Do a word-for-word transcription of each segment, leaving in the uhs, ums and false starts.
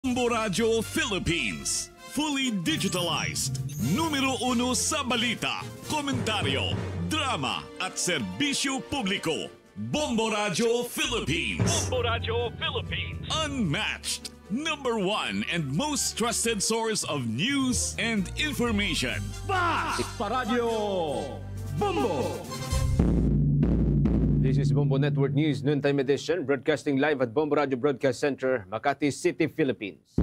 Bombo Radyo Philippines, fully digitalized. Numero uno sa balita, komentaryo, drama, at serbisyo publiko. Bombo Radyo Philippines. Bombo Radyo Philippines. Unmatched, number one and most trusted source of news and information. Ba! Paradyo Bombo! This is Bombo Network News Noontime Edition, broadcasting live at Bombo Radyo Broadcast Center, Makati City, Philippines.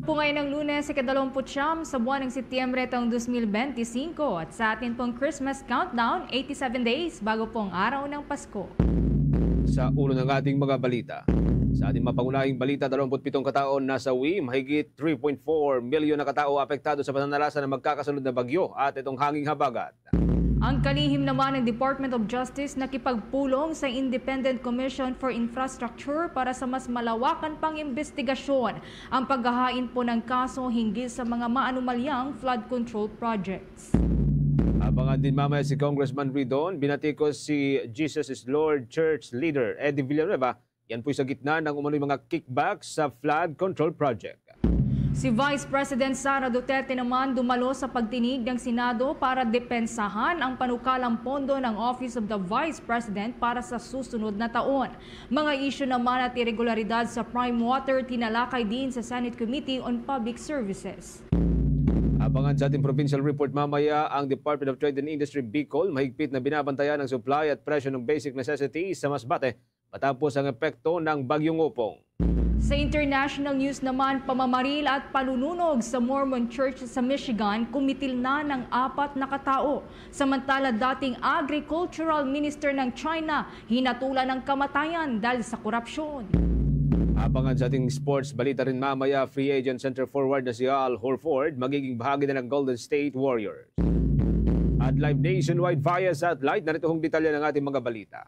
Po ngayon ang Lunes, ikadalawamput-siyam sa buwan ng Setyembre taong dos mil benti singko, at sa atin pong Christmas countdown, eighty-seven days bago po ang araw ng Pasko. Sa ulo ng ating mga balita, sa ating mapangunahing balita, dalawamput pitong katao nasawi, mahigit three point four milyon na katao apektado sa pananalasa ng magkakasunod na bagyo at itong hanging habagat. Ang kalihim naman ng Department of Justice nakipagpulong sa Independent Commission for Infrastructure para sa mas malawakan pang imbestigasyon ang paghahain po ng kaso hinggil sa mga maanomalyang flood control projects. Abangan din mamaya si Congressman Ridon. Binatikos si Jesus is Lord Church Leader Eddie Villanueva. Yan po'y sa gitna ng umano'y mga kickback sa flood control project. Si Vice President Sara Duterte naman dumalo sa pagtinig ng Senado para depensahan ang panukalang pondo ng Office of the Vice President para sa susunod na taon. Mga isyu naman at iregularidad sa Prime Water tinalakay din sa Senate Committee on Public Services. Abangan sa ating provincial report mamaya ang Department of Trade and Industry Bicol. Mahigpit na binabantayan ang supply at presyo ng basic necessities sa Masbate matapos ang epekto ng Bagyong Opong. Sa international news naman, pamamaril at panununog sa Mormon Church sa Michigan, kumitil na ng apat na katao. Samantala, dating agricultural minister ng China, hinatulan ng kamatayan dahil sa korupsyon. Abangan sa ating sports balita rin mamaya, free agent center forward na si Al Horford magiging bahagi na ng Golden State Warriors. At live nationwide via satellite, narito hong detalye ng ating mga balita.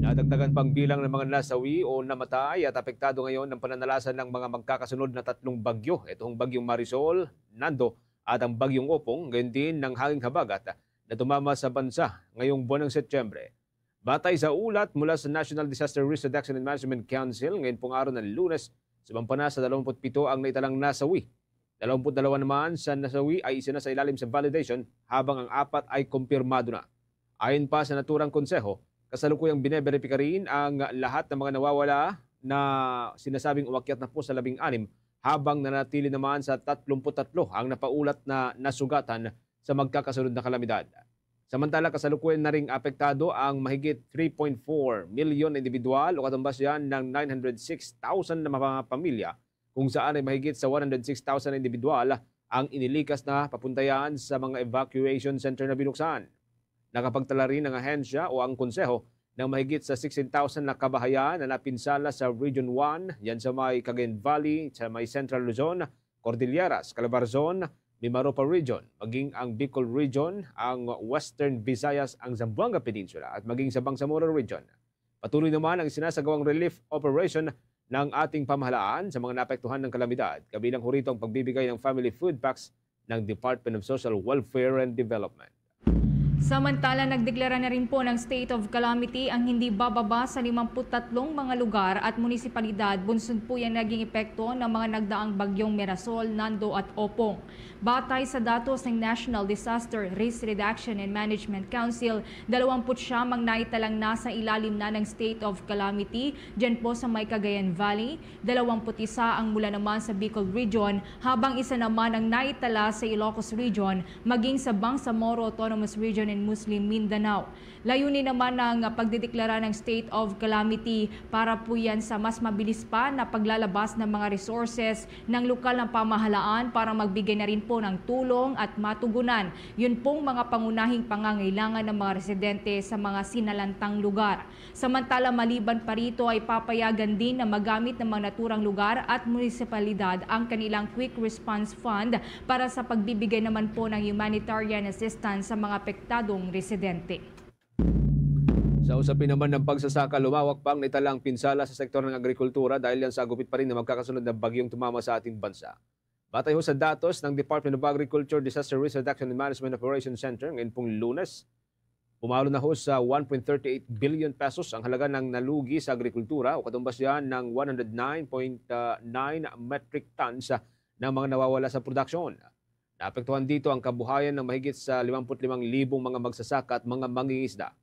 Nadagdagan pang bilang ng mga nasawi o namatay at apektado ngayon ng pananalasa ng mga magkakasunod na tatlong bagyo. Ito ang Bagyong Marisol, Nando, at ang Bagyong Opong, gayon din ng hanging habagat na tumama sa bansa ngayong buwan ng Setyembre. Batay sa ulat mula sa National Disaster Risk Reduction and Management Council, ngayon pong araw ng Lunes, sumampa na sa dalawampu't pito ang naitalang nasawi. Dalawampu't dalawa naman sa nasawi ay isinasailalim sa validation, habang ang apat ay kumpirmado na. Ayon pa sa naturang konseho, kasalukuyang bineberipika rin ang lahat ng mga nawawala na sinasabing umakyat na po sa labing anim, habang nanatili naman sa tatlumpu't tatlo ang napaulat na nasugatan sa magkakasunod na kalamidad. Samantala, kasalukuyan na ring apektado ang mahigit three point four milyon na individual o katumbas yan ng nine hundred six thousand na mga pamilya, kung saan ay mahigit sa one hundred six thousand na individual ang inilikas na papunta yan sa mga evacuation center na binuksan. Nakapagtala rin ang ahensya o ang konseho ng mahigit sa sixteen thousand na kabahayan na napinsala sa Region one, yan sa may Cagayan Valley, sa may Central Luzon, Cordilleras, Calabarzon, Mimaropa Region, maging ang Bicol Region, ang Western Visayas, ang Zamboanga Peninsula, at maging sa Bangsamoro Region. Patuloy naman ang sinasagawang relief operation ng ating pamahalaan sa mga naapektuhan ng kalamidad, kabilang ho rito ang pagbibigay ng family food packs ng Department of Social Welfare and Development. Samantala, nagdeklara na rin po ng state of calamity ang hindi bababa sa limampu't tatlong mga lugar at munisipalidad bunsod po yan naging epekto ng mga nagdaang bagyong Mirasol, Nando at Opong. Batay sa datos ng National Disaster Risk Reduction and Management Council, dalawampu't siyam ang naitalang nasa ilalim na ng state of calamity dyan po sa may Cagayan Valley, dalawampu't isa ang mula naman sa Bicol Region, habang isa naman ang naitala sa Ilocos Region, maging sa Bangsamoro Autonomous Region and Muslim Mindanao. Layunin naman ng pagdedeklara ng state of calamity para po yan sa mas mabilis pa na paglalabas ng mga resources ng lokal na pamahalaan para magbigay na rin po ng tulong at matugunan yun pong mga pangunahing pangangailangan ng mga residente sa mga sinalantang lugar. Samantala, maliban pa rito ay papayagan din na magamit ng mga naturang lugar at munisipalidad ang kanilang Quick Response Fund para sa pagbibigay naman po ng humanitarian assistance sa mga apektadong residente. Sa usapin naman ng pagsasaka, lumawak pa ang naitalang pinsala sa sektor ng agrikultura dahil yan sa gupit pa rin na magkakasunod na bagyong tumama sa ating bansa. Batay ho sa datos ng Department of Agriculture, Disaster Risk Reduction and Management Operation Center, ngayon pong Lunes, Pumalo na ho sa one point thirty eight billion pesos ang halaga ng nalugi sa agrikultura, o katumbas yan ng one hundred nine point nine metric tons, ah, ng mga nawawala sa produksyon. Naapektuhan dito ang kabuhayan ng mahigit sa limampu't limang libong mga magsasaka at mga mangingisda.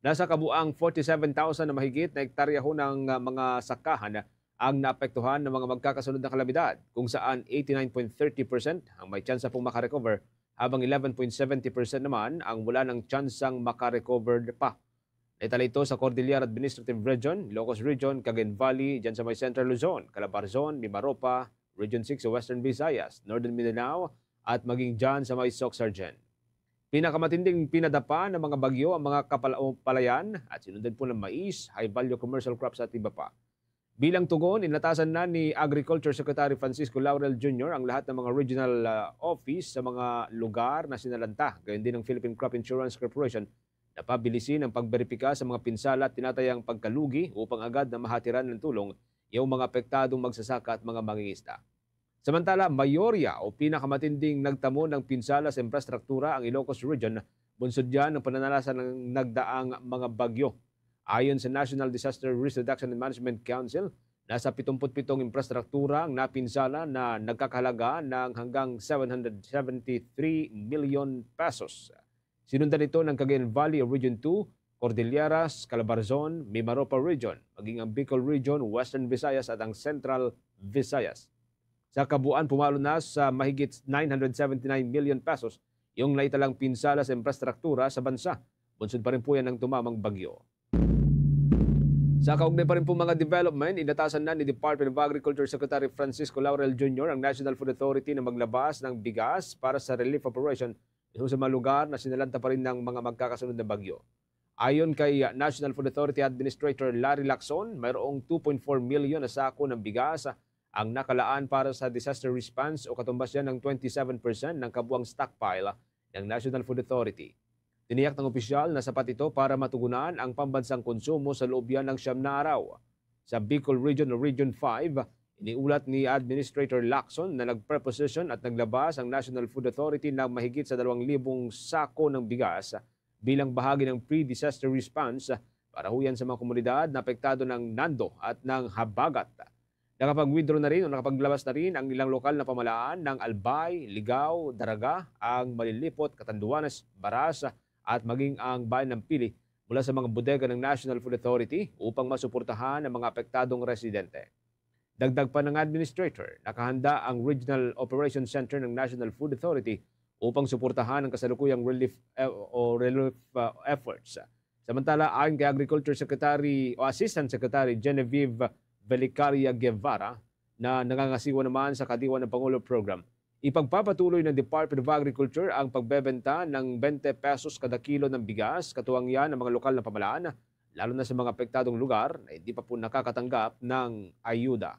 Nasa kabuang forty-seven thousand na mahigit na hektarya ho ng, ah, mga sakahan ang naapektuhan ng mga magkakasunod na kalamidad, kung saan eighty-nine point thirty percent ang may tsansa pong makarecover, habang eleven point seventy percent naman ang wala ng tsansang makarecover pa. Naitala ito sa Cordillera Administrative Region, Ilocos Region, Cagayan Valley, dyan sa may Central Luzon, Calabarzon, Mimaropa, Region six sa Western Visayas, Northern Mindanao, at maging dyan sa may Soccsksargen. Pinakamatinding pinadapa ng mga bagyo ang mga kapal-, palayan at sinundan po ng mais, high-value commercial crops at iba pa. Bilang tugon, inatasan na ni Agriculture Secretary Francisco Laurel Junior ang lahat ng mga regional, ah, office sa mga lugar na sinalanta, gayon din ang Philippine Crop Insurance Corporation na pabilisin ang pagberipika sa mga pinsala at tinatayang pagkalugi upang agad na mahatiran ng tulong yung mga apektadong magsasaka at mga mangingisda. Samantala, mayorya o pinakamatinding nagtamo ng pinsala sa infrastruktura ang Ilocos Region, bunsod yan ng pananalasa ng nagdaang mga bagyo. Ayon sa National Disaster Risk Reduction and Management Council, nasa pitong pitong infrastruktura ang napinsala na nagkakahalaga ng hanggang seven hundred seventy-three million pesos. Sinundan ito ng Cagayan Valley o Region two, Cordilleras, Calabarzon, Mimaropa Region, maging ang Bicol Region, Western Visayas at ang Central Visayas. Sa kabuuan, pumalo na sa mahigit nine hundred seventy-nine million pesos yung naitalang pinsala sa infrastruktura sa bansa. Bunsod pa rin po yan ng tumamang bagyo. Sa kaugnay pa rin po mga development, inatasan na ni Department of Agriculture Secretary Francisco Laurel Junior ang National Food Authority na maglabas ng bigas para sa relief operation sa mga lugar na sinalanta pa rin ng mga magkakasunod na bagyo. Ayon kay National Food Authority Administrator Larry Lacson, mayroong two point four million na sako ng bigas ang nakalaan para sa disaster response, o katumbas yan ng twenty-seven percent ng kabuang stockpile ng National Food Authority. Tiniyak ng opisyal na sapat ito para matugunan ang pambansang konsumo sa loob yan ng siyam na araw. Sa Bicol Region o Region five, iniulat ni Administrator Lacson na nagpreposition at naglabas ang National Food Authority ng mahigit sa dalawang libong sako ng bigas bilang bahagi ng pre-disaster response para huyan sa mga komunidad na apektado ng Nando at ng Habagat. Nakapag-withdraw na rin o nakapaglabas na rin ang ilang lokal na pamalaan ng Albay, Ligao, Daraga, ang Malilipot, Catanduanes, Baras, at maging ang Bayan ng Pili mula sa mga bodega ng National Food Authority upang masuportahan ang mga apektadong residente. Dagdag pa ng administrator, nakahanda ang Regional Operations Center ng National Food Authority upang suportahan ang kasalukuyang relief, eh, o relief, ah, efforts. Samantala, ayon kay Agriculture Secretary o Assistant Secretary Genevieve Velicaria Guevara, na nangangasiwa naman sa Kadiwa ng Pangulo Program, ipagpapatuloy ng Department of Agriculture ang pagbebenta ng twenty pesos kada kilo ng bigas, katuwang yan ang mga lokal na pamalaan, lalo na sa mga apektadong lugar na hindi pa po nakakatanggap ng ayuda.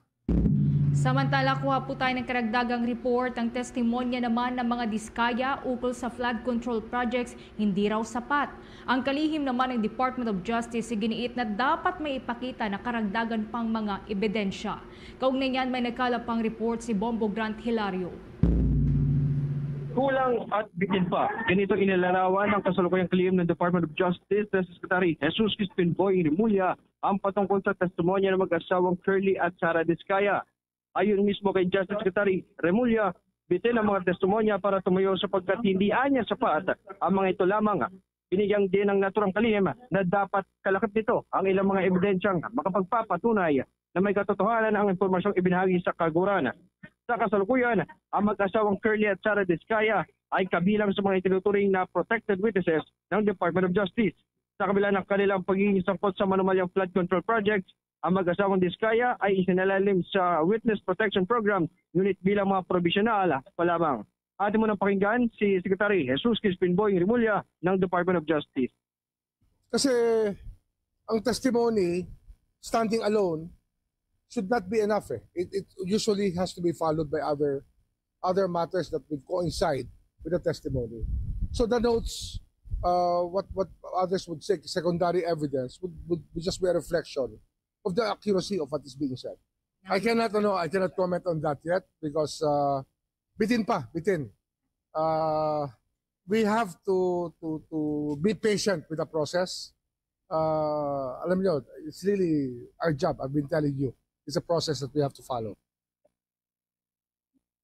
Samantala, kuha po tayo ng karagdagang report. Ang testimonya naman ng mga Diskaya ukol sa flood control projects hindi raw sapat. Ang kalihim naman ng Department of Justice iginiit na dapat may ipakita na karagdagan pang mga ebidensya. Kaugnay niyan, may nagkalap pang report si Bombo Grant Hilario. Kulang at bitin pa. Ganito inilarawan ng kasalukuyang kalihim ng Department of Justice na si Secretary Jesus Crispin Boy Remulla ang patungkol sa testimonya ng mag-asawang Curly at Sara Discaya. Ayon mismo kay Justice Secretary Remulla, bitin ang mga testimonya para tumayo sapagkat hindi anya sapat ang mga ito lamang. Binigyang din ng naturang kalihim na dapat kalakip nito ang ilang mga ebidensyang makapagpapatunay na may katotohanan ang impormasyong ibinahagi sa kaguran. Sa kasalukuyan, ang mag-asawang Curly at Sara Discaya ay kabilang sa mga itinuturing na protected witnesses ng Department of Justice. Sa kabila ng kanilang pagiging sangkot sa manumalyang flood control projects, ang mag-asawang Discaya ay isinalalim sa Witness Protection Program, ngunit bilang mga probisyonal pa lamang. Atin mo nang pakinggan si Secretary Jesus Crispin Boying Remulla ng Department of Justice. Kasi ang testimony, standing alone, should not be enough. Eh. It, it usually has to be followed by other other matters that would coincide with the testimony. So the notes, uh, what what others would say, secondary evidence, would, would, would just be a reflection of the accuracy of what is being said. I cannot, ano, I cannot comment on that yet because uh, bitin pa, bitin. Uh, We have to to to be patient with the process. Uh, alam nyo, it's really our job. I've been telling you, it's a process that we have to follow.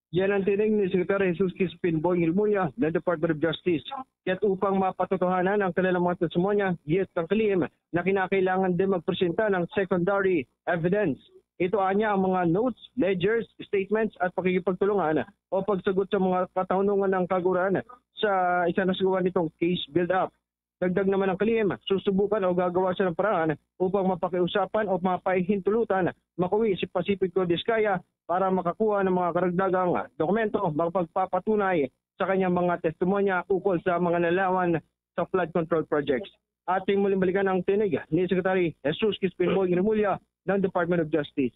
Yan ang tinig ni Secretary Jesus Crispin Boying Remulla ng Department of Justice. Kaya't upang mapatotohanan ang kanilang mga testimonya, giit ang kalihim na kinakailangan din magpresenta ng secondary evidence. Ito anya ang mga notes, ledgers, statements at pakikipagtulungan o pagsagot sa mga katanungan ng kaguran sa isinasagawa nitong case build-up. Dagdag naman ang kalihim, susubukan o gagawa siya ng paraan upang mapakiusapan o mapahintulutan makuwi si Pacifico Discaya para makakuha ng mga karagdagang dokumento makapagpapatunay sa kanyang mga testimonya ukol sa mga nalaman sa flood control projects. Ating muling balikan ang tinig ni Secretary Jesus Crispin Boying Remulla ng Department of Justice.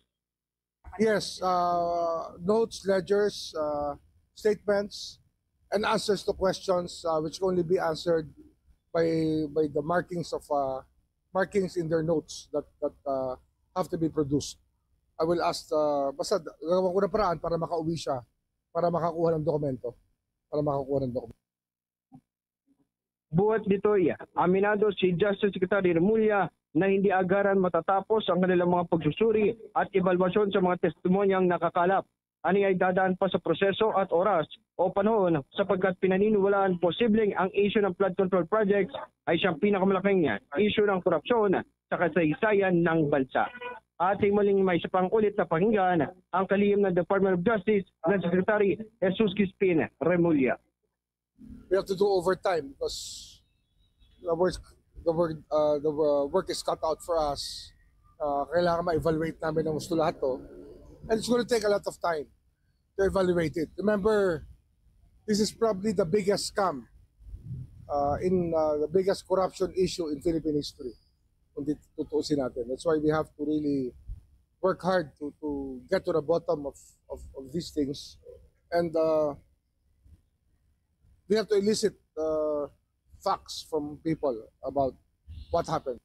Yes, uh, notes, ledgers, uh, statements, and answers to questions uh, which can only be answered by by the markings of uh, markings in their notes that that uh, have to be produced. I will ask, uh, basta gagawan ko ng paraan para makauwi siya, para makakuha ng dokumento, para makakuha ng dokumento. Buhat ditoy, aminado si Justice Secretary Remulla na hindi agaran matatapos ang kanilang mga pagsusuri at ebalwasyon sa mga testimonyang nakakalap. Ani ay dadaan pa sa proseso at oras o panahon sapagkat pinaniniwalaan posibleng ang issue ng flood control projects ay siyang pinakamalaking issue ng korupsyon sa kasaysayan ng bansa. Ating muling may isa pang ulit na pakinggan ang kalihim ng Department of Justice na Secretary Jesus Crispin Remulla. We have to do overtime because the work the work uh, the uh, work is cut out for us. Uh, kailangan ma-evaluate namin ng gusto lahat to. And it's going to take a lot of time to evaluate it. Remember, this is probably the biggest scam uh, in uh, the biggest corruption issue in Philippine history. Kung tutuusin natin. That's why we have to really work hard to to get to the bottom of of, of these things. And uh, we have to elicit uh, facts from people about what happened.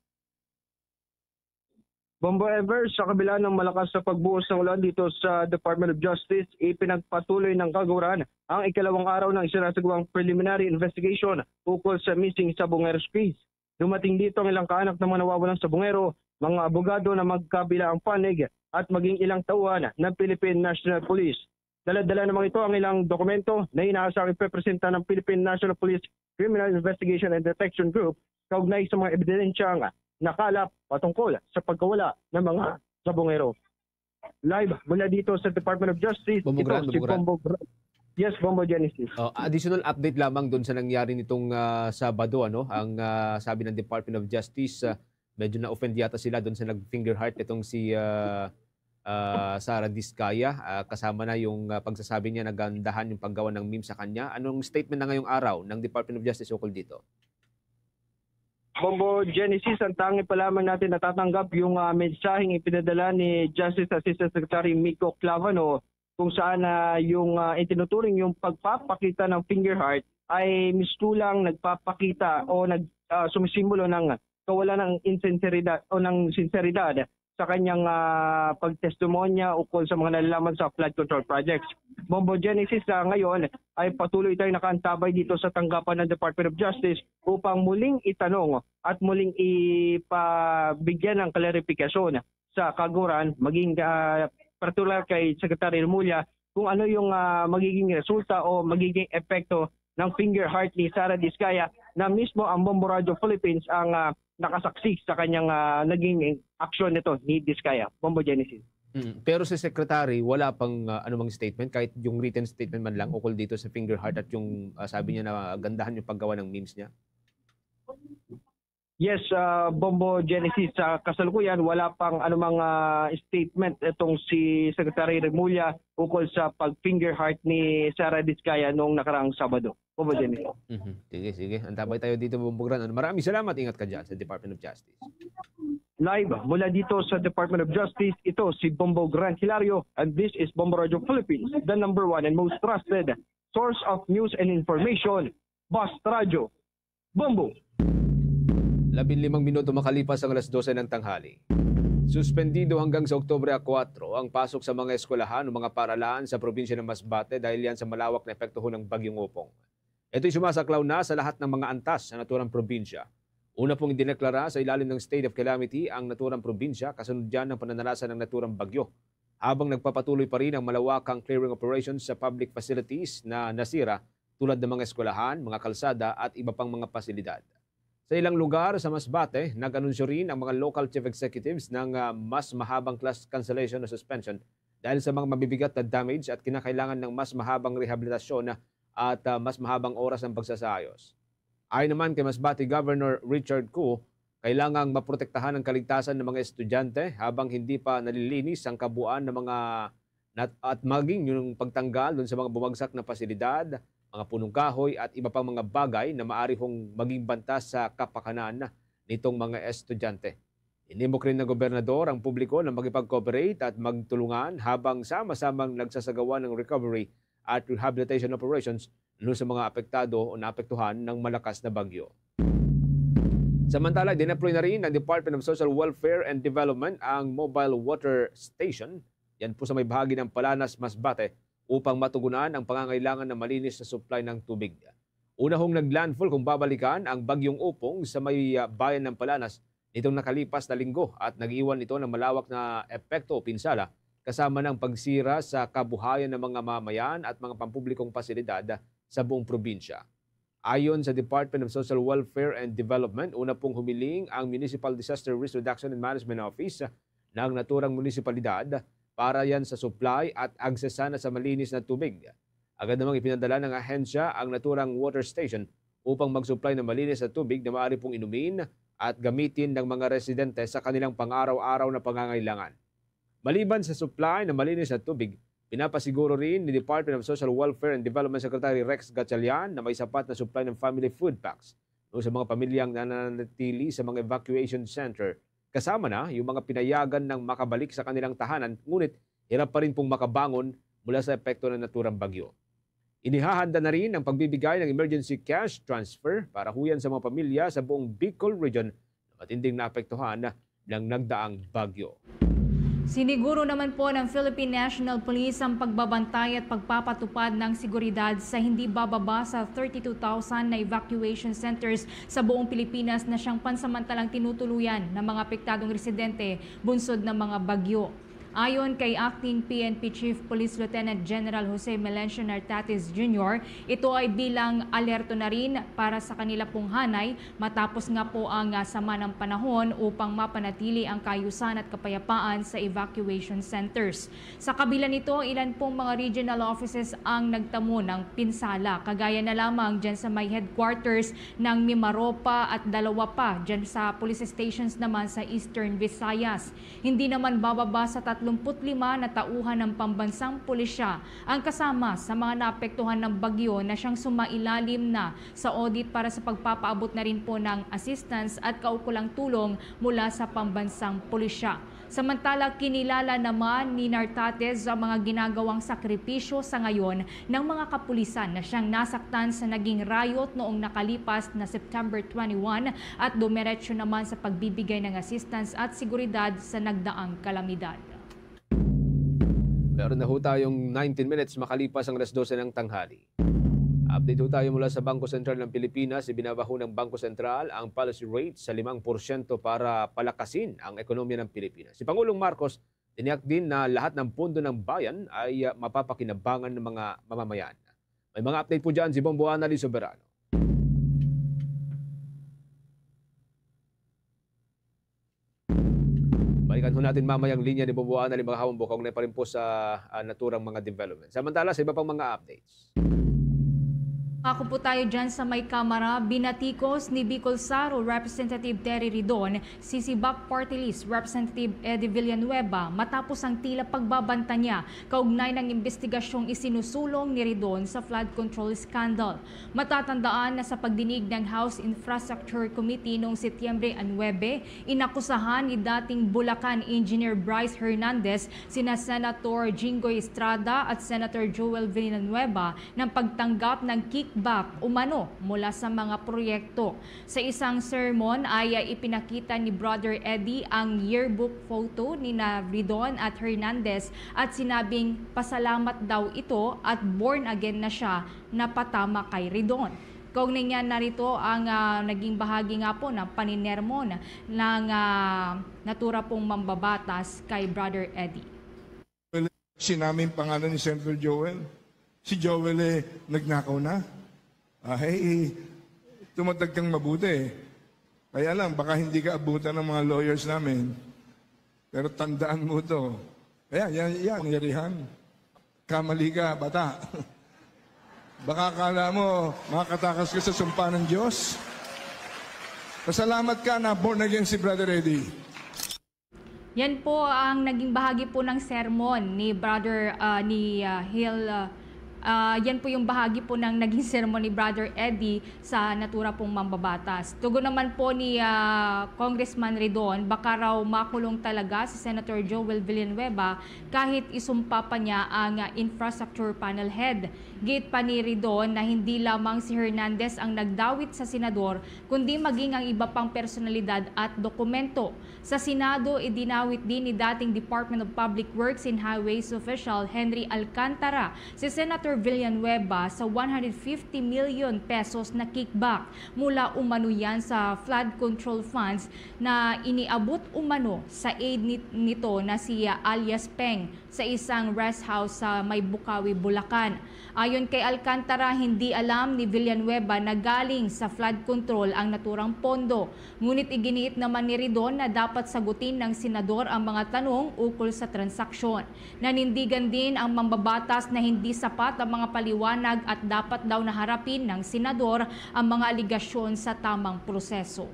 Bombo Ever, sa kabila ng malakas na pagbuhos ng ulan dito sa Department of Justice, ipinagpatuloy ng kaguran ang ikalawang araw ng isinasagawang preliminary investigation ukol sa missing Sabongeros case. Dumating dito ang ilang kaanak ng mga nawawalang Sabongero, mga abogado na magkabilaang panig at maging ilang tauhan ng Philippine National Police. Dala-dala naman ito ang ilang dokumento na inaasahang ipepresenta ng Philippine National Police Criminal Investigation and Detection Group kaugnay sa mga ebidensyang nakalap patungkol sa pagkawala ng mga Sabongero. Live mula dito sa Department of Justice, ito si Bombo Gra- Yes, Bombo Genesis. Oh, additional update lamang doon sa nangyari nitong ah, Sabado, ano, ang ah, sabi ng Department of Justice, ah, medyo na-offend yata sila doon sa nag-finger heart itong si ah, ah, Sara Discaya. Ah, kasama na yung ah, pagsasabi niya nagandahan yung paggawa ng meme sa kanya. Anong statement na ngayong araw ng Department of Justice ukol dito? Bombo Genesis, ang tangi pa lamang natin natatanggap yung ah, mensaheng ipinadala ni Justice Assistant Secretary Miko Clavano, kung saan ah, yung ah, itinuturing yung pagpapakita ng finger heart ay mistulang nagpapakita o nag ah, sumisimbolo ng kawalan ng insinseridad o ng sinseridad sa kanyang ah, pagtestimonya ukol sa mga nalalaman sa flood control projects. Bombo Genesis, sa ngayon ay patuloy tayong nakaantabay dito sa tanggapan ng Department of Justice upang muling itanong at muling ipabigyan ng klarifikasyon sa kaguran, maging ah, partikular kay Secretary Remulla, kung ano yung ah, magiging resulta o magiging epekto ng finger heart ni Sara Discaya na mismo ang Bombo Radio Philippines ang ah, nakasaksi sa kanyang ah, naging aksyon nito ni Discaya. Bombo Genesis. Mm. Pero si Secretary, wala pang ah, anumang statement, kahit yung written statement man lang ukol dito sa finger heart at yung ah, sabi niya na gandahan yung paggawa ng memes niya? Yes, ah, Bombo Genesis, sa kasalukuyan, wala pang anumang ah, statement itong si Secretary Remulla ukol sa pag-finger heart ni Sara Discaya noong nakaraang Sabado. Bombo Genesis. Mhm. Sige, sige. Antabay tayo dito, Bombo Grant. Maraming salamat. Ingat ka dyan sa Department of Justice. Live mula dito sa Department of Justice, ito si Bombo Grant Hilario, and this is Bombo Radio Philippines, the number one and most trusted source of news and information. Basta Radyo, Bombo! Labing limang minuto makalipas ang alas dose ng tanghali. Suspendido hanggang sa Oktubre kuwatro ang pasok sa mga eskwelahan o mga paaralan sa probinsya ng Masbate dahil yan sa malawak na epekto ho ng Bagyong Opong. Ito'y sumasaklaw na sa lahat ng mga antas sa naturang probinsya. Una pong idineklara sa ilalim ng state of calamity ang naturang probinsya kasunod yan ng pananalasa ng naturang bagyo, habang nagpapatuloy pa rin ang malawakang clearing operations sa public facilities na nasira, tulad ng mga eskwelahan, mga kalsada at iba pang mga pasilidad. Sa ilang lugar sa Masbate, nag-anunsyo rin ang mga local chief executives ng, ah, mas mahabang class cancellation o suspension dahil sa mga mabibigat na damage at kinakailangan ng mas mahabang rehabilitasyon at, ah, mas mahabang oras ng pagsasaayos. Ayon naman kay Masbate Governor Richard Koo, kailangang maprotektahan ang kaligtasan ng mga estudyante habang hindi pa nalilinis ang kabuuan ng mga nat-, at maging yung pagtanggal dun sa mga bumagsak na pasilidad, mga punong kahoy at iba pang mga bagay na maari hong maging banta sa kapakanan nitong mga estudyante. Inimok rin ng gobernador ang publiko na makipag-cooperate at magtulungan habang sama-samang nagsasagawa ng recovery at rehabilitation operations dun sa mga apektado o naapektuhan ng malakas na bagyo. Samantala, dineploy na rin ng Department of Social Welfare and Development ang mobile water station. Yan po sa may bahagi ng Palanas, Masbate, upang matugunan ang pangangailangan ng malinis na supply ng tubig. Una hong naglandfall, kung babalikan, ang Bagyong Upong sa may, ah, bayan ng Palanas nitong nakalipas na linggo at nag-iwan ito ng malawak na epekto o pinsala kasama ng pagsira sa kabuhayan ng mga mamayan at mga pampublikong pasilidad sa buong probinsya. Ayon sa Department of Social Welfare and Development, una pong humiling ang Municipal Disaster Risk Reduction and Management Office ng naturang munisipalidad para yan sa supply at access sana sa malinis na tubig. Agad namang ipinadala ng ahensya ang naturang water station upang mag-supply ng malinis na tubig na maaari pong inumin at gamitin ng mga residente sa kanilang pang-araw-araw na pangangailangan. Maliban sa supply ng malinis na tubig, pinapasiguro rin ni Department of Social Welfare and Development Secretary Rex Gatchalian na may sapat na supply ng family food packs, no, sa mga pamilyang nananatili sa mga evacuation center, kasama na yung mga pinayagan ng makabalik sa kanilang tahanan, ngunit hirap pa rin pong makabangon mula sa epekto ng naturang bagyo. Inihahanda na rin ang pagbibigay ng emergency cash transfer para huyan sa mga pamilya sa buong Bicol Region na matinding naapektuhan ng nagdaang bagyo. Siniguro naman po ng Philippine National Police ang pagbabantay at pagpapatupad ng seguridad sa hindi bababa sa thirty-two thousand na evacuation centers sa buong Pilipinas na siyang pansamantalang tinutuluyan ng mga apektadong residente bunsod ng mga bagyo. Ayon kay Acting P N P Chief Police Lieutenant General Jose Melencio Nartates Junior, ito ay bilang alerto na rin para sa kanila pong hanay matapos nga po ang, ah, sama ng panahon upang mapanatili ang kaayusan at kapayapaan sa evacuation centers. Sa kabila nito, ilan pong mga regional offices ang nagtamo ng pinsala, kagaya na lamang dyan sa may headquarters ng Mimaropa at dalawa pa dyan sa police stations naman sa Eastern Visayas. Hindi naman bababa sa tatlumpu't lima na tauhan ng pambansang pulisya ang kasama sa mga naapektuhan ng bagyo na siyang sumailalim na sa audit para sa pagpapaabot na rin po ng assistance at kaukulang tulong mula sa pambansang pulisya. Samantala, kinilala naman ni Nartates ang mga ginagawang sakripisyo sa ngayon ng mga kapulisan na siyang nasaktan sa naging riot noong nakalipas na September twenty-one at dumiretso naman sa pagbibigay ng assistance at seguridad sa nagdaang kalamidad. Meron na ho tayong nineteen minutes makalipas ang alas dose ng tanghali. Update ho tayo mula sa Bangko Sentral ng Pilipinas. Ibinaba ho ng Bangko Sentral ang policy rate sa limang porsyento para palakasin ang ekonomiya ng Pilipinas. Si Pangulong Marcos, tiniyak din na lahat ng pondo ng bayan ay, ah, mapapakinabangan ng mga mamamayan. May mga update po dyan si Bombo Anali Soberano. Balikan ho natin mamaya ang linya ni Bombo Anali, mga ka-Bombo, kaugnay pa rin po sa, ah, naturang mga development. Samantala, sa iba pang mga updates. Ako po tayo dyan sa may Kamara, binatikos ni Bicol Saro Representative Terry Ridon si Sibak Party List Representative Eddie Villanueva matapos ang tila pagbabanta niya kaugnay ng investigasyong isinusulong ni Ridon sa flood control scandal. Matatandaan na sa pagdinig ng House Infrastructure Committee noong Setyembre nuebe, inakusahan ni dating Bulacan Engineer Bryce Hernandez sina Senator Jinggoy Estrada at Senator Joel Villanueva ng pagtanggap ng kick kickback umano mula sa mga proyekto. Sa isang sermon ay, ah, ipinakita ni Brother Eddie ang yearbook photo ni na Ridon at Hernandez at sinabing pasalamat daw ito at born again na siya na patama kay Ridon. Kaugnay niya narito ang, ah, naging bahagi nga po ng paninermon ng, ah, natura pong mambabatas kay Brother Eddie. Sinabi ang pangalan ni Senator Joel. Si Joel eh, nagnakaw na. Ay, tumatag kang mabuti. Kaya lang, baka hindi ka abutan ng mga lawyers namin. Pero tandaan mo to. Kaya yan, yan, nangyarihan. Kamali ka, bata. Baka akala mo, makakatakas ka sa sumpa ng Diyos. Pasalamat ka na born again si Brother Eddie. Yan po ang naging bahagi po ng sermon ni Brother, ah, ni, ah, Hill, ah, ah, yan po yung bahagi po ng naging sermon ni Brother Eddie sa natura pong mambabatas. Tugon naman po ni, ah, Congressman Ridon, baka raw makulong talaga si Senator Joel Villanueva kahit isumpa pa niya ang, ah, infrastructure panel head. Giit pa ni Ridon na hindi lamang si Hernandez ang nagdawit sa senador, kundi maging ang iba pang personalidad at dokumento. Sa Senado, idinawit din ni dating Department of Public Works and Highways official Henry Alcantara si Senator Villanueva sa one hundred fifty million pesos na kickback mula umano yan sa flood control funds na iniabot umano sa aide ni-, nito na si, ah, alias Peng sa isang rest house sa may Bukawi, Bulacan. Ayon kay Alcantara, hindi alam ni Villanueva na galing sa flood control ang naturang pondo. Ngunit iginiit naman ni Ridon na dapat sagutin ng senador ang mga tanong ukol sa transaksyon. Nanindigan din ang mambabatas na hindi sapat ang mga paliwanag at dapat daw na harapin ng senador ang mga aligasyon sa tamang proseso.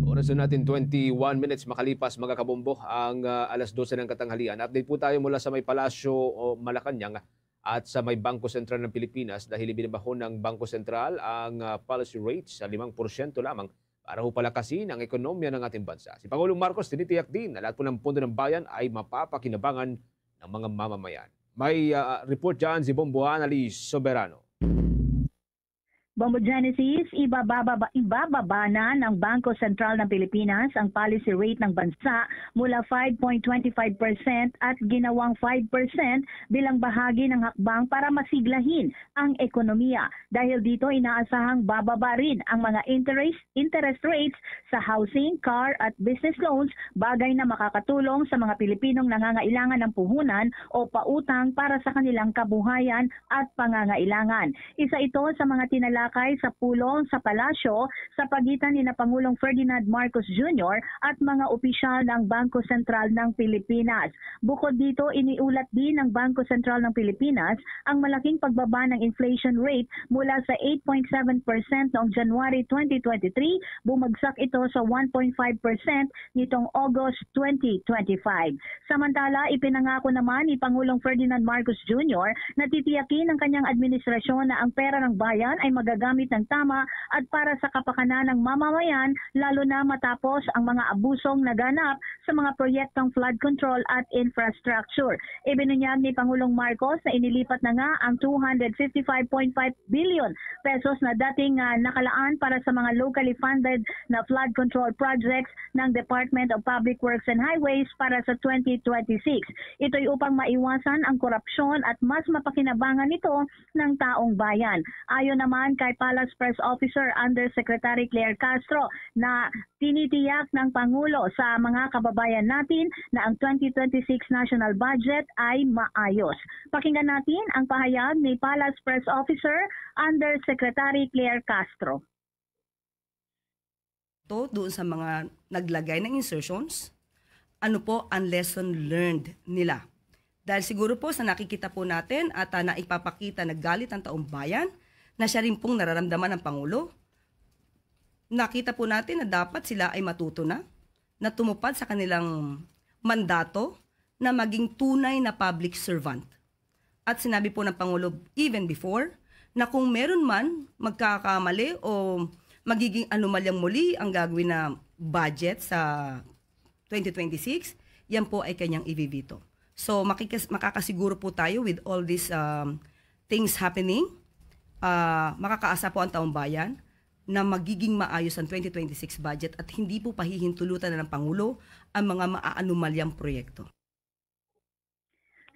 Oras na natin, twenty-one minutes makalipas, mga kabombo, ang, ah, alas dose ng katanghalian. Update po tayo mula sa may Palasyo o Malacañang at sa may Bangko Sentral ng Pilipinas dahil ibinabaho ng Bangko Sentral ang, ah, policy rate sa limang porsyento lamang para ho palakasin ang ekonomiya ng ating bansa. Si Pangulong Marcos tinitiyak din na lahat po ng pondo ng bayan ay mapapakinabangan ng mga mamamayan. May, ah, report dyan si Bombo Annalise Soberano. Bombo Genesis, ibababa, ibababa na ng Bangko Sentral ng Pilipinas ang policy rate ng bansa mula five point twenty five percent at ginawang five percent bilang bahagi ng hakbang para masiglahin ang ekonomiya. Dahil dito, inaasahang bababa rin ang mga interest, interest rates sa housing, car at business loans, bagay na makakatulong sa mga Pilipinong nangangailangan ng puhunan o pautang para sa kanilang kabuhayan at pangangailangan. Isa ito sa mga tinalakay sa pulong sa palasyo sa pagitan ni na Pangulong Ferdinand Marcos Junior at mga opisyal ng Bangko Sentral ng Pilipinas. Bukod dito, iniulat din ng Bangko Sentral ng Pilipinas ang malaking pagbaba ng inflation rate mula sa eight point seven percent noong January twenty twenty-three, bumagsak ito sa one point five percent nitong August twenty twenty-five. Samantala, ipinangako naman ni Pangulong Ferdinand Marcos Junior na titiyakin ng kanyang administrasyon na ang pera ng bayan ay magagamit ng tama at para sa kapakanan ng mamamayan, lalo na matapos ang mga abusong naganap sa mga proyektong flood control at infrastructure. Ibinunyag ni Pangulong Marcos na inilipat na nga ang two hundred fifty-five point five billion pesos na dating, ah, nakalaan para sa mga locally funded na flood control projects ng Department of Public Works and Highways para sa twenty twenty-six. Ito'y upang maiwasan ang korupsyon at mas mapakinabangan ito ng taong bayan. Ayon naman kay Palace Press Officer Undersecretary Claire Castro na tinitiyak ng Pangulo sa mga kababayan natin na ang twenty twenty-six national budget ay maayos. Pakinggan natin ang pahayag ni Palace Press Officer Undersecretary Claire Castro. To doon sa mga naglagay ng insertions, ano po ang lesson learned nila? Dahil siguro po sa nakikita po natin at, ah, naipapakita na galit ang taong bayan na siya rin pong nararamdaman ng Pangulo, nakita po natin na dapat sila ay matuto na, na tumupad sa kanilang mandato na maging tunay na public servant. At sinabi po ng Pangulo even before na kung meron man magkakamali o magiging anomalyang muli ang gagawin na budget sa twenty twenty-six, yan po ay kanyang i-veto. So, makikas- makakasiguro po tayo with all these, um, things happening ah, makakaasa po ang taong bayan na magiging maayos ang twenty twenty-six budget at hindi po pahihintulutan na ng Pangulo ang mga maaanomalyang proyekto.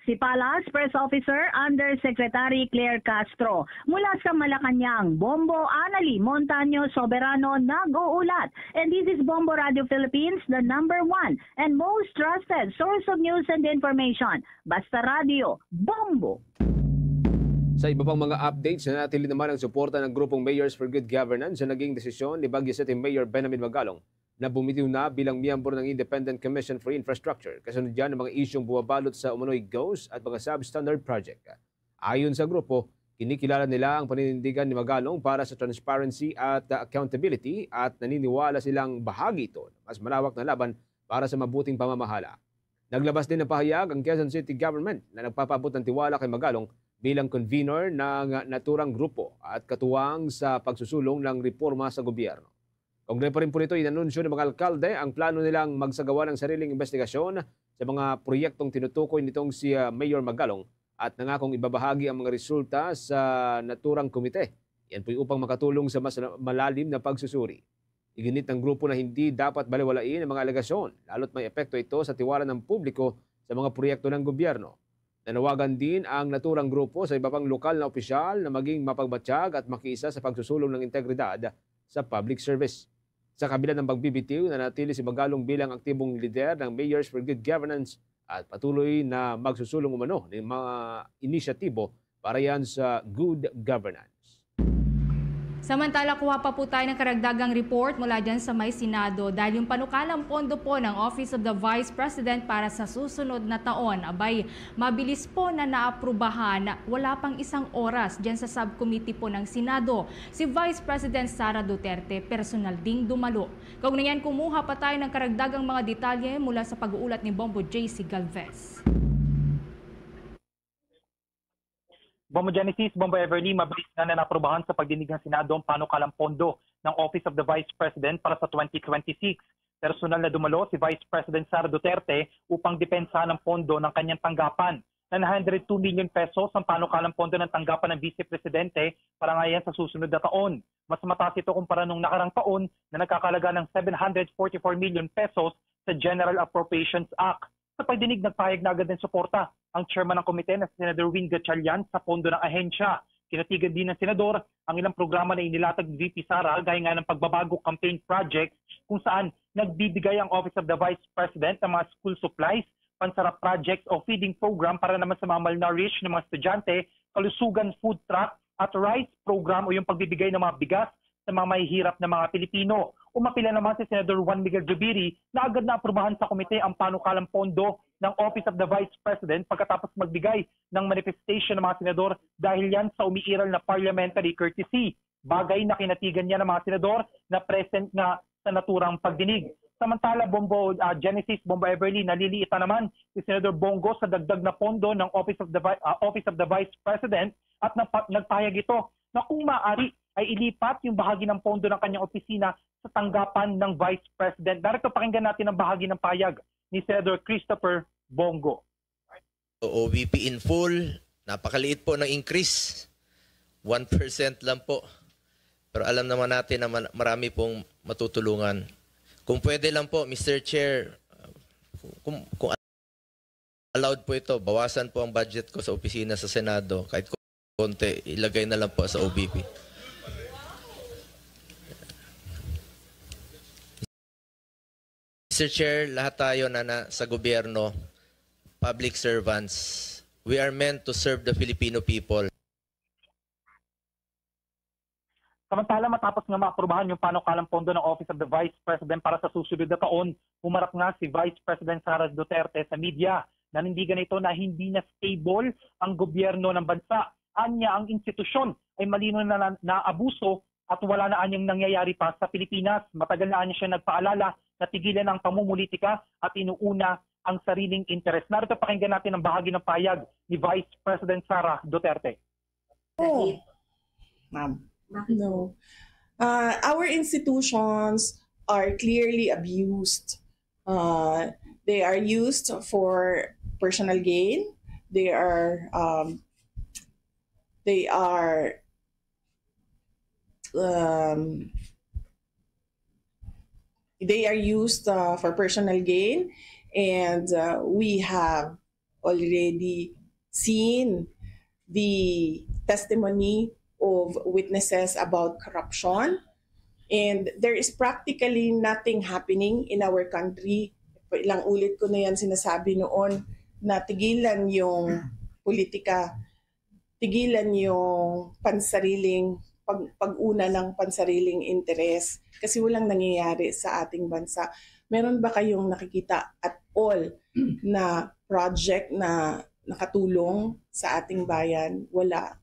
Si Palace Press Officer Undersecretary Claire Castro. Mula sa Malacañang, Bombo Anali Montaño Soberano nag-uulat. And this is Bombo Radio Philippines, the number one and most trusted source of news and information. Basta Radio, Bombo! Sa iba pang mga updates, nanatili naman ang suporta ng grupong Mayors for Good Governance sa naging desisyon ni Baguio City Mayor Benjamin Magalong na bumitiw na bilang miyembro ng Independent Commission for Infrastructure kasunod yan ng mga isyung bumabalot sa umano'y ghost at mga substandard project. Ayon sa grupo, kinikilala nila ang paninindigan ni Magalong para sa transparency at accountability at naniniwala silang bahagi ito ng mas malawak na laban para sa mabuting pamamahala. Naglabas din ng pahayag ang Quezon City Government na nagpapaabot ng tiwala kay Magalong bilang convener ng naturang grupo at katuwang sa pagsusulong ng reporma sa gobyerno. Kaugnay pa rin po nito, inanunsyo ng mga alkalde ang plano nilang magsagawa ng sariling investigasyon sa mga proyektong tinutukoy nitong si ah, Mayor Magalong at nangakong ibabahagi ang mga resulta sa naturang komite. Yan po'y upang makatulong sa mas malalim na pagsusuri. Iginit ng grupo na hindi dapat baliwalain ang mga alegasyon, lalo't may epekto ito sa tiwala ng publiko sa mga proyekto ng gobyerno. Nanawagan din ang naturang grupo sa iba pang lokal na opisyal na maging mapagmatsyag at makiisa sa pagsusulong ng integridad sa public service. Sa kabila ng pagbibitiw, nanatili si Magalong bilang aktibong lider ng Mayors for Good Governance at patuloy na magsusulong umano ng mga inisyatibo para yan sa good governance. Samantala, kuha pa po tayo ng karagdagang report mula dyan sa may Senado dahil yung panukalang pondo po ng Office of the Vice President para sa susunod na taon, abay, mabilis po na naaprubahan, wala pang isang oras dyan sa subcommittee po ng Senado. Si Vice President Sara Duterte personal ding dumalo. Kaugnayan, kumuha pa tayo ng karagdagang mga detalye mula sa pag-uulat ni Bombo J C Galvez. Bombo Genesis, Bombo Everly, mabilis nga na naaprubahan sa pagdinig ng Senado ang panukalang pondo ng Office of the Vice President para sa twenty twenty-six. Personal na dumalo si Vice President Sara Duterte upang depensahan ang pondo ng kanyang tanggapan. Nine hundred two million pesos ang panukalang pondo ng tanggapan ng Vice Presidente para ngayon sa susunod na taon. Mas mataas ito kumpara nung nakarang taon na nagkakalaga ng seven hundred forty-four million pesos sa General Appropriations Act. Sa pagdinig, nagpahayag na agad ng suporta ang chairman ng komite na si Senador Win Gatchalian sa pondo ng ahensya. Kinatigan din ng senador ang ilang programa na inilatag ni V P Sara, gaya nga ng pagbabago campaign projects kung saan nagbibigay ang Office of the Vice President ng mga school supplies, pansarap projects o feeding program para naman sa mga malnourished na mga estudyante, kalusugan food truck at rice program o yung pagbibigay ng mga bigas sa mga mahihirap na mga Pilipino. Umapila naman si Senador Juan Miguel Zubiri na agad na aprubahan sa komite ang panukalang pondo ng Office of the Vice President pagkatapos magbigay ng manifestation ng mga senador dahil yan sa umiiral na parliamentary courtesy, bagay na kinatigan niya ng mga senador na present nga sa naturang pagdinig. Samantala, Bombo uh, Genesis, Bombo Everly, naliliitan naman si Senador Bong Go sa dagdag na pondo ng Office of the, uh, Office of the Vice President at nagpahayag ito na kung maaari ay ilipat yung bahagi ng pondo ng kanyang opisina sa tanggapan ng Vice President. Narito, pakinggan natin ang bahagi ng pahayag ni Senador Christopher Bong Go. O V P in full, napakaliit po ng increase. One percent lang po. Pero alam naman natin na marami pong matutulungan. Kung pwede lang po, Mister Chair, kung, kung allowed po ito, bawasan po ang budget ko sa opisina sa Senado, kahit konti, ilagay na lang po sa O V P. Mister Chair, lahat tayo na, na sa gobyerno, public servants, we are meant to serve the Filipino people. Samantala, matapos nga maaprubahan yung panukalang pondo ng Office of the Vice President para sa susunod na taon, humarap nga si Vice President Sara Duterte sa media. Nanindigan ito na hindi na stable ang gobyerno ng bansa. Anya, ang institusyon ay malino na naabuso at wala na anyang nangyayari pa sa Pilipinas. Matagal na anya siya nagpaalala na tigilan ang pamumulitika at inuuna ang sariling interes. Narito, pakinggan natin ang bahagi ng payag ni Vice President Sara Duterte. Oh, ma'am. No. Uh, our institutions are clearly abused. Uh, they are used for personal gain. They are um, they are um, they are used uh, for personal gain, and uh, we have already seen the testimony of witnesses about corruption, and there is practically nothing happening in our country. Ilang ulit ko na yan sinasabi noon, na tigilan yung politika, tigilan yung pansariling pag, pag-una ng pansariling interes, kasi walang nangyayari sa ating bansa. Meron ba kayong nakikita at all na project na nakatulong sa ating bayan? Wala.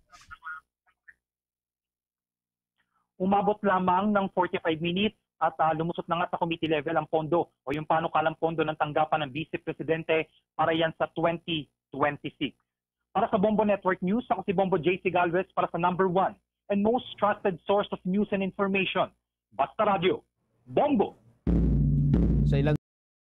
Umabot lamang ng forty-five minutes at uh, lumusot na nga sa committee level ang pondo o yung panukalang pondo ng tanggapan ng Vice Presidente para yan sa twenty twenty-six. Para sa Bombo Network News, ako si Bombo J C Galvez para sa number one and most trusted source of news and information, Basta Radio, Bombo! Sa ilang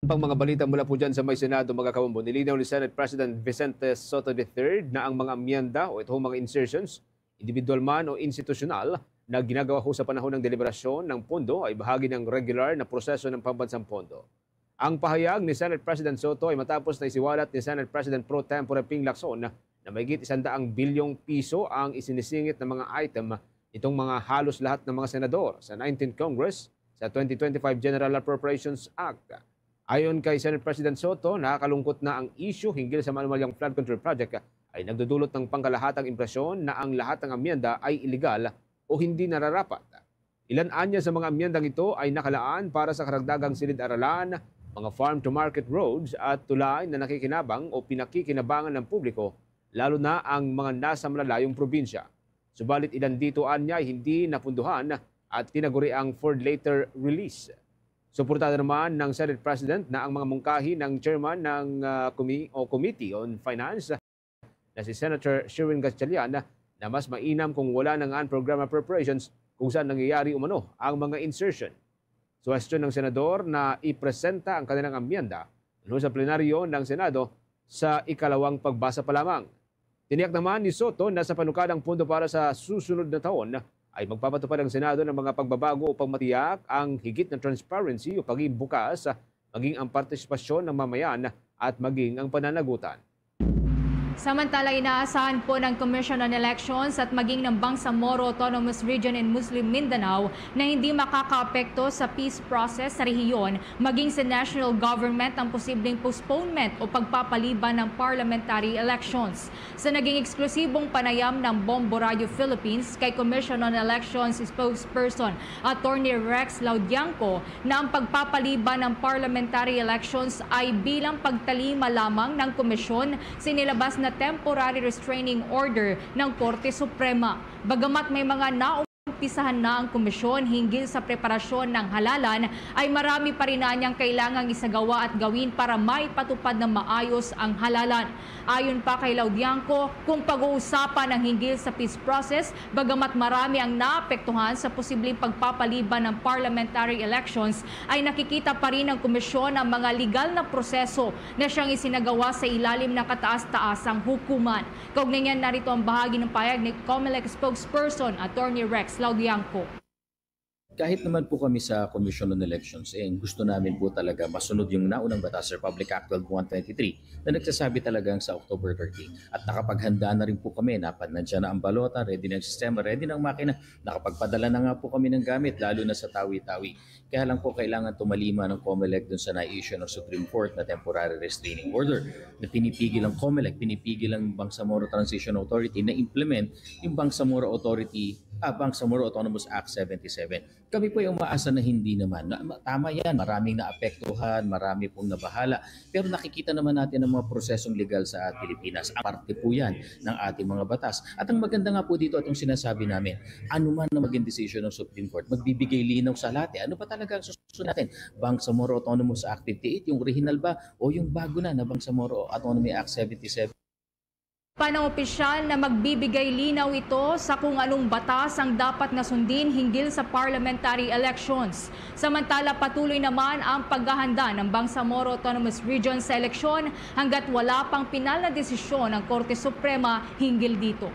pang mga balita mula po dyan sa may Senado, mga kabombo, nilinaw ni Senate President Vicente Soto the third na ang mga amyenda o itong mga insertions, individual man o institusyonal, na ginagawa ho sa panahon ng deliberasyon ng pondo ay bahagi ng regular na proseso ng pambansang pondo. Ang pahayag ni Senate President Soto ay matapos na isiwalat ni Senate President Pro Tempore Ping Lacson na mahigit isang daang bilyong piso ang isinisingit na mga item nitong mga halos lahat ng mga senador sa nineteenth Congress sa twenty twenty-five General Appropriations Act. Ayon kay Senate President Soto, nakakalungkot na ang issue hinggil sa manumalyang flood control project ay nagdudulot ng pangkalahatang impresyon na ang lahat ng amyenda ay iligal o hindi nararapat. Ilan anya sa mga amyendang ito ay nakalaan para sa karagdagang silid-aralan, mga farm-to-market roads at tulay na nakikinabang o pinakikinabangan ng publiko, lalo na ang mga nasa malalayong probinsya. Subalit ilan dito anya ay hindi napunduhan at tinaguri ang for later release. Suportado naman ng Senate President na ang mga mungkahi ng chairman ng uh, o Committee on Finance na si Senator Sherwin Gatchalian na mas mainam kung wala na nga ang program appropriations kung saan nangyayari umano ang mga insertion. Suwestyon ng senador na ipresenta ang kanilang amyenda sa plenaryo ng Senado sa ikalawang pagbasa pa lamang. Tiniyak naman ni Soto na sa panukalang pondo para sa susunod na taon ay magpapatupad ang Senado ng mga pagbabago upang matiyak ang higit na transparency o pagiging bukas, maging ang partisipasyon ng mamayan at maging ang pananagutan. Samantala, inaasahan po ng Commission on Elections at maging ng Bangsamoro Autonomous Region in Muslim Mindanao na hindi makakaapekto sa peace process sa rehiyon, maging sa national government ang posibleng postponement o pagpapaliban ng parliamentary elections. Sa naging eksklusibong panayam ng Bombo Radio Philippines kay Commission on Elections spokesperson Attorney Rex Laudianco, na ang pagpapaliban ng parliamentary elections ay bilang pagtalima lamang ng komisyon sa inilabas na temporary restraining order ng Korte Suprema. Bagamat may mga naumpisahan na ang komisyon hinggil sa preparasyon ng halalan, ay marami pa rin anyang kailangang isagawa at gawin para maipatupad na maayos ang halalan. Ayon pa kay Laudianco, kung pag-uusapan ang hinggil sa peace process, bagamat marami ang naapektuhan sa posibleng pagpapaliban ng parliamentary elections, ay nakikita pa rin ng komisyon ang mga legal na proseso na siyang isinagawa sa ilalim ng kataas-taasang hukuman. Kaugnay niyan, narito ang bahagi ng pahayag ni Comelec spokesperson Attorney Rex Laudianco. Kahit naman po kami sa Commission on Elections, eh, gusto namin po talaga masunod yung naunang batas, Republic Act twelve one twenty-three, na nagsasabi talagang sa October thirteen. At nakapaghanda na rin po kami, napan nandiyan na ang balota, ready na ang sistema, ready na ang makina, nakapagpadala na nga po kami ng gamit, lalo na sa Tawi-Tawi. Kaya lang po kailangan tumalima ng Comelec dun sa na-issue ng Supreme Court na temporary restraining order na pinipigil ang Comelec, pinipigil ang Bangsamoro Transition Authority na implement yung Bangsamoro Authority, ah, Bangsamoro Autonomous Act seventy-seven. Kami po ay umaasa na hindi naman. Na, tama yan, maraming naapektuhan, marami pong nabahala. Pero nakikita naman natin ang mga prosesong legal sa Pilipinas. Parte po yan ng ating mga batas. At ang maganda nga po dito, itong sinasabi namin, anuman na maging desisyon ng Supreme Court, magbibigay linaw sa lahat. Eh. Ano ba talaga ang susunod natin? Bangsamoro Autonomous Act fifty-eight, yung original ba, o yung bago na na Bangsamoro Autonomy Act seventy-seven? Panang opisyal na magbibigay linaw ito sa kung anong batas ang dapat na sundin hinggil sa parliamentary elections. Samantala, patuloy naman ang paghahanda ng Bangsamoro Autonomous Region sa eleksyon hanggat wala pang pinal na desisyon ang Korte Suprema hinggil dito.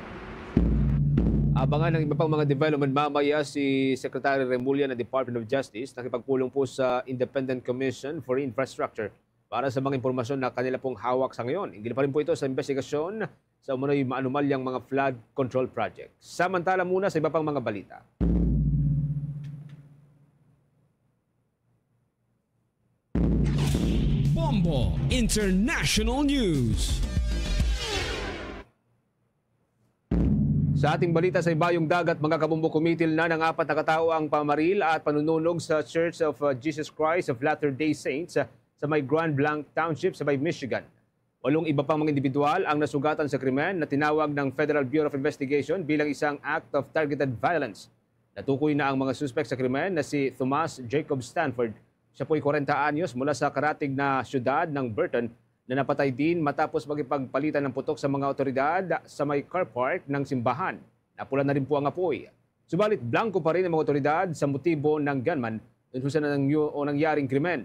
Abangan ang iba pang mga development mamaya. Si Secretary Remulla ng Department of Justice nakipagpulong po sa Independent Commission for Infrastructure para sa mga impormasyon na kanila pong hawak sa ngayon. Hinggil pa rin po ito sa investigasyon sa umano'y maanumalyang mga flood control project. Samantala muna sa iba pang mga balita. Bombo International News. Sa ating balita sa Ibayong Dagat, mga kabombo, kumitil na ng apat na katao ang pamaril at panununog sa Church of, uh, Jesus Christ of Latter-day Saints, uh, sa may Grand Blanc Township sa may Michigan. Walong iba pang mga individual ang nasugatan sa krimen na tinawag ng Federal Bureau of Investigation bilang isang act of targeted violence. Natukoy na ang mga suspek sa krimen na si Thomas Jacob Stanford. Siya po'y kwarenta anyos, mula sa karatig na siyudad ng Burton, na napatay din matapos makipagpalitan ng putok sa mga awtoridad sa may car park ng simbahan. Napula na rin po ang apoy. Subalit, blanco pa rin ang mga awtoridad sa motibo ng gunman kung saan nangyo-, o nangyaring krimen.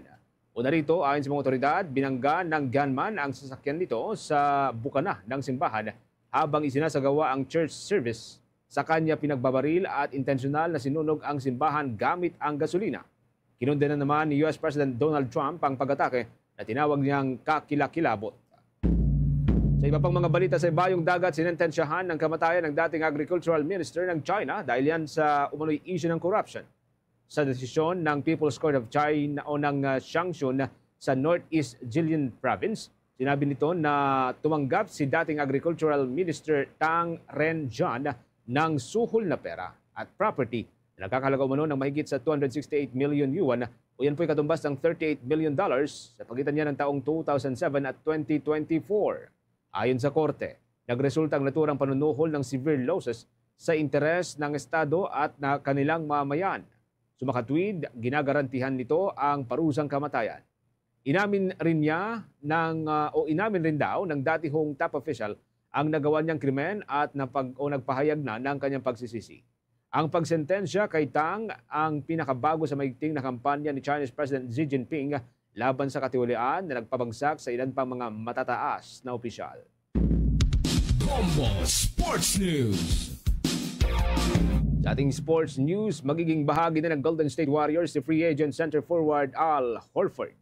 Una rito, ayon sa mga awtoridad, binangga ng gunman ang sasakyan nito sa bukana ng simbahan habang isinasagawa ang church service. Sa kanya, pinagbabaril at intensyonal na sinunog ang simbahan gamit ang gasolina. Kinundenan naman ni U S President Donald Trump ang pag-atake na tinawag niyang kakilakilabot. Sa iba pang mga balita sa Ibayong Dagat, sinentensyahan ng kamatayan ng dating agricultural minister ng China dahil yan sa umano'y issue ng corruption. Sa desisyon ng People's Court of China o ng, ah, Shanxun sa Northeast Jilin Province, sinabi nito na tumanggap si dating Agricultural Minister Tang Renjian ng suhol na pera at property na nagkakalaga umano ng mahigit sa two hundred sixty-eight million yuan, o yan po'y katumbas ng thirty-eight million dollars, sa pagitan niya ng taong two thousand seven at twenty twenty-four. Ayon sa korte, nagresulta ang naturang panunuhol ng severe losses sa interes ng Estado at na kanilang mamamayan. Sumakatwid, ginagarantihan nito ang parusang kamatayan. Inamin rin niya ng, ah, o inamin rin daw ng datihong top official ang nagawa niyang krimen at napag-, o nagpahayag na ng kanyang pagsisisi. Ang pagsentensya kay Tang ang pinakabago sa maigting na kampanya ni China's President Xi Jinping laban sa katiwalian na nagpabagsak sa ilan pang mga matataas na opisyal. Bombo Sports News. Sa ating sports news, magiging bahagi na ng Golden State Warriors si free agent center forward Al Horford.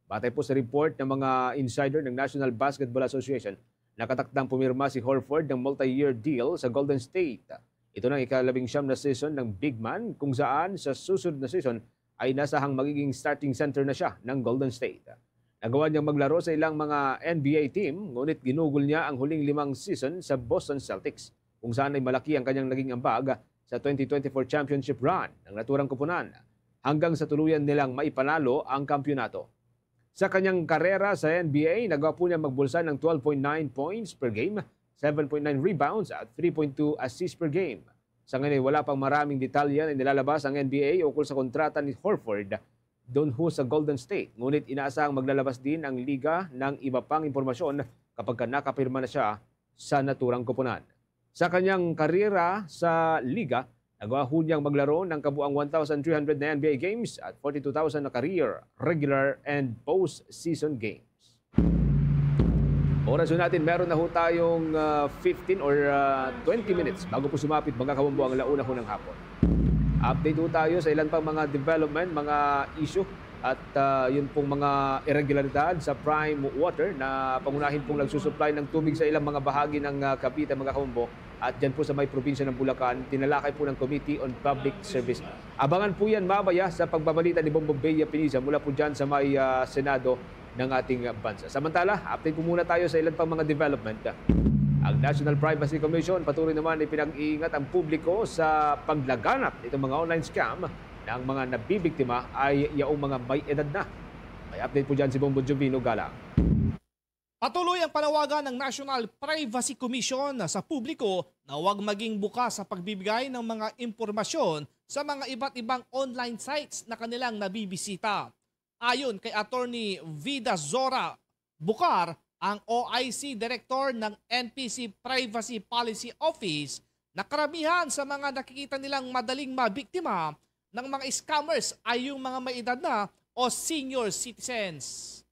Batay po sa report ng mga insider ng National Basketball Association, nakatakdang pumirma si Horford ng multi-year deal sa Golden State. Ito na ang ikalabing siyam na season ng big man, kung saan sa susunod na season ay nasahang magiging starting center na siya ng Golden State. Nagawa niyang maglaro sa ilang mga N B A team, ngunit ginugol niya ang huling limang season sa Boston Celtics, kung saan ay malaki ang kanyang naging ambag sa twenty twenty-four championship run ng naturang koponan, hanggang sa tuluyan nilang maipanalo ang kampiyonato. Sa kanyang karera sa N B A, nagawa po niya magbulsa ng twelve point nine points per game, seven point nine rebounds at three point two assists per game. Sa ngayon ay wala pang maraming detalye na nilalabas ang N B A ukol sa kontrata ni Horford doon ho sa Golden State. Ngunit inaasahang maglalabas din ang liga ng iba pang impormasyon kapag ka nakapirma na siya sa naturang koponan. Sa kanyang karera sa liga, nagawa ho niyang maglaro ng kabuang one thousand three hundred na N B A games at forty-two thousand na career, regular, and postseason games. Oras ho natin, meron na ho tayong, ah, fifteen or, ah, twenty minutes bago po sumapit, mga kabombo, ang la una ho ng hapon. Update ho tayo sa ilan pang mga development, mga issue, at, ah, yun pong mga irregularidad sa Prime Water na pangunahin pong nagsusupply ng tubig sa ilang mga bahagi ng, ah, Cavite, mga kabombo. At dyan po sa may probinsya ng Bulacan, tinalakay po ng Committee on Public Service. Abangan po yan mamaya sa pagbabalita ni Bombo Bea Pinisa mula po dyan sa may, ah, Senado ng ating bansa. Samantala, update po muna tayo sa ilan pang mga development. Ang National Privacy Commission patuloy naman ipinag-iingat ang publiko sa paglaganap nitong mga online scam na ang mga nabibiktima ay yaong mga may edad na. May update po dyan si Bombo Jovino Galang. Patuloy ang panawagan ng National Privacy Commission sa publiko na huwag maging bukas sa pagbibigay ng mga impormasyon sa mga iba't ibang online sites na kanilang nabibisita. Ayon kay Attorney Vida Zora Bucar, ang O I C Director ng N P C Privacy Policy Office, na karamihan sa mga nakikita nilang madaling mabiktima ng mga scammers ay yung mga may edad na o senior citizens.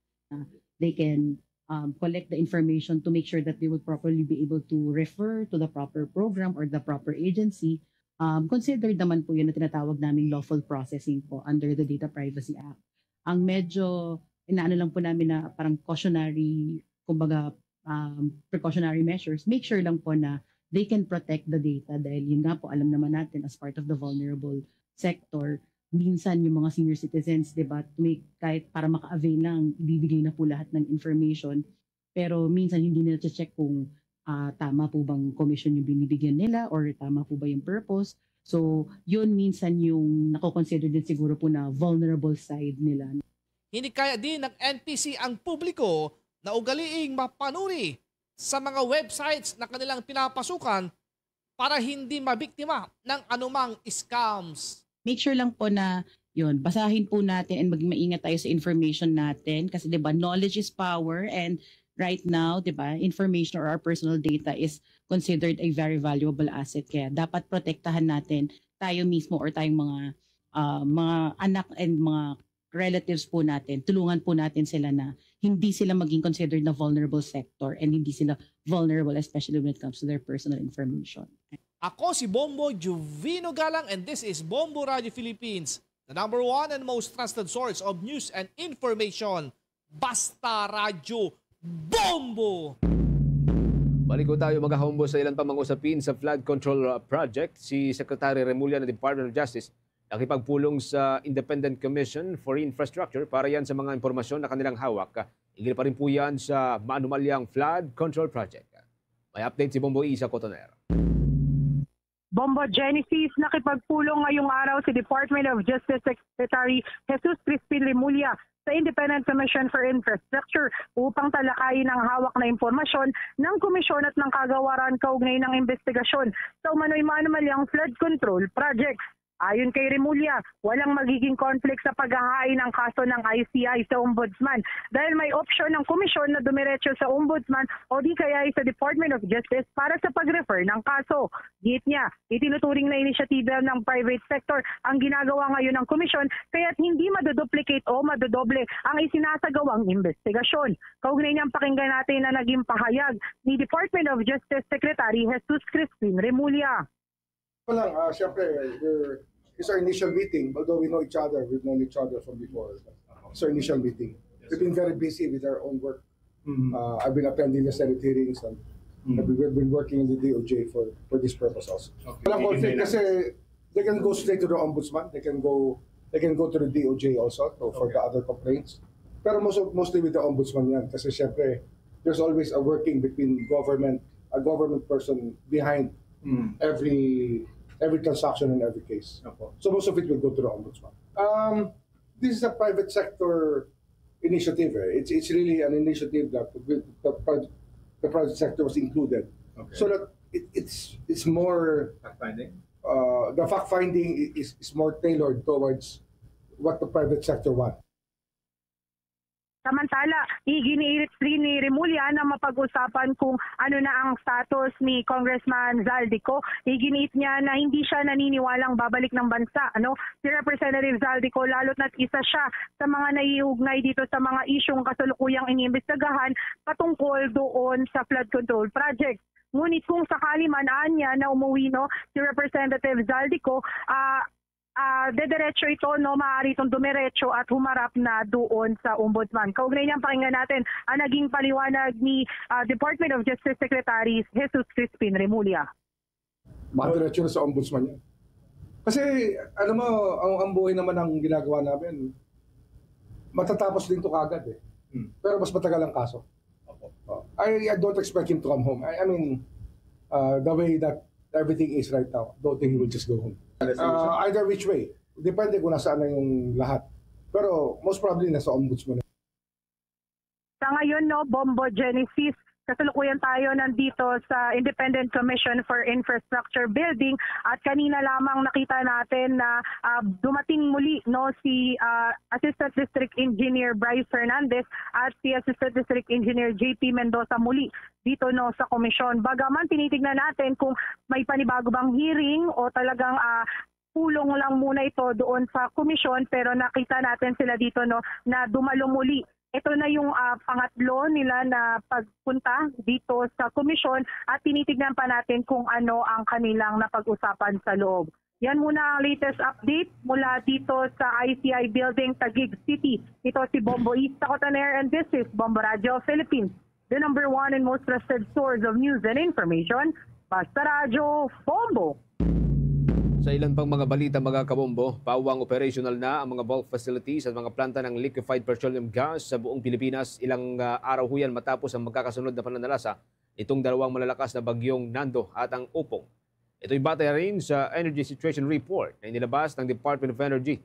They can um, collect the information to make sure that they will properly be able to refer to the proper program or the proper agency, um, considered naman po yun na tinatawag naming lawful processing po under the Data Privacy Act. Ang medyo inaano lang po namin na parang cautionary, kumbaga, um, precautionary measures, make sure lang po na they can protect the data dahil yun nga po, alam naman natin as part of the vulnerable sector, minsan yung mga senior citizens, di ba, may, kahit para maka-avail lang, ibibigay na po lahat ng information. Pero minsan hindi nila check kung ah, tama po bang commission yung binibigyan nila or tama po ba yung purpose. So, yun minsan yung nako-consider din siguro po na vulnerable side nila. Hinikayat din ng N P C ang publiko na ugaliing mapanuri sa mga websites na kanilang pinapasukan para hindi mabiktima ng anumang scams. Make sure lang po na yun, basahin po natin and maging maingat tayo sa information natin kasi 'di ba, knowledge is power, and right now, 'di ba, information or our personal data is considered a very valuable asset, kaya dapat protektahan natin tayo mismo or tayong mga ah, mga anak and mga relatives po natin. Tulungan po natin sila na hindi sila maging considered na vulnerable sector and hindi sila vulnerable, especially when it comes to their personal information. Ako si Bombo Juvino Galang and this is Bombo Radio Philippines, the number one and most trusted source of news and information. Basta Radyo Bombo! Balik ko tayo, mga hombo, sa ilan pang mga usapin sa flood control uh, project. Si Secretary Remulla ng Department of Justice nakipagpulong sa Independent Commission for Infrastructure para yan sa mga impormasyon na kanilang hawak. Hinggil pa rin po yan sa maanumalyang flood control project. May update si Bombo Isa Cotoner. Bombo Genesis, nakipagpulong ngayong araw si Department of Justice Secretary Jesus Crispin Remulla sa Independent Commission for Infrastructure upang talakayin ang hawak na impormasyon ng komisyon at ng kagawaran kaugnay ng investigasyon sa umano'y maanumalyang flood control projects. Ayon kay Remulla, walang magiging conflict sa paghahain ng kaso ng I C I sa Ombudsman dahil may opsyon ng komisyon na dumiretso sa Ombudsman o di kaya sa Department of Justice para sa pag-refer ng kaso. Giit niya, itinuturing na inisyatiba ng private sector ang ginagawa ngayon ng komisyon kaya't hindi maduduplicate o madodoble ang isinasagawang investigasyon. Kaugnay niyang pakinggan natin na naging pahayag ni Department of Justice Secretary Jesus Crispin Remulla. Well, uh, siyempre, we're, it's our initial meeting, although we know each other, we've known each other from before. It's our initial meeting. We've been very busy with our own work. Mm-hmm. Uh, I've been attending the Senate hearings and mm-hmm. we've been working in the D O J for, for this purpose also. Okay. Walang conflict kasi they can go straight to the ombudsman, they can go they can go to the D O J also to, for okay. the other complaints. Pero most of, mostly with the ombudsman yan kasi syempre there's always a working between government, a government person behind mm. every every transaction in every case. Okay. So most of it will go to the ombudsman. Um, this is a private sector initiative. Eh. It's it's really an initiative that the, the, the private sector was included, okay. So that it, it's it's more fact finding. Uh, the fact finding is is more tailored towards what the private sector want. Samantala, iginiit rin ni Remulla na mapag-usapan kung ano na ang status ni Congressman Zaldy Co. Iginiit niya na hindi siya naniniwalang babalik ng bansa, ano, si Representative Zaldy Co, lalo't nat isa siya sa mga naiugnay dito sa mga isyung kasalukuyang iniimbestigahan patungkol doon sa flood control project. Ngunit kung sakali man anya na umuwi, no, si Representative Zaldy Co, ah, ah, dediretso ito, no, maaari itong dumiretso at humarap na doon sa ombudsman. Kaugnay niyan, pakinggan natin ang naging paliwanag ni ah, Department of Justice Secretary Jesus Crispin Remulla. Madiretso na sa ombudsman yan. Kasi, alam mo, ang, ang buhay naman ng ginagawa namin, matatapos din to kagad eh. Hmm. Pero mas matagal ang kaso. Oh, I, I don't expect him to come home. I, I mean, uh, the way that everything is right now, don't think he will just go home. Uh, either which way. Depende kung nasaan na yung lahat. Pero most probably nasa ombudsman. Sa ngayon, no, Bombo Genesis, kasalukuyan tayo nandito sa Independent Commission for Infrastructure Building at kanina lamang nakita natin na uh, dumating muli, no, si uh, Assistant District Engineer Bryce Hernandez at si Assistant District Engineer J P Mendoza muli dito, no, sa komisyon. Bagaman tinitignan natin kung may panibago bang hearing o talagang uh, pulong lang muna ito doon sa komisyon, pero nakita natin sila dito, no, na dumalo muli Ito na yung, ah, pangatlo nila na pagpunta dito sa komisyon at tinitignan pa natin kung ano ang kanilang napag-usapan sa loob. Yan muna ang latest update mula dito sa I C I Building, Taguig City. Ito si Bombo East Tacotaner, and this is Bombo Radyo Philippines, the number one and most trusted source of news and information. Basta Radyo, Bombo! Sa ilan pang mga balita, mga kabombo, pawang operational na ang mga bulk facilities at mga planta ng liquefied petroleum gas sa buong Pilipinas ilang, ah, araw huyan matapos ang magkakasunod na pananalasa nitong dalawang malalakas na bagyong Nando at ang Upong. Ito'y batay rin sa Energy Situation Report na inilabas ng Department of Energy.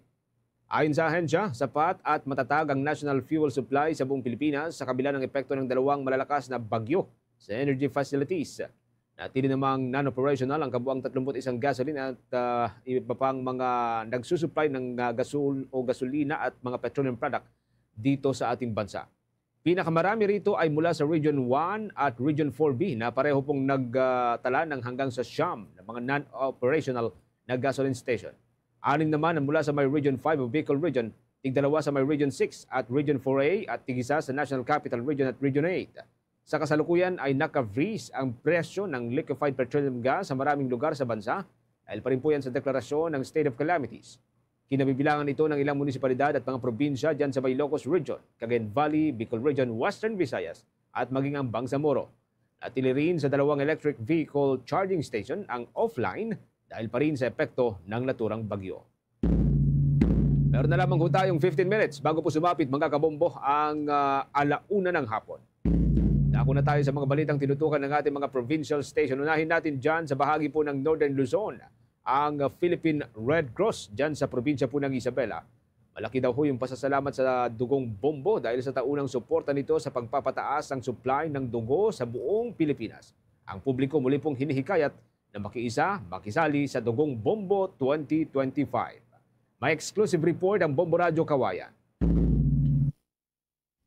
Ayon sa ahensya, sapat at matatag ang national fuel supply sa buong Pilipinas sa kabila ng epekto ng dalawang malalakas na bagyo sa energy facilities. Natili namang non-operational ang kabuang tatlumput isang gasoline at, ah, iba pang mga nagsusupply ng, ah, gasol o gasolina at mga petroleum product dito sa ating bansa. Pinakamarami rito ay mula sa Region one at Region four B na pareho pong nagtala ng hanggang sa siyam na mga non-operational na gasoline station. Anim naman ang mula sa may Region five o Bicol Region, tigdalawa sa may Region six at Region four A, at tigisa sa National Capital Region at Region eight. Sa kasalukuyan ay naka-freeze ang presyo ng liquefied petroleum gas sa maraming lugar sa bansa dahil pa rin po yan sa deklarasyon ng state of calamities. Kinabibilangan ito ng ilang munisipalidad at mga probinsya dyan sa may Ilocos Region, Cagayan Valley, Bicol Region, Western Visayas, at maging ang Bangsamoro. Natili rin sa dalawang electric vehicle charging station ang offline dahil pa rin sa epekto ng naturang bagyo. Meron na lamang ho tayong fifteen minutes bago po sumapit, mga kabombo, ang, ah, ala una ng hapon. Dako na tayo sa mga balitang tinutukan ng ating mga provincial station. Unahin natin dyan sa bahagi po ng Northern Luzon, ang Philippine Red Cross dyan sa probinsya po ng Isabela. Malaki daw ho yung pasasalamat sa Dugong Bombo dahil sa taunang suporta nito sa pagpapataas ng supply ng dugo sa buong Pilipinas. Ang publiko muli pong hinihikayat na makiisa, makisali sa Dugong Bombo twenty twenty-five. May exclusive report ang Bombo Radyo Kawayan.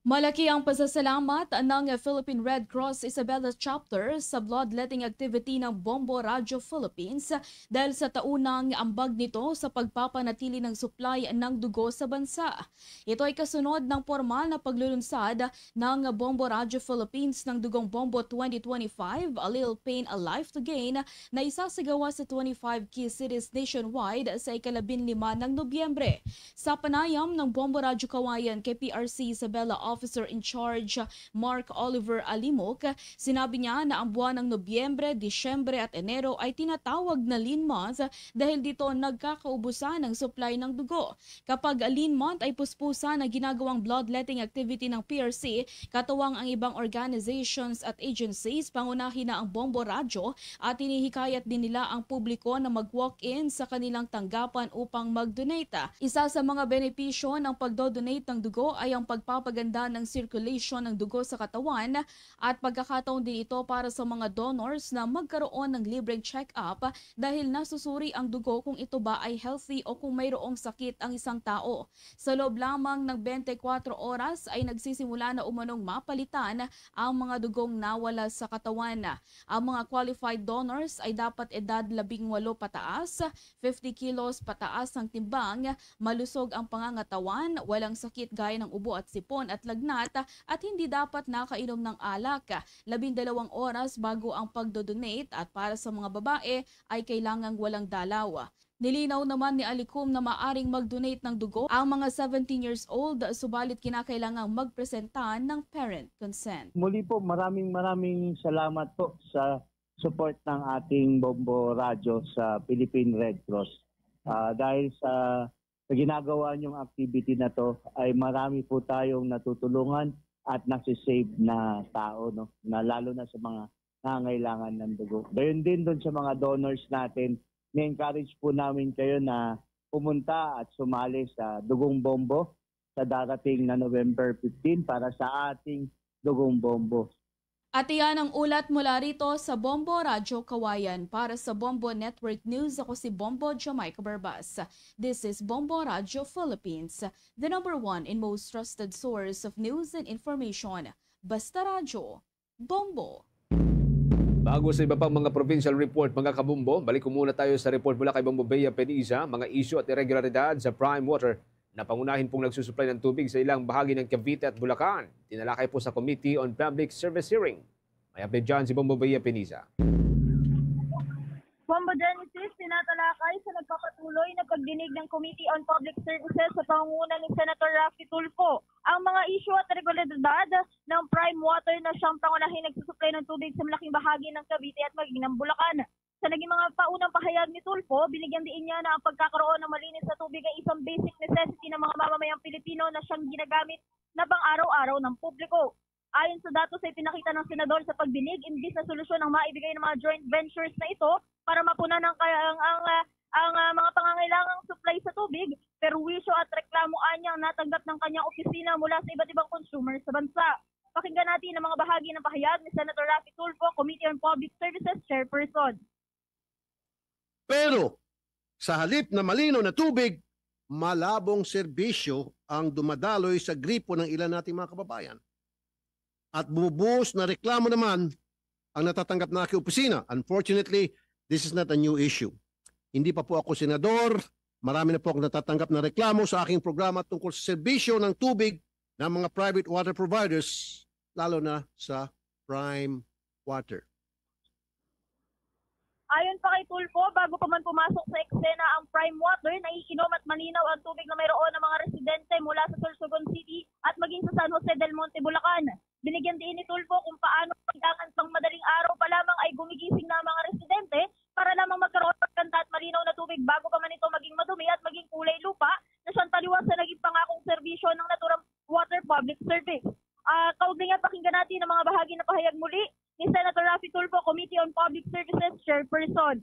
Malaki ang pasasalamat ng Philippine Red Cross Isabela Chapter sa bloodletting activity ng Bombo Radyo Philippines dahil sa taunang ambag nito sa pagpapanatili ng supply ng dugo sa bansa. Ito ay kasunod ng pormal na paglulunsad ng Bombo Radyo Philippines ng Dugong Bombo twenty twenty-five, A Little Pain, A Life to Gain, na isasagawa sa twenty-five key cities nationwide sa ikalabinlima ng Nobyembre. Sa panayam ng Bombo Radyo Kawayan kay P R C Isabela Officer in Charge Mark Oliver Alimok, sinabi niya na ang buwan ng Nobyembre, Disyembre at Enero ay tinatawag na lean month dahil dito nagkakaubusan ang supply ng dugo. Kapag lean month ay puspusan ang ginagawang bloodletting activity ng P R C, katuwang ang ibang organizations at agencies, pangunahin na ang Bombo Radyo, at hinihikayat din nila ang publiko na mag-walk-in sa kanilang tanggapan upang mag-donate. Isa sa mga benepisyo ng pagdodonate ng dugo ay ang pagpapaganda ng circulation ng dugo sa katawan at pagkakataon din ito para sa mga donors na magkaroon ng libreng check-up dahil nasusuri ang dugo kung ito ba ay healthy o kung mayroong sakit ang isang tao. Sa loob lamang ng twenty-four oras ay nagsisimula na umanong mapalitan ang mga dugong nawala sa katawan. Ang mga qualified donors ay dapat edad labing walo pataas, fifty kilos pataas ang timbang, malusog ang pangangatawan, walang sakit gaya ng ubo at sipon at lagnat, at hindi dapat nakainom ng alak. Labindalawang oras bago ang pagdodonate at para sa mga babae ay kailangang walang dalaw. Nilinaw naman ni Alikum na maaring mag-donate ng dugo ang mga seventeen years old, subalit kinakailangang magpresenta ng parent consent. Muli po, maraming, maraming salamat po sa support ng ating Bombo Radyo sa Philippine Red Cross. Ah, dahil sa, sa ginagawa niyong activity na 'to, ay marami po tayong natutulungan at nasi-save na tao, no? Na lalo na sa mga nangangailangan ng dugo. Gayon din dun sa mga donors natin, ni-encourage po namin kayo na pumunta at sumali sa Dugong Bombo sa darating na November fifteen para sa ating Dugong Bombo. At iyan ang ulat mula rito sa Bombo Radyo Kawayan. Para sa Bombo Network News, ako si Bombo Jamaica Barbas. This is Bombo Radyo Philippines, the number one and most trusted source of news and information. Basta Radyo, Bombo. Bago sa iba pang mga provincial report, mga kabombo, balik ko muna tayo sa report mula kay Bombo Bea Peniza, mga isyu at irregularidad sa Prime Water na pangunahin pong nagsusuplay ng tubig sa ilang bahagi ng Cavite at Bulacan. Tinalakay po sa Committee on Public Service Hearing. May update dyan si Bombo Bea Piniza. Bombo Genesis, tinatalakay sa nagpapatuloy na pagdinig ng Committee on Public Services sa pangunguna ni Senator Raffy Tulfo ang mga isyu at regularidad ng prime water na siyang pangunahing nagsusuplay ng tubig sa malaking bahagi ng Cavite at maging ng Bulacan. Sa naging mga paunang pahayag ni Tulfo, binigyang diin niya na ang pagkakaroon ng malinis na tubig ay isang basic necessity ng mga mamamayang Pilipino na siyang ginagamit na pang-araw-araw ng publiko. Ayon sa datos ay pinakita ng senador sa pagdinig, imbis na solusyon ang maibigay ng mga joint ventures na ito para mapunan ang, ang, ang, ah, ang ah, mga pangangailangang supply sa tubig, perwisyo at reklamo anyang natanggap ng kanyang opisina mula sa iba't ibang consumer sa bansa. Pakinggan natin ang mga bahagi ng pahayag ni Senator Raffy Tulfo, Committee on Public Services Chairperson. Pero sa halip na malinaw na tubig, malabong serbisyo ang dumadaloy sa gripo ng ilan nating mga kababayan. At bumubuhos na reklamo naman ang natatanggap na aking opisina. Unfortunately, this is not a new issue. Hindi pa po ako senador, marami na po akong natatanggap na reklamo sa aking programa tungkol sa serbisyo ng tubig ng mga private water providers, lalo na sa prime water. Ayon pa kay Tulfo, bago pa man pumasok sa eksena ang prime water, naiinom at malinaw ang tubig na mayroon ng mga residente mula sa Sorsogon City at maging sa San Jose del Monte, Bulacan. Binigyan diin ni Tulfo kung paano kailangan pang madaling araw pa lamang ay gumigising na ang mga residente para lamang magkaroon ng ganda at malinaw na tubig bago pa man ito maging madumi at maging kulay lupa na siyang taliwas sa naging pangakong serbisyo ng naturang water public service. Uh, kaugnay niya, pakinggan natin ang mga bahagi na pahayag muli ni Senator Raffy Tulfo, Committee on Public Services Chairperson.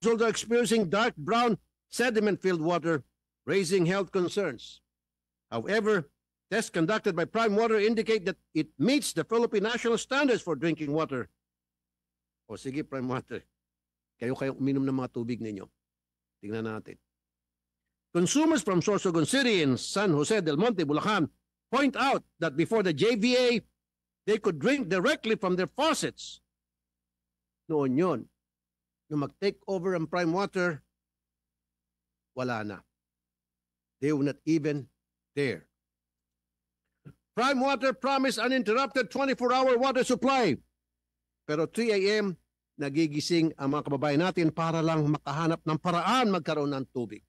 Although experiencing dark brown sediment-filled water, raising health concerns. However, tests conducted by Prime Water indicate that it meets the Philippine national standards for drinking water. O sige, Prime Water, kayo kayo uminom ng mga tubig ninyo. Tingnan natin. Consumers from Sorsogon City in San Jose del Monte, Bulacan, point out that before the J V A, they could drink directly from their faucets. Noon yon, nung mag-take over ang Prime Water, wala na. They will not even dare. Prime Water promised uninterrupted twenty-four hour water supply. Pero three a.m., nagigising ang mga kababayan natin para lang makahanap ng paraan magkaroon ng tubig.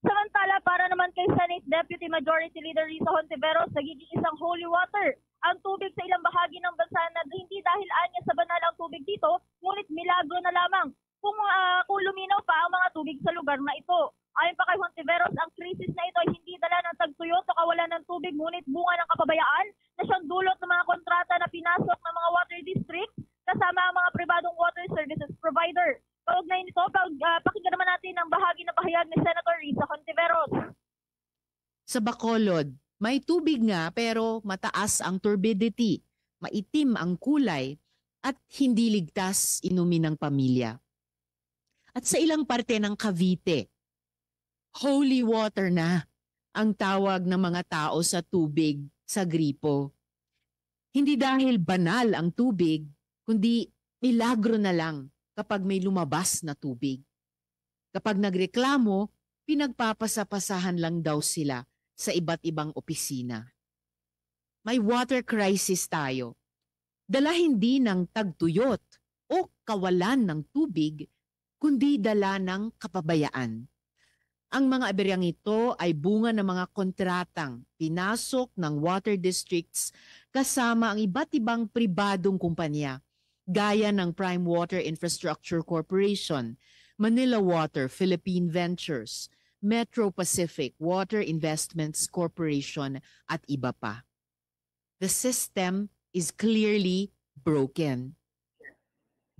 Samantala, para naman kay Senate Deputy Majority Leader Risa Hontiveros, nagiging isang holy water ang tubig sa ilang bahagi ng bansa na hindi dahil anya sa banal ang tubig dito, ngunit milagro na lamang kung, ah, kung luminaw pa ang mga tubig sa lugar na ito. Ayon pa kay Hontiveros, ang krisis na ito ay hindi dala ng tagtuyot o kawalan ng tubig, ngunit bunga ng kapabayaan na siyang dulot ng mga kontrata na pinasok ng mga water district kasama ang mga pribadong water services provider. Kaugnay nito, pag, ah, pakinggan naman natin ang bahagi na pahayag ni Senator Risa Hontiveros. Sa Bacolod, may tubig nga pero mataas ang turbidity, maitim ang kulay, at hindi ligtas inumin ng pamilya. At sa ilang parte ng Cavite, holy water na ang tawag ng mga tao sa tubig sa gripo. Hindi dahil banal ang tubig, kundi milagro na lang kapag may lumabas na tubig. Kapag nagreklamo, pinagpapasapasahan lang daw sila sa iba't ibang opisina. May water crisis tayo. Dala hindi ng tagtuyot o kawalan ng tubig, kundi dala ng kapabayaan. Ang mga aberyang ito ay bunga ng mga kontratang pinasok ng water districts kasama ang iba't ibang pribadong kumpanya, gaya ng Prime Water Infrastructure Corporation, Manila Water Philippine Ventures, Metro Pacific Water Investments Corporation, at iba pa. The system is clearly broken.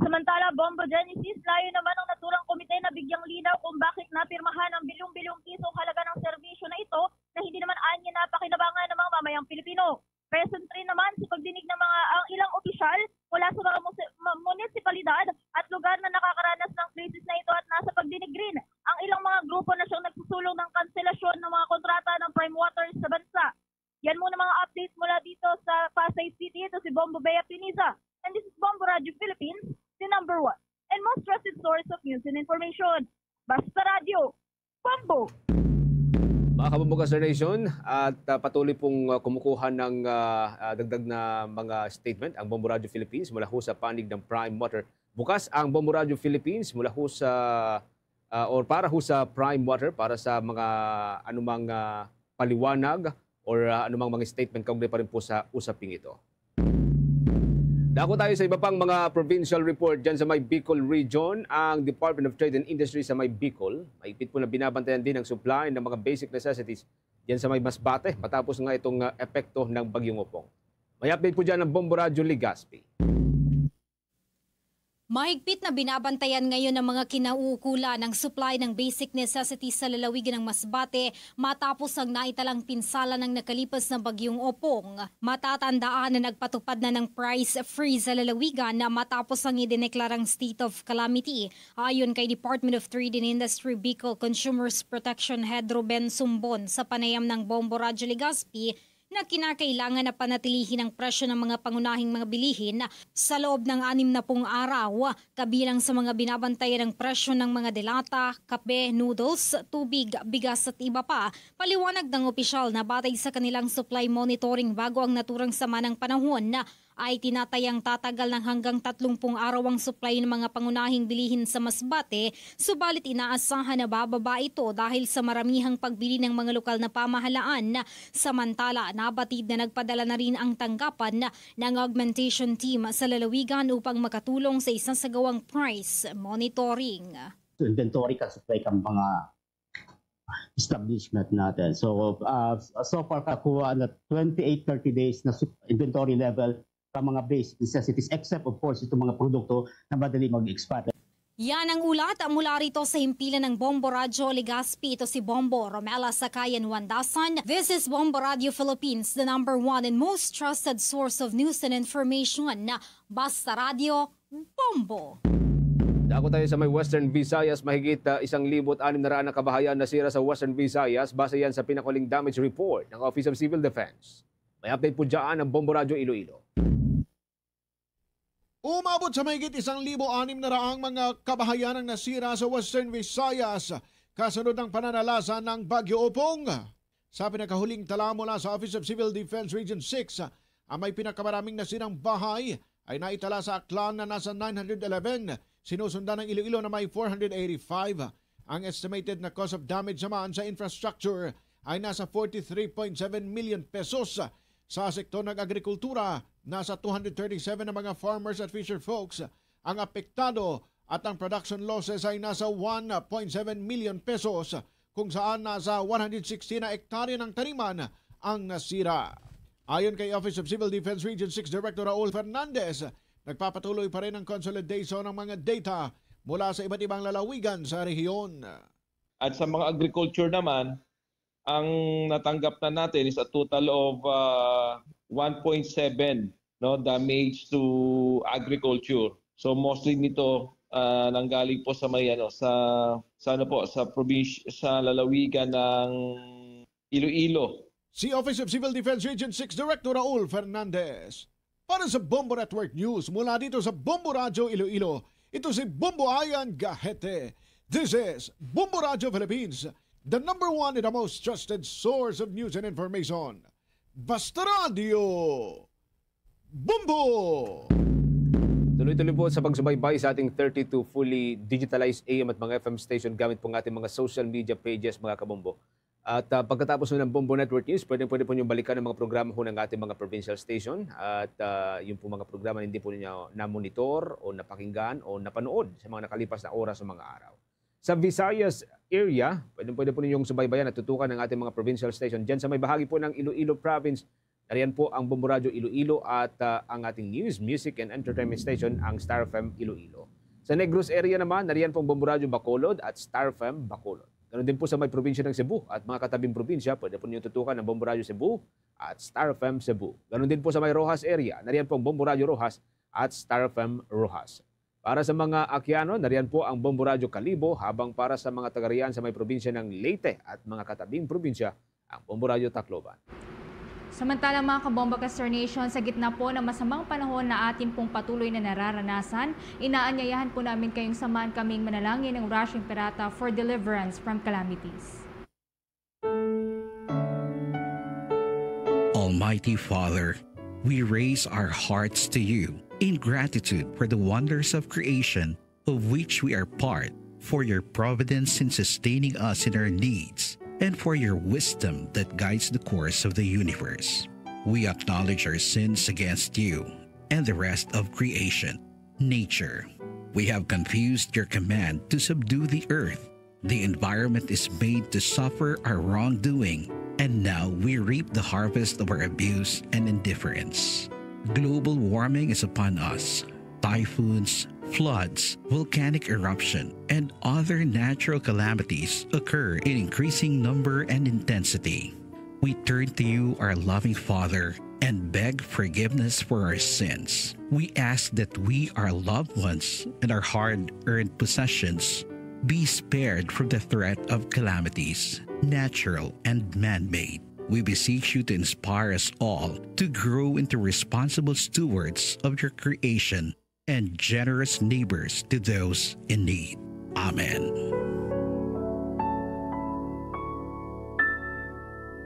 Samantala, Bombo Genesis, layo naman ang naturang komite na bigyang linaw kung bakit napirmahan ang bilyong-bilyong pisong halaga ng serbisyo na ito na hindi naman anya napakinabangan ng mga mamayang Pilipino. Present rin naman sa pagdinig ng mga, ang ilang opisyal mula sa mga muse- ma- munisipalidad at lugar na nakakaranas ng krisis na ito, at nasa pagdinig rin ang ilang mga grupo na siyang nagsusulong ng kanselasyon ng mga kontrata ng Prime Water sa bansa. Yan muna mga update mula dito sa Pasay City. Ito si Bombo Bea Piniza, and this is Bombo Radio Philippines, the number one and most trusted source of news and information. Basta Radio! Bombo! Mga kabombo ka, Star Nation, at ah, patuloy pong ah, kumukuha ng ah, ah, dagdag na mga statement ang Bombo Radio Philippines mula ho sa panig ng Prime Water. Bukas ang Bombo Radio Philippines mula ho sa ah, or para ho sa Prime Water para sa mga anumang ah, paliwanag or ah, anumang mga statement kaugnay pa rin po sa usaping ito. Dako tayo sa iba pang mga provincial report dyan sa may Bicol Region. Ang Department of Trade and Industry sa may Bicol, mahigpit po na binabantayan din ang supply ng mga basic necessities dyan sa may Masbate matapos nga itong ah, epekto ng Bagyong Opong. May update po dyan ang Bombo Radyo Legazpi. Mahigpit na binabantayan ngayon ang mga kinauukulan ng supply ng basic necessities sa lalawigan ng Masbate matapos ang naitalang pinsala ng nakalipas na Bagyong Opong. Matatandaan na nagpatupad na ng price freeze sa lalawigan na matapos ang idineklarang state of calamity. Ayon kay Department of Trade and Industry Bicol Consumers Protection Head Ruben Sumbon sa panayam ng Bombo Radyo Legazpi, na kinakailangan na panatilihin ang presyo ng mga pangunahing mga bilihin sa loob ng anim na pung araw, kabilang sa mga binabantayan ang presyo ng mga delata, kape, noodles, tubig, bigas at iba pa. Paliwanag ng opisyal na batay sa kanilang supply monitoring bago ang naturang sama ng panahon, ay tinatayang tatagal ng hanggang tatlong pung araw ang supply ng mga pangunahing bilihin sa Masbate, subalit inaasahan na bababa ito dahil sa maramihang pagbili ng mga lokal na pamahalaan. Samantala, nabatid na nagpadala na rin ang tanggapan ng augmentation team sa lalawigan upang makatulong sa isasagawang price monitoring. Inventory ka supply kang mga establishment natin. So, uh, so far kakuha na twenty-eight, thirty days na inventory level sa mga basic necessities, except of course itong mga produkto na madali mag-expire. Yan ang ulat mula rito sa himpilan ng Bombo Radyo Legazpi. Ito si Bombo Romela Sakayan Wandasan. This is Bombo Radyo Philippines, the number one and most trusted source of news and information. Basta Radyo, Bombo! Dako tayo sa may Western Visayas. Mahigit uh, isang libo at anim na raan na kabahayan nasira sa Western Visayas. Base yan sa pinakuling damage report ng Office of Civil Defense. May update po dyan ang Bombo Radyo Iloilo. Umabot sa mahigit isang libo anim na raang mga kabahayan ang nasira sa Western Visayas kasunod ng pananalasa ng Bagyo Opong. Sa pinakahuling tala mula sa Office of Civil Defense Region six, ang may pinakamaraming nasirang bahay ay naitala sa Aklan na nasa nine hundred eleven, sinusundan ng Iloilo na may four hundred eighty-five. Ang estimated na cost of damage naman sa infrastructure ay nasa forty-three point seven million pesos. Sa sektor ng agrikultura, nasa two hundred thirty-seven na mga farmers at fisher folks ang apektado at ang production losses ay nasa one point seven million pesos, kung saan nasa one hundred sixty na ektarya ng taniman ang nasira. Ayon kay Office of Civil Defense Region six Director Raul Fernandez, nagpapatuloy pa rin ang consolidation ng mga data mula sa iba't ibang lalawigan sa rehiyon. At sa mga agriculture naman, ang natanggap na natin is a total of uh, one point seven, no, damage to agriculture. So mostly nito uh, nanggaling po sa may ano, sa sa ano po, sa probinsya, sa lalawigan ng Iloilo. Si Office of Civil Defense Region six Director Raul Fernandez. Para sa Bombo Network News mula dito sa Bombo Radyo Iloilo, ito si Bombo Ayan Gahete. This is Bombo Radyo Philippines, the number one and the most trusted source of news and information. Basta Radyo, Bombo! Tuloy-tuloy po sa pagsubaybay sa ating thirty-two fully digitalized A M at mga F M station gamit po ang ating mga social media pages, mga kabombo. At uh, pagkatapos ng Bombo Network News, pwede, pwede po niyong balikan ang mga programa ho ng ating mga provincial station. At uh, yung po mga programa na hindi po ninyo na-monitor o napakinggan o napanood sa mga nakalipas na oras o mga araw. Sa Visayas area, pwede, pwede po ninyong subaybayan at tutukan ang ating mga provincial station. Diyan sa may bahagi po ng Iloilo Province, nariyan po ang Bombo Radyo Iloilo at uh, ang ating news, music, and entertainment station, ang Star F M Iloilo. Sa Negros area naman, nariyan po ang Bombo Radyo Bacolod at Star F M Bacolod. Ganun din po sa may probinsya ng Cebu at mga katabing probinsya, pwede po ninyo tutukan ang Bombo Radyo Cebu at Star F M Cebu. Ganun din po sa may Roxas area, nariyan po ang Bombo Radyo Roxas at Star F M Roxas. Para sa mga Aquiano, nariyan po ang Bombo Radyo Kalibo, habang para sa mga taga-riyan sa may probinsya ng Leyte at mga katabing probinsya, ang Bombo Radyo Tacloban. Samantala, mga Kabombo Kester Nation, sa gitna po ng masamang panahon na atin pong patuloy na nararanasan, inaanyayahan po namin kayong samahan kaming manalangin ng Orasyo Imperata for deliverance from calamities. Almighty Father, we raise our hearts to you in gratitude for the wonders of creation of which we are part, for your providence in sustaining us in our needs, and for your wisdom that guides the course of the universe. We acknowledge our sins against you and the rest of creation, nature. We have confused your command to subdue the earth. The environment is made to suffer our wrongdoing, and now we reap the harvest of our abuse and indifference. Global warming is upon us. Typhoons, floods, volcanic eruption, and other natural calamities occur in increasing number and intensity. We turn to you, our loving Father, and beg forgiveness for our sins. We ask that we, our loved ones, and our hard-earned possessions be spared from the threat of calamities, natural and man-made. We beseech you to inspire us all to grow into responsible stewards of your creation and generous neighbors to those in need. Amen.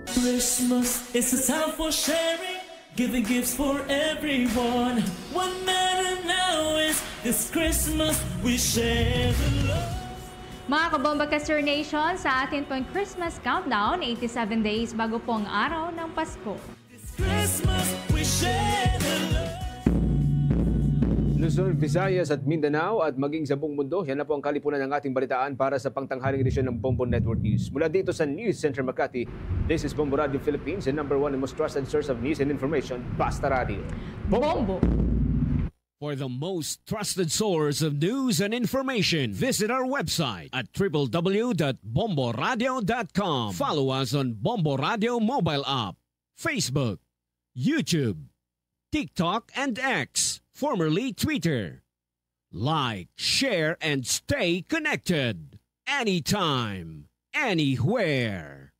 Christmas is a time for sharing, giving gifts for everyone. What matter now is this Christmas we share the love. Mga Kabombo Kester Nation, sa atin pong Christmas countdown, eighty-seven days bago po ang araw ng Pasko. This Christmas, we share the love. Luzon, Visayas at Mindanao at maging sa buong mundo, yan na po ang kalipunan ng ating balitaan para sa pangtanghaling edisyon ng Bombo Network News. Mula dito sa News Center Makati, this is Bombo Radio Philippines, the number one and most trusted source of news and information. Basta Radio. Bombo. For the most trusted source of news and information, visit our website at triple W dot bombo radio dot com. Follow us on Bombo Radio mobile app, Facebook, YouTube, TikTok, and X, formerly Twitter. Like, share, and stay connected. Anytime, anywhere.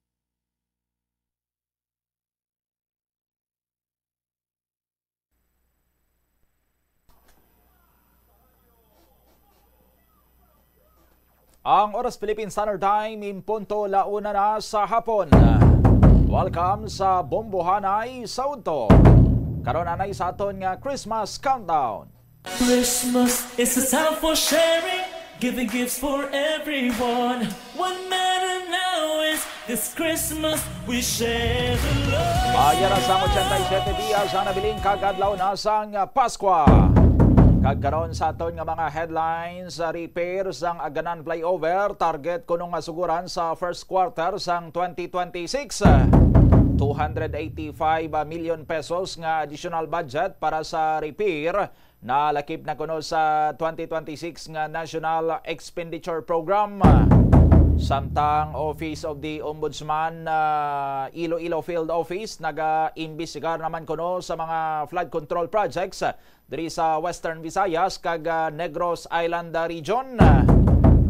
Ang oras, Philippine Standard Time, in punto la una na sa hapon. Welcome sa Bombohanay sa Udto. Karon anay sa aton nga Christmas countdown. Christmas is a time for sharing, giving gifts for everyone. What matter now is this Christmas we share the love. Ayan na sang ochenta y siete dias ang nabilin kag adlaw na sang Paskwa. Kag karon sa aton nga mga headlines, ah, repair sang Aganan Flyover, target kuno nga suguran sa first quarter sang twenty twenty-six. Two hundred eighty-five million pesos nga additional budget para sa repair nalakip na kuno sa twenty twenty-six nga National Expenditure Program. Samtang Office of the Ombudsman, ah, Iloilo Field Office nagaimbestigar naman kuno sa mga flood control projects diri sa Western Visayas kag, ah, Negros Island, ah, Region.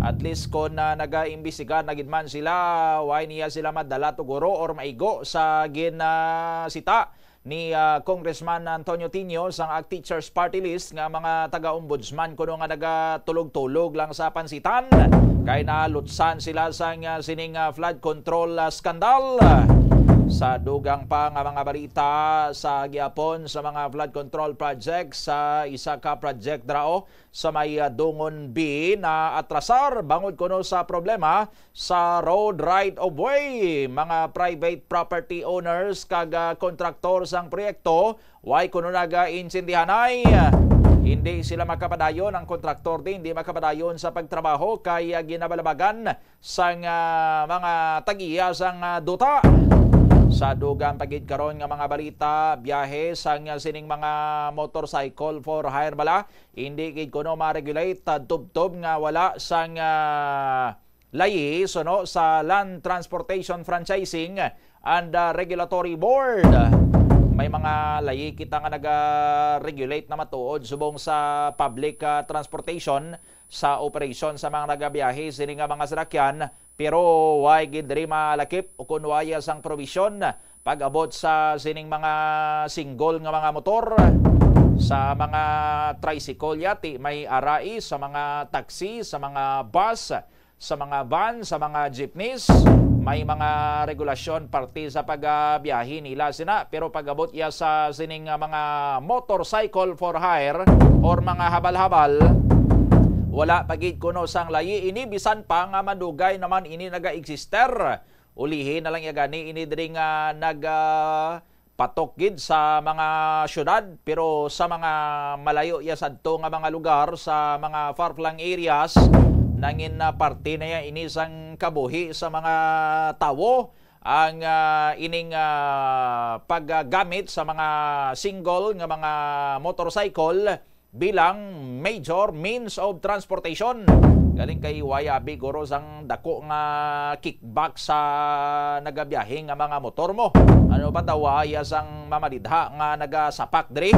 At least kon, ah, nagaimbestigar na gid man sila, way niya sila madala tuguro or maigo sa gin, ah, sita ni, ah, Congressman Antonio Tinio sang Act Teachers Party List nga mga taga-ombudsman kuno nga nagatulog-tulog lang sa pansitan kay nalutsan sila sang, ah, sining, ah, flood control, ah, skandal. Sa dugang pa nga mga balita, sa gihapon sa mga flood control projects, sa isa ka project dira, oh, sa may, ah, Dungon B na atrasar bangod kuno sa problema sa road right of way. Mga private property owners kag, ah, kontraktor sang proyekto, way kuno nagaintindihanay. Hindi sila makapadayon, ang kontraktor din hindi makapadayon sa pagtrabaho kay, ah, ginabalabagan sang, ah, mga tag-iya sang, ah, duta. Sa dugang pa gid karon nga mga balita, biyahe sang, ah, sining mga motorcycle for hire bala, hindi gid kuno ma-regulate, ah, tubtob nga wala sang, ah, layi suno sa Land Transportation Franchising and, ah, Regulatory Board. May mga layi kita nga naga-regulate na matuod subong sa public, ah, transportation sa operasyon sa mga nagabiyahe sini nga mga salakyan, pero way gid diri malakip o kon waya sang probisyon Pag-abot sa sining mga single nga mga motor, sa mga tricycle yati, may arai, sa mga taxi, sa mga bus, sa mga van, sa mga jeepneys, may mga regulasyon parte sa pagbiyahe nila sina. Pero pag-abot ya sa sining, ah, mga motorcycle for hire or mga habal-habal, wala pa gid kuno sang layi ini, bisan pa nga madugay naman ini naga-eksister. Ulihi na lang ya gani ini diri nga nag, ah, patok gid sa mga syudad, pero sa mga malayo ya sadto nga mga lugar, sa mga far-flung areas, nangin na parte na ya ini sang kabuhi sa mga tawo ang, ah, ining, ah, paggamit sa mga single nga mga motorcycle bilang major means of transportation. Galing kay waya abi guro sang dako nga kickback sa nagabiyahe nga mga motor mo. Ano pa daw, waya sang mamalidha nga nagasapak diri.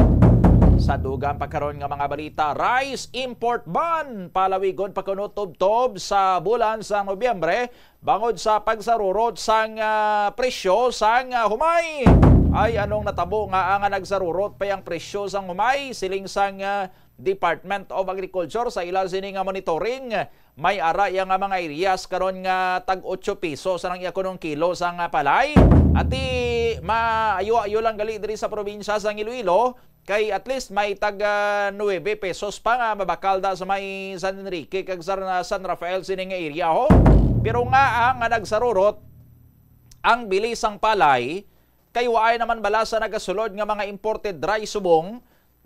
Sa dugang pa karon nga mga balita, rice import ban palawigon pa kuno tubtob sa bulan sa Nobyembre bangod sa pagsarurot sang, ah, presyo sang, ah, humay. Ay, anong natabo nga ang nagsarurot pa ang presyo sang humay? Siling sang, ah, Department of Agriculture sa ila sini nga monitoring, may ara iya nga mga areas karon nga tag otso piso sa nang iya kunong kilo sang, ah, palay. Ati, maayo-ayo lang gali diri sa probinsya sang Iloilo, kay at least may tag, ah, nuebe pesos pa nga mabakal da sa may San Enrique kag sa San Rafael sini nga area ho. Pero nga ang nga nagsarurot ang bili sang palay, kay waay naman bala sa nagasulod nga mga imported rice subong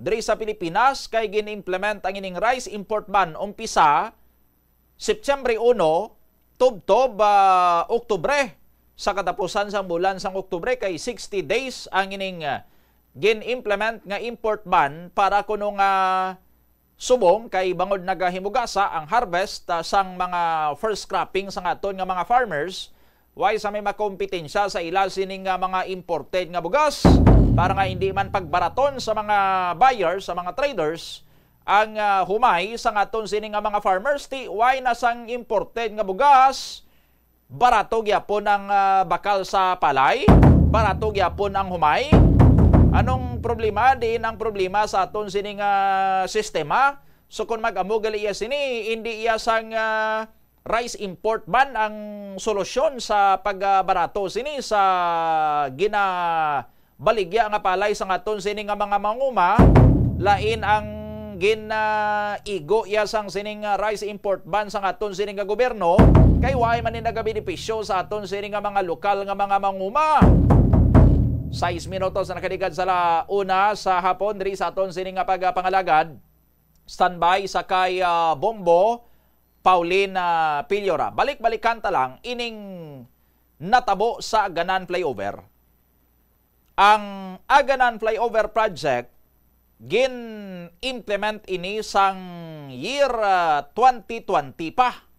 diri sa Pilipinas, kay gin-implement ang ining rice import ban umpisa September uno, tubtob, ah, Oktubre. Sa katapusan sang bulan sang Oktubre, kay sixty days ang ining, ah, gin-implement nga import ban para kuno nga subong, kay bangod nagahimugasa ang harvest, ah, sang mga first cropping sang aton nga mga farmers, way sa may makompetensya sa ila sini nga mga imported nga bugas, para nga hindi man pagbaraton sa mga buyers, sa mga traders, ang, ah, humay sang aton sini nga mga farmers, ti way na sang imported nga bugas, barato gyapon ang, ah, bakal sa palay, barato gyapon ang humay. Anong problema? Diin ang problema sa aton sini nga sistema. So, kung mag-amo gali iya sini, hindi iya sang, ah, rice import ban ang solusyon sa pagbarato sini sa ginabaligya nga palay sa aton sini nga mga manguma, lain ang gin-, ah, igo iya sang sining, ah, rice import ban sa aton sini nga gobyerno, kay waay man ni nagabenepisyo sa aton sini nga mga lokal nga mga manguma. Sais minutos na nakaligad sa la una sa hapon diri sa aton sini nga pagpangalagad. Standby sa kay, ah, Bombo, Pauline, ah, Piliora. Balik-balikan ta lang ining natabo sa Aganan Flyover. Ang Aganan Flyover Project, gin-implement ini sang year, ah, twenty twenty pa.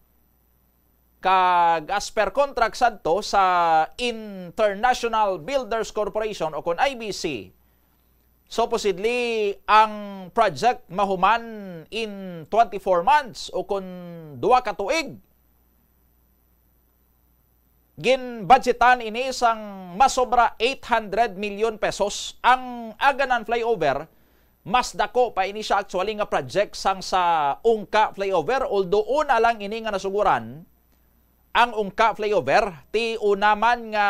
Kag as per contract sadto sa International Builders Corporation o kon I B C, supposedly ang project mahuman in twenty-four months o kon duha ka tuig. Ginbudgetan ini sang masobra eight hundred million pesos. Ang Aganan Flyover, mas dako pa ini siya actually nga project sang sa Ungka Flyover, although una lang ini nga nasuguran ang Ungka Flyover, ti una man nga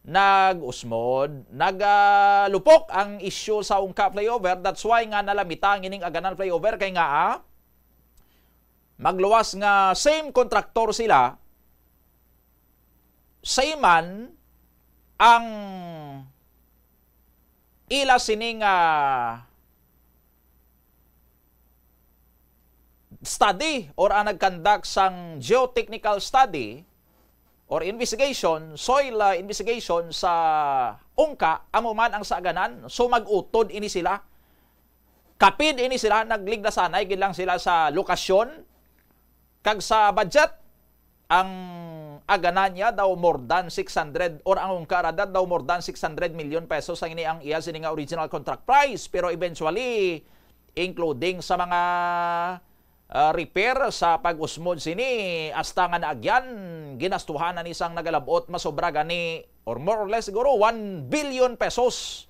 nag-usmod, nagalupok ang issue sa Ungka Flyover. That's why nga nalamita ang ining Aganan Flyover, kay nga, ah, magluwas nga same contractor sila, same man ang ila sini nga study or ang nag-conduct sang geotechnical study or investigation, soil, ah, investigation sa Ungka, amo man ang sa Aganan. So, mag-utod ini sila. Kapid ini sila, nagligdasanay gid lang sila sa lokasyon kag sa budget. Ang Aganan niya daw more than six hundred, or ang Ungka ra daw more than six hundred million pesos ang ini ang iya sini nga original contract price, pero eventually, including sa mga, ah, repair, sa pag-usmod sini, hasta nga naagyan, ginastuhan na ni sang nagalabot, masobra gani or more or less siguro one billion pesos.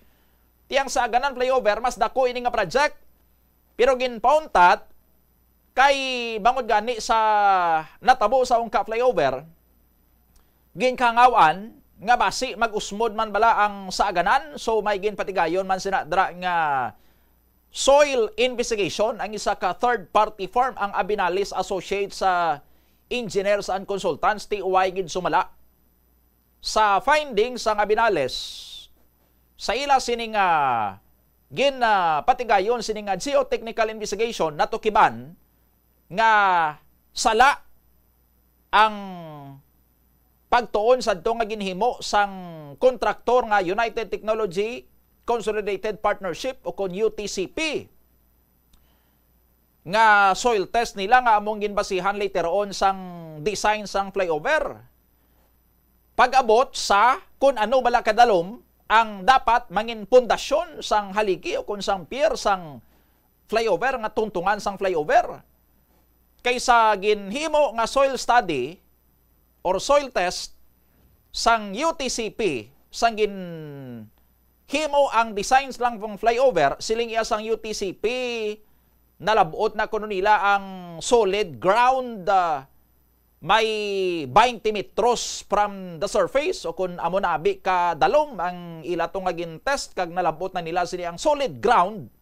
Ti ang Saganan Flyover, mas dako ini nga project. Pero ginpauntat kay bangod gani sa natabo sa Ungka Flyover, ginkahangawan nga basi mag-usmod man bala ang Saganan, so may ginpatigayon man sina dra nga soil investigation ang isa ka third party firm, ang Abinales Associates, sa engineers and consultants, T O I gid sumala. Sa findings sang Abinales, sa ila sining, ah, gin, ah, patigayon sining, ah, geotechnical investigation, natukiban nga sala ang pagtuon sadto nga ginhimo sang kontraktor nga United Technology Consolidated Partnership o kon U T C P nga soil test nila nga among ginbasihan later on sang design sang flyover. Pag-abot sa kun ano bala kadalom ang dapat mangin pundasyon sang haligi o kun sang pier sang flyover nga tungtungan sang flyover. Kay sa ginhimo nga soil study or soil test sang U T C P, sang ginhimo ang designs lang pang flyover, siling iya sang U T C P, nalab-ot na kuno nila ang solid ground, ah, may twenty metros from the surface, o kung amo na abi ka dalom ang ila to nga gin-test, kag nalab-ot na nila sini ang solid ground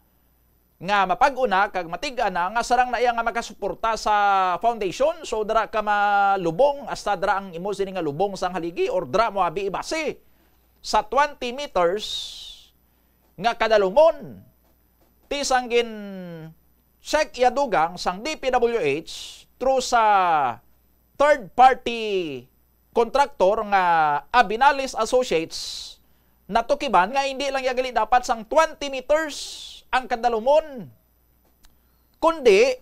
nga mapag-una kag matig-a na nga sarang na iya nga makasuporta sa foundation. So, dira ka malubong, hasta dira ang imo sini nga lubong sang haligi, or dira mo abi ibasi sa twenty meters nga kadalumon. Ti sang gin-check iya dugang sang D P W H through sa third party contractor nga Abinales Associates, natukiban nga hindi lang iya gali dapat sang twenty meters ang kadalumon, kundi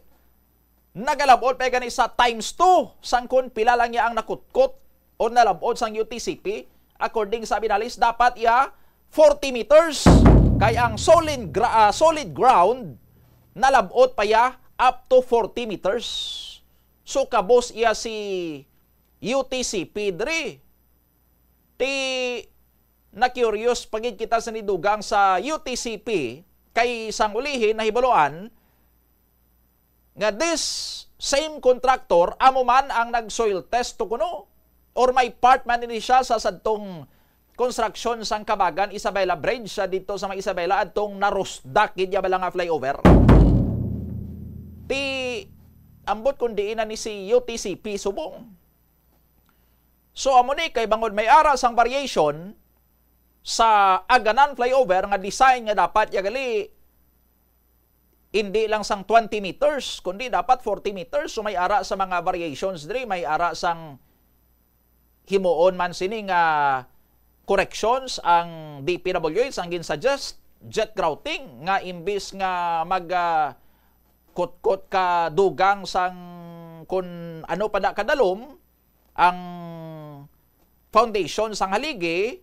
nagalab-ot pa gani sa times two sang kun pila lang iya ang nakutkot o nalab-ot sang U T C P. According sa Abinales, dapat iya forty meters, kay ang solid, gra- ah, solid ground nalab-ot pa iya up to forty meters. So, kabos iya si U T C P diri. Ti na-curious pa gid kita sa nidugang sa U T C P, kay sang ulihi nahibaluan nga this same contractor amo man ang nag-soil test to kuno, or may part man ini siya sa sadtong konstruksyon sang Kabagan Isabela Bridge sa dito sa may Isabela, adtong narusdak gid ya bala nga flyover. Ti ambot kung diin na ni si U T C P subong. So, amo ni, kay bangod may ara sang variation sa Aganan Flyover nga design nga dapat ya gali hindi lang sang twenty meters, kundi dapat forty meters. So, may ara sa mga variations diri, may ara sang himuon man sini nga corrections ang D P W H, ang ginsuggest, jet grouting, nga imbis nga mag, ah, kutkot ka dugang sang kun ano pa na kadalom, ang foundation sang haligi,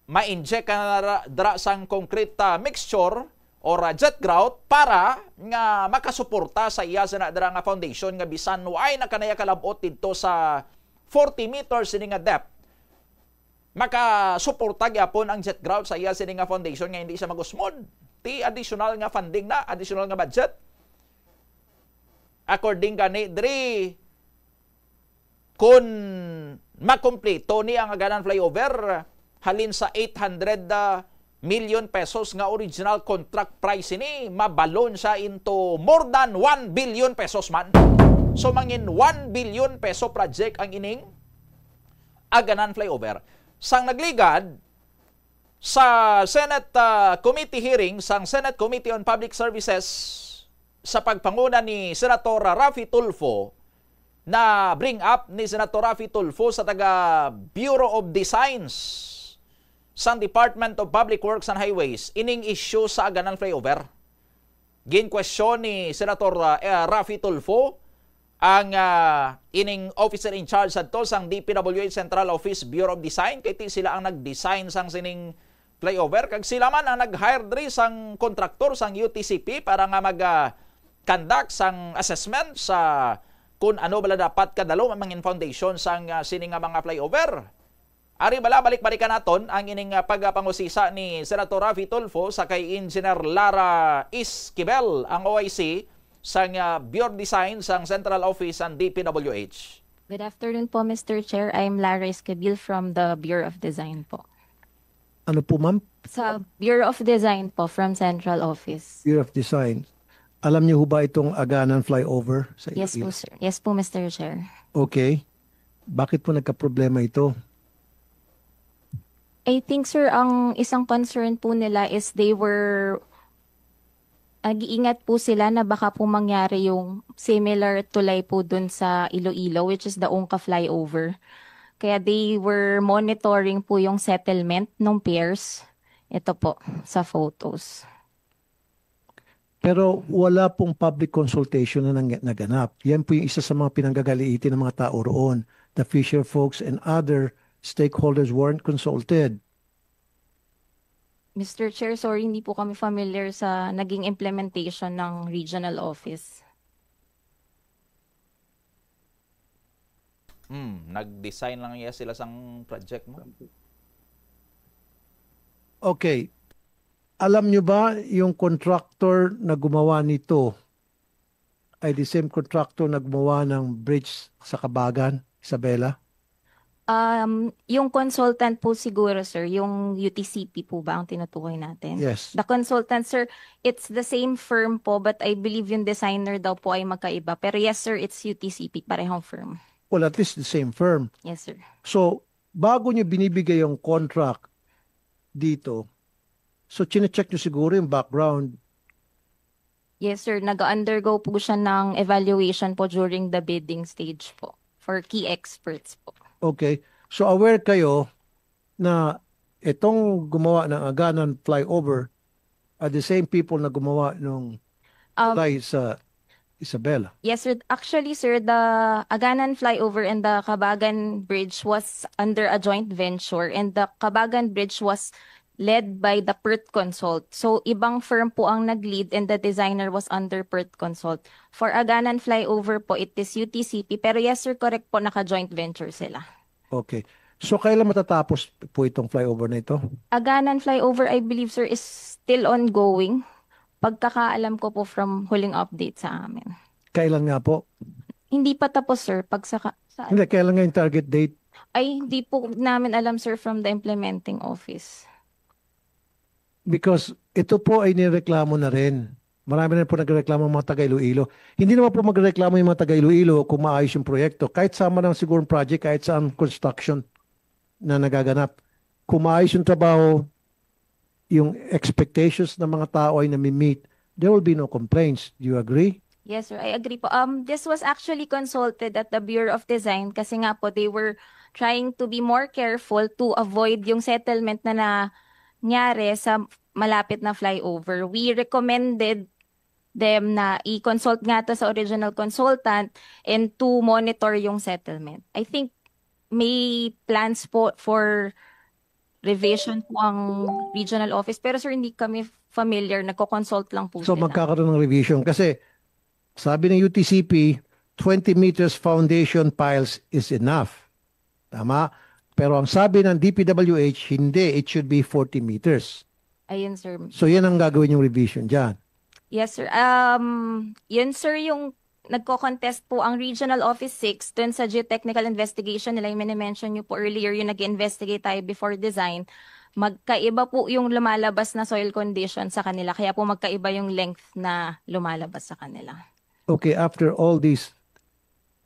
ma-inject ka na ra-, dra sang concrete, ah, mixture or, ah, jet grout para nga makasuporta sa iya sina dra nga foundation, nga bisan way na kanaya kalab-ot didto sa forty meters sini nga depth, makasuporta gyapon ang jet grout sa iya sini nga foundation nga hindi siya magusmod. Ti additional nga funding na, additional nga budget. According gani diri, kun makumpleto ni ang Aganan Flyover, halin sa eight hundred, ah, million pesos nga original contract price ini, mabalon siya into more than one billion pesos man. So, mangin one billion peso project ang ining Aganan Flyover. Sang nagligad, sa Senate, ah, committee hearing sang Senate Committee on Public Services sa pagpanguna ni Senator Raffy Tulfo, na bring up ni Senator Raffy Tulfo sa taga Bureau of Designs sang Department of Public Works and Highways ining issue sa Aganan Flyover. Ginkwestiyon ni Senator, ah, eh, Raffy Tulfo ang, ah, ining officer in charge sadto sang D P W H Central Office, Bureau of Design, kay ti sila ang nag-design sang sining flyover, kag sila man ang nag-hire diri sang kontraktor sang U T C P para nga mag, ah, conduct sang assessment sa kun ano bala dapat kadalom ang mga foundation sang, ah, sini nga mga flyover. Ari bala, balik-balikan naton ang ining, ah, pagpangusisa ni Senator Raffy Tulfo sa kay Engineer Lara Esquivel, ang O I C sang, ah, Bureau of Design sang Central Office sang D P W H. Good afternoon po, Mister Chair. I'm Lara Esquivel from the Bureau of Design po. Ano po, ma'am? Sa Bureau of Design po, from Central Office. Bureau of Design. Alam niyo ho ba itong Aganan flyover sa Yes po, Iloilo? Sir. Yes po, Mister Chair. Okay. Bakit po nagkaproblema ito? I think, sir, ang isang concern po nila is they were, nag-iingat po sila na baka po mangyari yung similar tulay po dun sa Iloilo, which is the Ungca flyover. Kaya they were monitoring po yung settlement ng piers. Ito po, sa photos. Pero wala pong public consultation na nang-, naganap. Yan po yung isa sa mga pinanggagaliitan ng mga tao roon. The fisher folks and other stakeholders weren't consulted. Mister Chair, sorry, hindi po kami familiar sa naging implementation ng regional office. Hmm, nag-design lang iya sila sang project mo. Okay. Alam nyo ba yung contractor na gumawa nito ay the same contractor na gumawa ng bridge sa Kabagan, Isabela? Um, yung consultant po siguro, sir, yung U T C P po ba ang tinutukoy natin? Yes. The consultant, sir, it's the same firm po, but I believe yung designer daw po ay magkaiba. Pero yes, sir, it's U T C P, parehong firm. Well, at least the same firm. Yes, sir. So, bago nyo binibigay yung contract dito, so chinecheck nyo siguro yung background. Yes, sir. Nag-undergo po siya ng evaluation po during the bidding stage po for key experts po. Okay. So aware kayo na itong gumawa ng Aganan flyover are the same people na gumawa nung Um, tulay sa Isabela? Yes, sir. Actually, sir, the Aganan flyover and the Kabagan Bridge was under a joint venture, and the Kabagan Bridge was led by the PERT Consult. So, ibang firm po ang nag-lead and the designer was under PERT Consult. For Aganan flyover po, it is U T C P. Pero yes, sir, correct po, naka-joint venture sila. Okay. So, kailan matatapos po itong flyover na ito? Aganan flyover, I believe, sir, is still ongoing. Pagkakaalam ko po from huling update sa amin. Kailan nga po? Hindi pa tapos, sir. Pag sa ka-, sa Hindi, kailan nga yung target date? Ay, hindi po namin alam, sir, from the implementing office. Because ito po ay nireklamo na rin. Marami na po nagreklamo ang mga taga Iloilo. Hindi naman po magreklamo yung mga taga Iloilo kung maayos yung proyekto. Kahit sama ng sigurong project, kahit saan construction na nagaganap. Kung maayos yung trabaho, yung expectations ng mga tao ay nami-meet, there will be no complaints. Do you agree? Yes, sir. I agree po. Um, this was actually consulted at the Bureau of Design kasi nga po, they were trying to be more careful to avoid yung settlement na nangyari sa malapit na flyover. We recommended them na i-consult nga to sa original consultant and to monitor yung settlement. I think may plans po for revision po ang regional office. Pero, sir, hindi kami familiar. Nagko-consult lang po So, sila. Magkakaroon ng revision. Kasi, sabi ng U T C P, twenty meters foundation piles is enough. Tama? Pero ang sabi ng D P W H, hindi. It should be forty meters. Ayun, sir. So, yan ang gagawin yung revision dyan. Yes, sir. Um, yun, sir, yung nagko-contest po ang Regional Office six dun sa geotechnical investigation nila, yung minimension niyo po earlier, yung nag-investigate tayo before design. Magkaiba po yung lumalabas na soil condition sa kanila, kaya po magkaiba yung length na lumalabas sa kanila. Okay, after all this,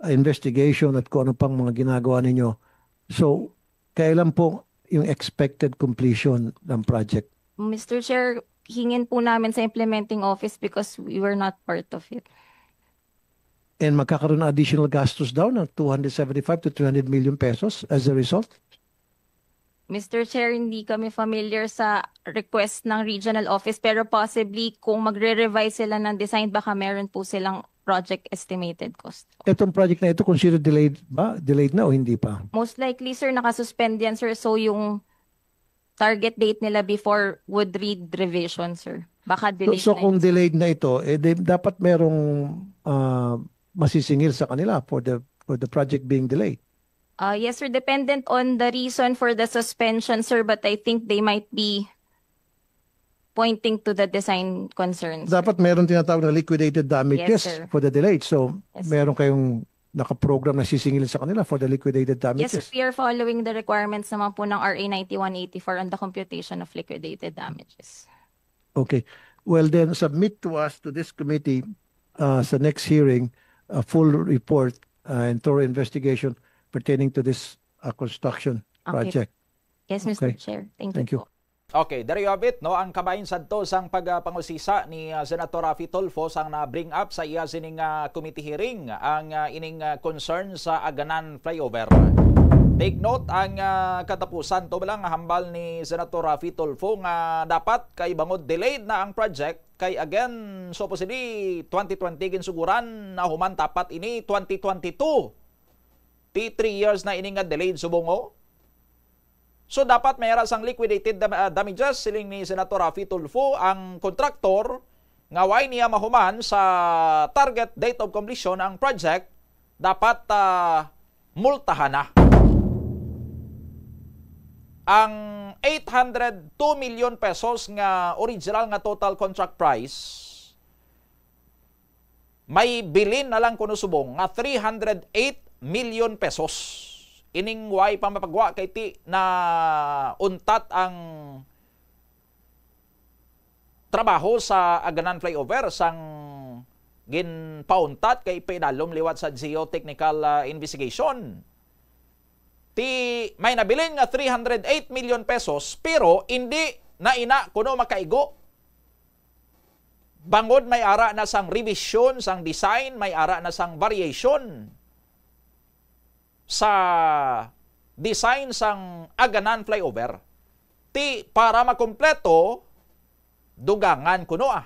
uh, investigation at kung ano pang mga ginagawa ninyo, so, kailan po yung expected completion ng project? Mister Chair, hingin po namin sa implementing office because we were not part of it. And magkakaroon ng additional gastos daw ng two hundred seventy-five to three hundred million pesos as a result? Mister Chair, hindi kami familiar sa request ng regional office, pero possibly kung magre-revise sila ng design, baka meron po silang project estimated cost. Itong project na ito, considered delayed ba? Delayed na o hindi pa? Most likely, sir, nakasuspend yan, sir. So, yung target date nila before would read revision, sir. Baka So, delayed so na kung yun. Delayed na ito, eh, di, dapat merong, ah, masisingil sa kanila for the, for the project being delayed. Uh, yes, sir. Dependent on the reason for the suspension, sir, but I think they might be pointing to the design concerns, sir. Dapat meron tinatawag na liquidated damages Yes, sir. for the delay. So, Yes, sir. meron kayong nakaprogram na sisingilin sa kanila for the liquidated Yes, sir. damages. We are following the requirements naman po ng R A ninety-one eighty-four on the computation of liquidated damages. Okay. Well, then submit to us, to this committee, uh, sa next hearing, a full report uh, and thorough investigation pertaining to this uh, construction Okay. project. Yes, Mister Okay. Chair. Thank, Thank you you. po. Okay, there you have it, no? Ang kabahin sadto sang pagpangusisa ni ah, Senator Raffy Tulfo sang na-bring up sa iya sining ah, committee hearing ang ah, ining ah, concern sa Aganan flyover. Take note ang ah, katapusan to lang hambal ni Senator Raffy Tulfo nga dapat kay bangod delayed na ang project kay again supposedly twenty twenty ginsuguran na human dapat ini twenty twenty-two. Ti three years na ini nga delayed subong, oh. So dapat may ara sang liquidated dam- ah, damages siling ni Senator Raffy Tulfo ang kontraktor nga way niya mahuman sa target date of completion ang project dapat ah, multahan na. Ang eight hundred two million pesos nga original nga total contract price may bilin na lang kuno subong nga three hundred eight million pesos. Ining way pa mapagwa kay ti na untat ang trabaho sa Aganan Flyover sang ginpauntat kay paidalom liwat sa geotechnical ah, investigation. Ti may nabilin nga three hundred eight million pesos pero indi na ina kuno makaigo. Bangod may ara na sang revision sang design, may ara na sang variation sa design sang Aganan Flyover. Ti para makumpleto, dugangan kuno ah,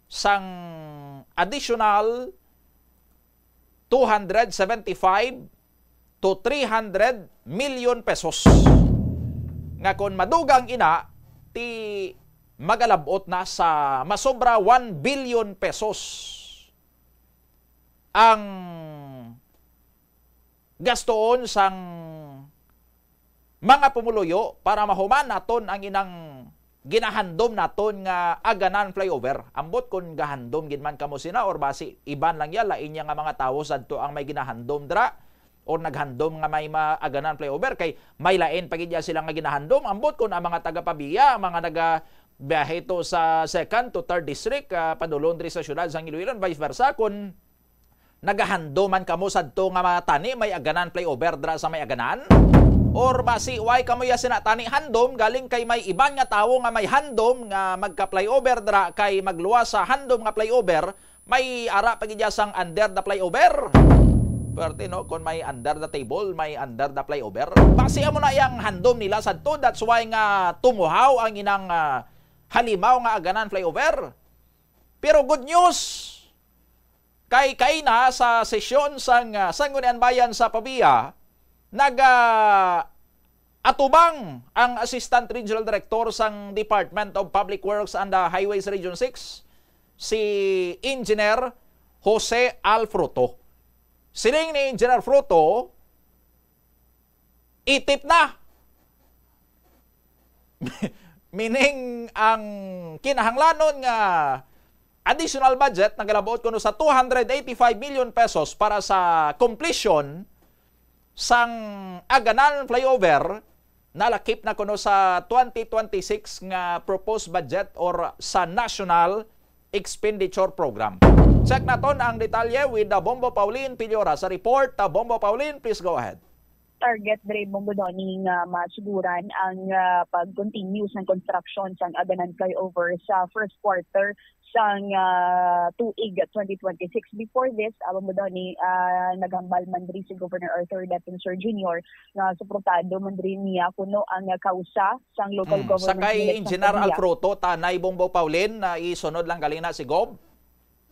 sang additional two hundred seventy-five to three hundred million pesos. Nga kon madugang ina, ti magalabot na sa masobra one billion pesos ang gastoon sang mga pumuluyo para mahuman naton ang inang ginahandom naton nga Aganan Flyover. Ambot kon gahandom gid man kamo sina or basi iban lang ya, lain niya nga mga tawo sadto ang may ginahandom dira or naghandom nga may ma-, Aganan Flyover kay may lain pa gid ya sila nga ginahandom. Ambot kon ang mga taga Pavia, ang mga naga biyahe to sa second to third district, ah, padulong diri sa syudad sang Iloilo, vice versa, kon nagahandom man kamo sadto nga mga tani may Aganan Flyover dira sa may Aganan? Or basi way kamo ya sina tani handom galing kay may iban nga tawo nga may handom nga magka-flyover dira kay magluwas sa handom nga flyover may ara pa gid ya sang under the flyover? Pwerte no, kung may under the table, may under the flyover. Basi amo na yang handom nila sadto, that's why nga tumuhaw ang inang ah, halimaw nga Aganan Flyover. Pero good news, kay kaina sa sesyon sang ah, Sangguniang Bayan sa Pavia, nag ah, atubang ang Assistant Regional Director sang Department of Public Works and ah, Highways Region six, si Engineer Jose Alfruto. Siling ni Engineer Fruto, itip na. Meaning, ang kinahanglanon nga additional budget nagalabuot kuno sa two hundred eighty-five million pesos para sa completion sang Aganan Flyover nalakip na kuno sa twenty twenty-six nga proposed budget or sa National Expenditure Program. Check naton ang detalye with the Bombo Pauline Piliora sa report. Uh, Bombo Pauline, please go ahead. Target diri, Bombo Donny, nga masuguran ang ah, pag-continue sang construction sang Aganan Flyover sa first quarter sang ah, tuig twenty twenty-six. Before this, ah, Bombo Donny, ah, naghambal man diri si Governor Arthur Defensor Junior nga suportado man diri niya kuno ang ah, kausa sang local Mm. government Sakay unit sa Engineer Pavia. Alfruto, Tanay Bombo Pauline, na isunod lang gali na si Gob.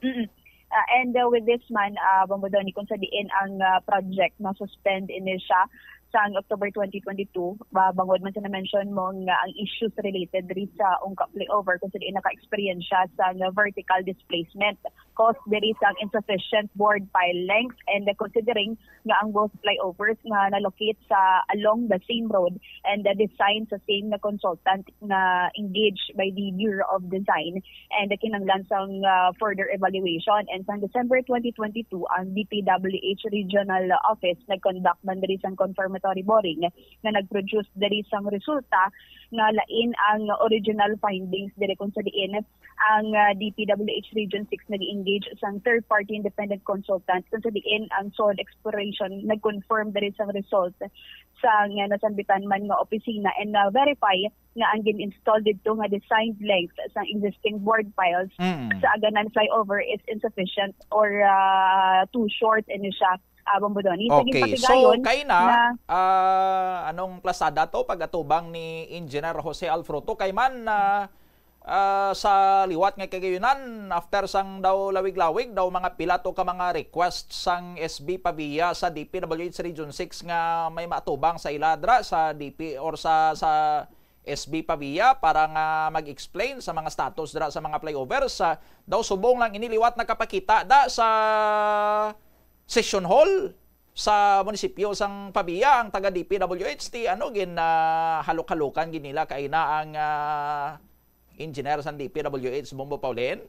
Mm-mm. Ah, and uh, with this man, uh, Bombo Donny, kung sa diin ang ah, project na-suspend ini siya sang October twenty twenty-two, ah, bangod man sa na-mention mo nga ang issues related diri sa Ungka Flyover, kung sa diin naka-experience siya sa vertical displacement Cause diri sang insufficient board pile length and considering nga ang both flyovers nga na-locate sa along the same road and the design sa same na consultant na engaged by the Bureau of Design and kinahanglan sang, ah, further evaluation. And sang December twenty twenty-two, ang D P W H Regional Office nag-conduct man diri sang confirmatory boring nga nag-produce diri sang resulta nga lain ang original findings diri, kung sa diin ang, ah, D P W H Region six nag-engage sang third-party independent consultant, kung sa diin ang soil exploration nag-confirm diri sang result sang, ah, nasambitan man nga opisina and na-verify nga ang gin-install didto nga designed length sang existing board piles Mm. sa Aganan flyover is insufficient or, ah, too short ini siya, ah, Bombo Donny. Sa Okay, so ginpatigayon kay na, na ah, anong plasada to pag-atubang ni Engineer Jose Alfruto? Kay man, ah, ah, sa liwat nga kagayunan, after sang daw lawig-lawig, daw mga pila to ka mga request sang S B Pavia sa D P W H Region six nga may maatubang sa ila dra sa D P or sa, sa S B Pavia para nga mag-explain sa mga status dra sa mga flyovers. Ah, daw subong lang ini liwat nakapakita da sa session hall sa munisipyo sang Pavia ang taga D P W H ti ano gin, ah, halok-halokan gid nila kay na ang, ah, engineer sang D P W H, Bombo Pauline.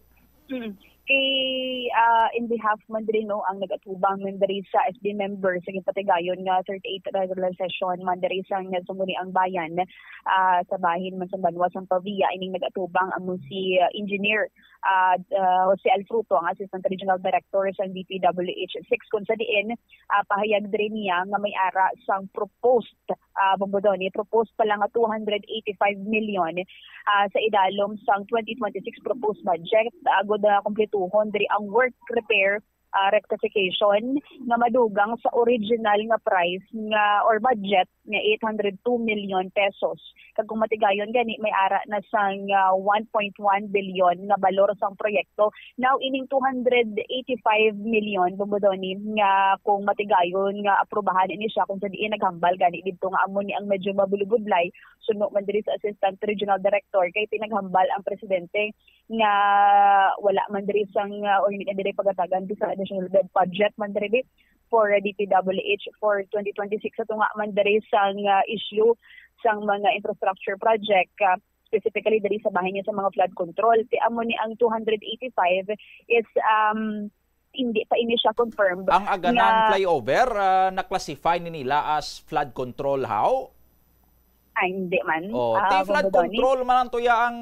Mm. Kay, ah, in behalf man diri, no, ang nag-atubang man diri sa S B member sa ginpatigayon nga thirty-eight regular session man diri sa Sangguniang Bayan, ah, sa bahin man sa banwa sang Pavia, ining nag-atubang amo si, ah, Engineer, ah, ah, Jose Alfruto, ang Assistant Regional Director sa D P W H six, kung sa diin, ah, pahayag diri niya nga may ara sang proposed, ah, Bombo Donny, proposed pa lang nga two hundred eighty-five million, ah, sa idalom sang twenty twenty-six proposed budget, agud, ah, kumpletuhon diri ang work repair, ah, rectification nga madugang sa original nga price nga or budget nga eight hundred two million pesos. Kag kung matigayon gani, may ara na sang, ah, one point one bilyon nga balor sang proyekto. Now, ining two hundred eighty-five million, Bombo Donny, nga kung matigayon nga aprubahan ini siya, kung sa diin naghambal gani didto nga amo ni ang medyo mabulibudlay, suno man diri sa Assistant Regional Director, kay pinaghambal ang presidente nga wala man diri sang, ah, or hindi na diri pagatagan sa additional bud-, budget man diri for D P W H for twenty twenty-six. Sa tunga man diri sang, ah, issue sang mga infrastructure project, ah, specifically diri sa bahin niya sa mga flood control. Ti amo ni ang two hundred eighty-five is, um, hindi pa ini siya confirmed Ang Aganan nga flyover, ah, na-classify ni nila as flood control, how? Ay, hindi man. Oh, Ah, ti flood Bombo Donny? control man ang tuya ang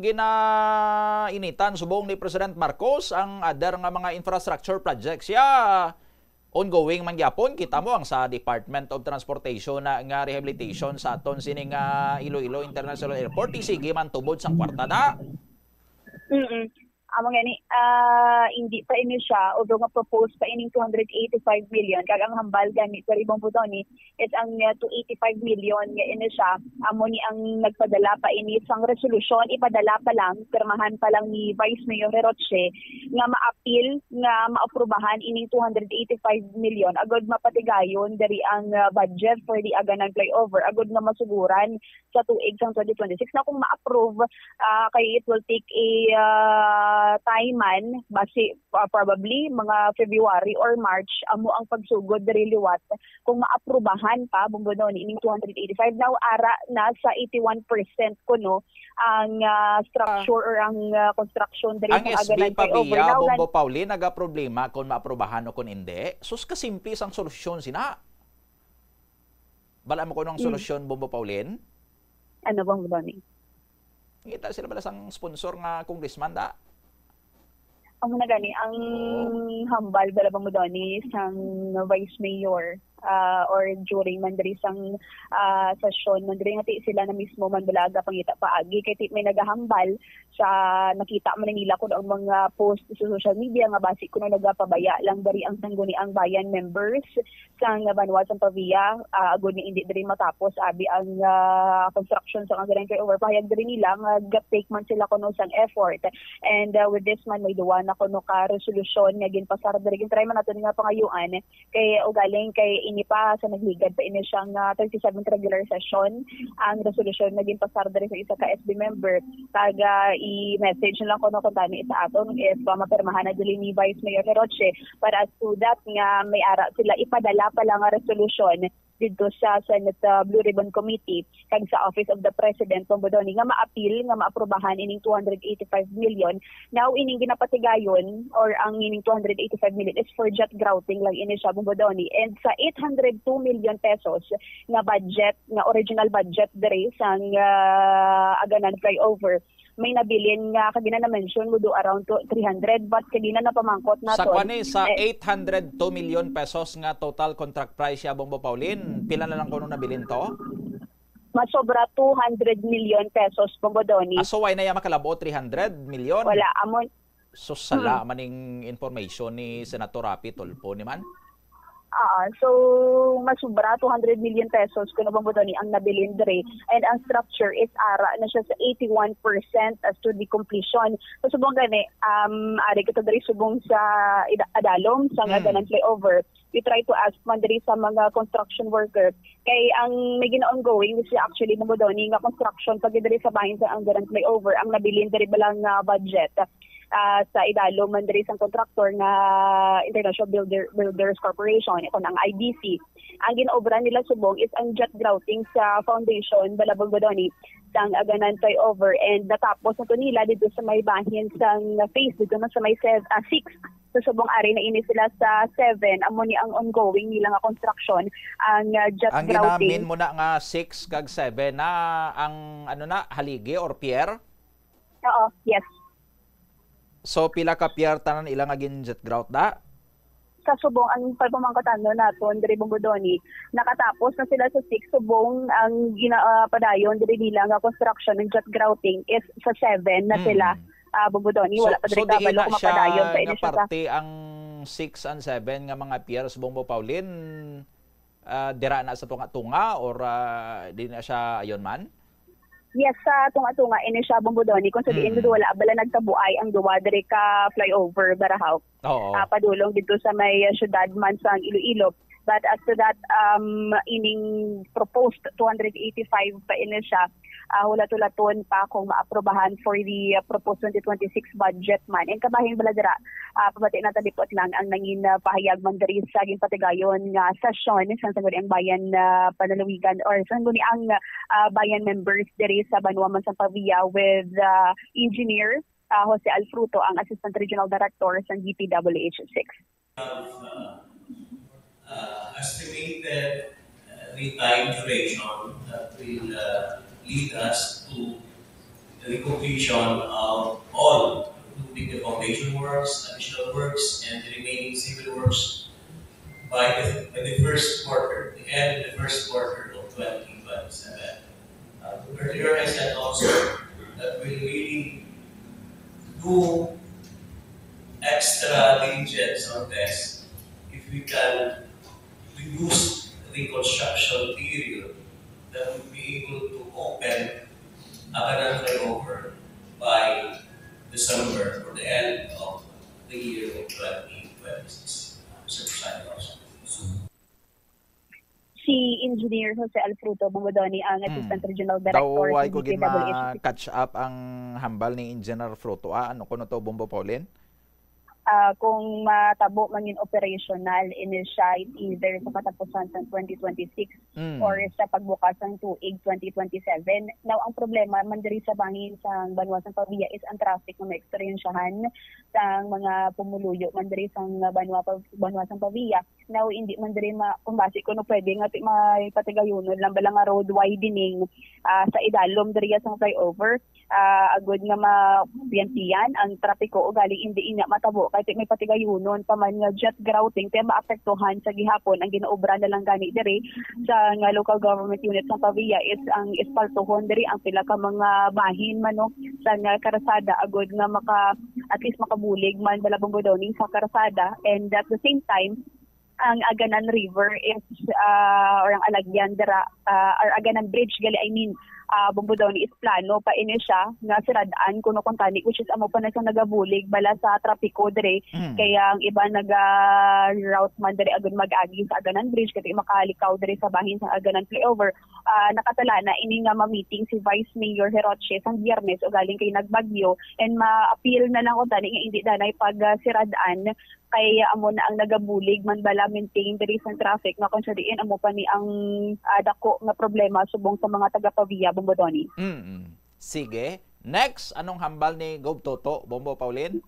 ginainitan subong ni President Marcos, ang other nga mga infrastructure projects siya ongoing man gyapon. Kita mo ang sa Department of Transportation na nga rehabilitation sa aton sini nga Iloilo International Airport, ti sige man tubod sang kwarta da. Mm-mm. Amo gani, ah, hindi pa ini siya, although nga proposed pa ining two hundred eighty-five million, kag ang hambal gani sa Ribong Budoni is ang, ah, two eighty-five million nga ini siya, amo ni ang nagpadala pa ini sang resolusyon, ipadala pa lang, pirmahan pa lang ni Vice Mayor Roche, nga maapil nga maaprubahan ining two hundred eighty-five million, agud mapatigayon diri ang, ah, budget for the Aganan Flyover, agud nga masuguran sa tuig sang twenty twenty-six. Na kung ma-approve, ah, kay it will take a, ah, time man, basi, ah, probably mga February or March amo ang pagsugod diri liwat kung maaprubahan pa, Bombo Donny, ining two hundred eighty-five. Now, ara na sa eighty-one percent kuno ang, ah, structure or ang, ah, construction diri Ang sa S B Aganan Flyover. Pavia, Now, Bombo Paulin, nagaproblema kung maaprubahan o kung hindi. Sus, kasimple sang solusyon sina. Bala mo kuno ang Mm. solusyon, Bombo Paulin? Ano, Bombo Donny? Ngita sila bala sang sponsor nga congressman da? Amo na gani, ang Oo. hambal bala, Bombo Donny, sang vice mayor, ah, or during man diri sang, ah, session man diri, nga ti sila na mismo man bala gapangita paagi, kay ti may nagahambal sa nakita man nila kun ang mga post sa social media nga basi kuno nagapabaya lang diri ang Sangguniang Bayan members sang banwa sang Pavia, ah, agud ni hindi diri matapos abi ang, ah, construction sa Aganan Flyover. Pahayag diri nila nga ga-take man sila kuno sang effort. And, ah, with this man, may duwa na kuno ka resolusyon nga ginpasar diri. Gintry man naton nga pangayuan kay ugaling kay Ini pa sa nagligad pa ini siyang, ah, thirty-seventh regular session ang resolusyon nga ginpasar diri sa isa ka S B member. Kag, ah, i-message na lang kuno kuntani sa aton if, ah, mapirmahan na diri ni Vice Mayor Roche para as to that nga may ara sila ipadala pa lang nga resolusyon didto sa Senate, ah, Blue Ribbon Committee kag sa Office of the President, Bombo Donny, nga maapil nga maaprubahan ining two hundred eighty-five million. Now, ining ginapatigayon or ang ining two hundred eighty-five million is for jet grouting lang ini siya, Bombo Donny. And sa eight hundred two million pesos nga budget, nga original budget diri sang, ah, Aganan flyover, may nabilin nga kagina na-mention mo do around to three hundred, but kagina na pamangkot Sa naton, kuan ni, sa eh, eight hundred two million pesos nga total contract price siya, Bombo Pauline, pila na lang kuno nabilin to? Masobra two hundred million pesos, Bombo Donny. Ah, so why na iya makalabo three hundred million? Wala, amo. So, sala Mm. man ning information ni Senator Raffy Tulfo ni man? Ah, so, masubra two hundred million pesos kuno, Bombo Donny, ang nabilin diri. And ang structure is ara na siya sa eighty-one percent as to the completion. So, subong gani, um, ari kita diri subong sa ida-, Adalom, sa Mm. Aganan flyover. We try to ask man diri sa mga construction worker. Kay ang may gina-ongoing is actually, Bombo Donny, nga construction pa gid diri sa bahin sa Aganan flyover. Ang nabilin diri bala nga budget, ah, sa idalom man diri sang kontraktor nga International Builder, Builders Corporation, ito ang I B C. Ang ginaobra nila subong is ang jet grouting sa foundation, bala, Bombo Donny, sang Aganan flyover, and natapos na to nila dito sa may bahin sang phase, dito na sa may sev-, ah, six. So, subong ari na ini sila sa seven, amo ni ang ongoing nila nga construction, ang, ah, jet Ang grouting. Ginamin mo na nga six kag seven na ang, ano na, haligi or pier? Oo, yes. So, pila ka pier tanan ila nga gin-jet grout da? Sa subong, ang pagpamangkot ano naton diri, Bombo Donny, nakatapos na sila sa six, subong ang gina-, ah, padayon diri nila nga construction ng jet grouting is sa seven na Hmm. sila, ah, Bombo Donny. So, Wala pa so diri diin kabalo na kung siya mapadayon pa ini nga siya sa parte ang six and seven nga mga piers, Bombo Pauline? Ah, dira na sa tunga-tunga or, ah, di na siya ayon man? Yes, sa tunga-tunga ini siya, Bombo Donny, kung sa diin Mm. wala bala nagtabuay ang duwa diri ka flyover, Barahaw. Oo. Ah, padulong dito sa may, ah, syudad man sang Iloilo. But as to that, um, ining proposed two hundred eighty-five pa ini siya, ah, hulat-hulaton pa kung maaprobahan for the, ah, proposed twenty twenty-six budget man. And kabahin bala dira, ah, pamati na talipot lang ang nangin, ah, pahayag man diri sa ginpatigayon nga sesyon sa Sangguniang Bayan, ah, Panalawigan or Sangguniang, ah, Bayan members diri sa Banwa man sang Pavia with, ah, Engineer, ah, Jose Alfruto, ang Assistant Regional Director sa D P W H six. Have, uh, uh, estimated, uh, the time duration that will, uh, lead us to the completion of all, including the foundation works, additional works, and the remaining civil works by the, by the first quarter, the end of the first quarter of twenty twenty-seven. Uh, earlier I said also that we really do extra diligence or best if we can reduce the construction period that would be able to open Aganan flyover by December or the end of the year of twenty twenty-six. Mister Presiding Officer. So, Si Engineer Jose Alfruto, Bombo Donny, ang Mm. Assistant Regional Director Daw sa ay ko gid D P W H six. Ma-catch up ang hambal ni Engineer Fruto. Ah, ano kuno to, Bombo Pauline? Ah, kung matabo man yung operational, ini siya either sa katapusan sa twenty twenty-six Mm. or sa pagbukas ng tuig twenty twenty-seven. Now, ang problema man diri sa bangin sa banwa sa Pavia is ang traffic na maeksperiensyahan sa mga pumuluyo man diri sa banwa pa-, banwa sa Pavia. Now, hindi man diri ma-, kung basi kuno pwede nga ti-, may patigayunon lang bala nga road widening, ah, sa idalom diri sa flyover, ah, agud nga mapiyantiyan ang trapiko, ugaling hindi ina matabo kay ti-, may patigayunon pa man nga jet grouting, kaya maapektuhan sa gihapon ang ginaobra na lang gani diri sa nga local government unit sa Pavia is ang espaltohon diri ang pila ka mga bahin man, no, sa nga karasada, agud nga maka-, at least makabulig man bala, Bombo Donny, sa karasada, and at the same time, ang Aganan River is, ah, or ang Alagyan dira, ah, or Aganan Bridge gali, I mean, ah, Bombo Donny, is plano pa ini siya nga sirad-an kuno kuntani, which is amo pa na siya nagabulig bala sa trapiko diri. Mm. Kay ang iba naga-route man diri agud mag-agi sa Aganan Bridge, kay makalikaw diri sa bahin sa Aganan Flyover. Ah, nakasala na ini nga ma-meeting si Vice Mayor Hiroche sang Biyernes, ugaling kay nagbagyo, and ma-appeal na lang kuntani nga indi danay pag, ah, sirad-an, kay amo na ang nagabulig man bala maintain diri sa traffic, nga kung sa diin amo pa ni ang, ah, dako nga problema subong sa mga taga Pavia, Bombo Donny. Mm. Sige. Next, anong hambal ni Gov Toto, Bombo Paulin?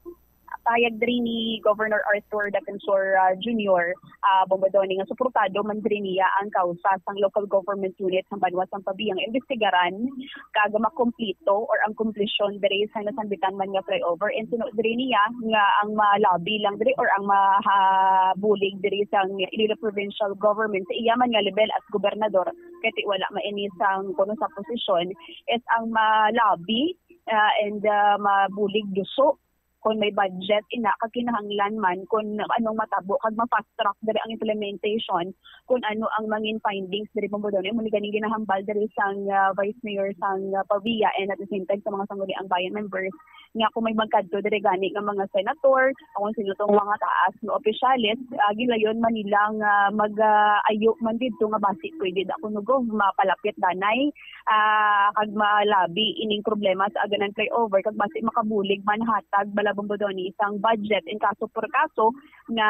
Payag diri ni Governor Arthur Defensor, ah, Junior, ah, Bombo Donny, nga suportado man diri niya ang kausa sang local government unit sa banwa sang Pavia nga imbestigaran kag makumplito or ang komplisyon diri sa nasambitan man nga flyover. And suno diri niya nga ang ma-lobby lang diri or ang mahabulig diri sa Iloilo Provincial Government sa iya man nga level as gobernador, kay ti wala man ini sang kuno sa posisyon, is ang ma-lobby, ah, and, ah, mabulig duso kung may budget ina kag kinahanglan man kung anong matabo kag ma-fast track diri ang implementation, kung ano ang mangin findings diri, Bombo Donny. Amo ni ganing ginahambal diri sang, ah, Vice Mayor sang, ah, Pavia, and at the same time sa mga Sangguniang Bayan members, nga kung may magkadto diri gani nga mga senator, o kung sino tong mga taas nga opisyales, ah, gilayon man nila nga mag, ah, ayo man didto nga basi pwede da kuno, Gov, mapalapit danay, ah, kag malabi ining problema sa Aganan Flyover, kag basi makabulig man hatag bala, Bombo Donny, isang budget in kaso por kaso nga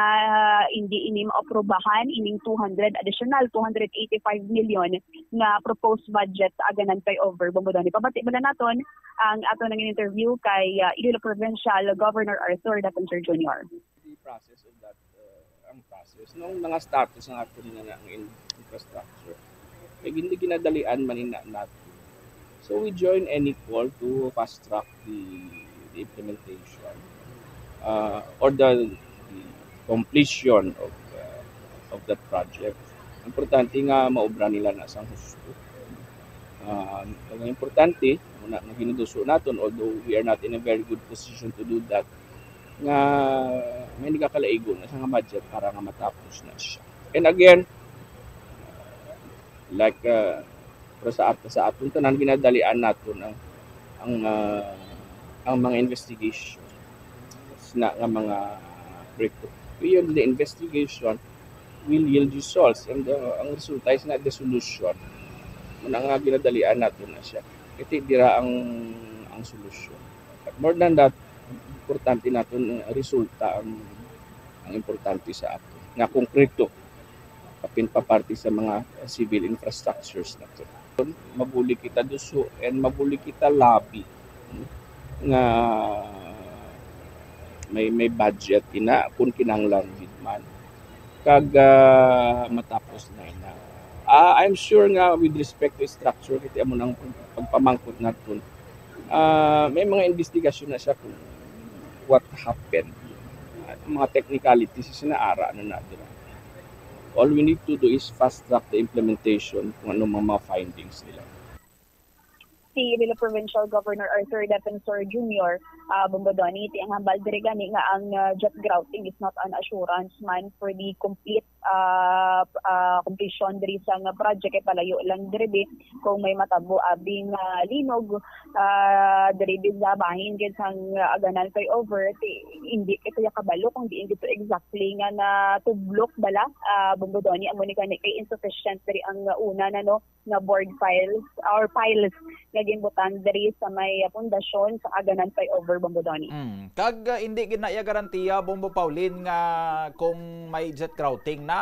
hindi ini maaprubahan ining two hundred, additional two hundred eighty-five million nga proposed budget sa Aganan Flyover, Bombo Donny. Pabati bala naton ang ato nang interview kay, ah, Iloilo Provincial Governor Arthur Defensor Junior. The process of that, uh, ang process nung mga status ng ato nga, nga in-, infrastructure, kay hindi ginadalian man ina natin. So we join any call to fast track the, the implementation, uh, or the, the completion of, uh, of that project. Importante nga maobra nila na sang husto. Uh, ang importante, muna, nga ginuduso naton, although we are not in a very good position to do that, nga may nagakalaigo na siya nga budget para nga matapos na siya. And again, like, uh, pero sa at-, sa aton tanan, ginadalian naton ang, ang, uh, ang mga investigation na nga mga proyekto. Beyond the investigation, will yield results. And, uh, ang resulta is na the solution. Muna nga ginadalian naton na siya. Ito dira ang, ang solusyon. But more than that, importante naton, uh, resulta ang, ang importante sa ato. Nga konkreto, kapin pa parte sa mga civil infrastructures nato. Mabuli kita duso and mabuli kita labi nga may, may budget ina kung kinahanglan gid man. Kag, ah, matapos na ina. Ah, I'm sure nga with respect to structure, kiti amo nang pag-, pagpamangkot naton. Ah, may mga investigasyon na siya kung what happened. At ang mga technicalities, sinaara na natin. All we need to do is fast track the implementation kung ano mga, mga findings nila. Si Iloilo Provincial Governor Arthur Defensor Junior, ah, Bombo Donny, ti ang hambal diri gani nga ang, ah, jet grouting is not an assurance man for the complete, ah, ah, completion diri sa nga project, kay palayo lang diri bi kung may matabo abing, ah, linog, ah, diri bi sa bahin gid sang, ah, Aganan Flyover, ti hindi kita ya kabalo kung diin dito exactly nga natublok bala, ah, Bombo Donny, amo ni gani kay insufficient diri ang, ah, una na, no, nga bored files or piles nga ginbutang diri sa may, ah, pundasyon sa Aganan Flyover, Bombo Donny. Mm. Kag, ah, hindi gid na iya garantiya, Bombo Paulin, nga kung may jet grouting na,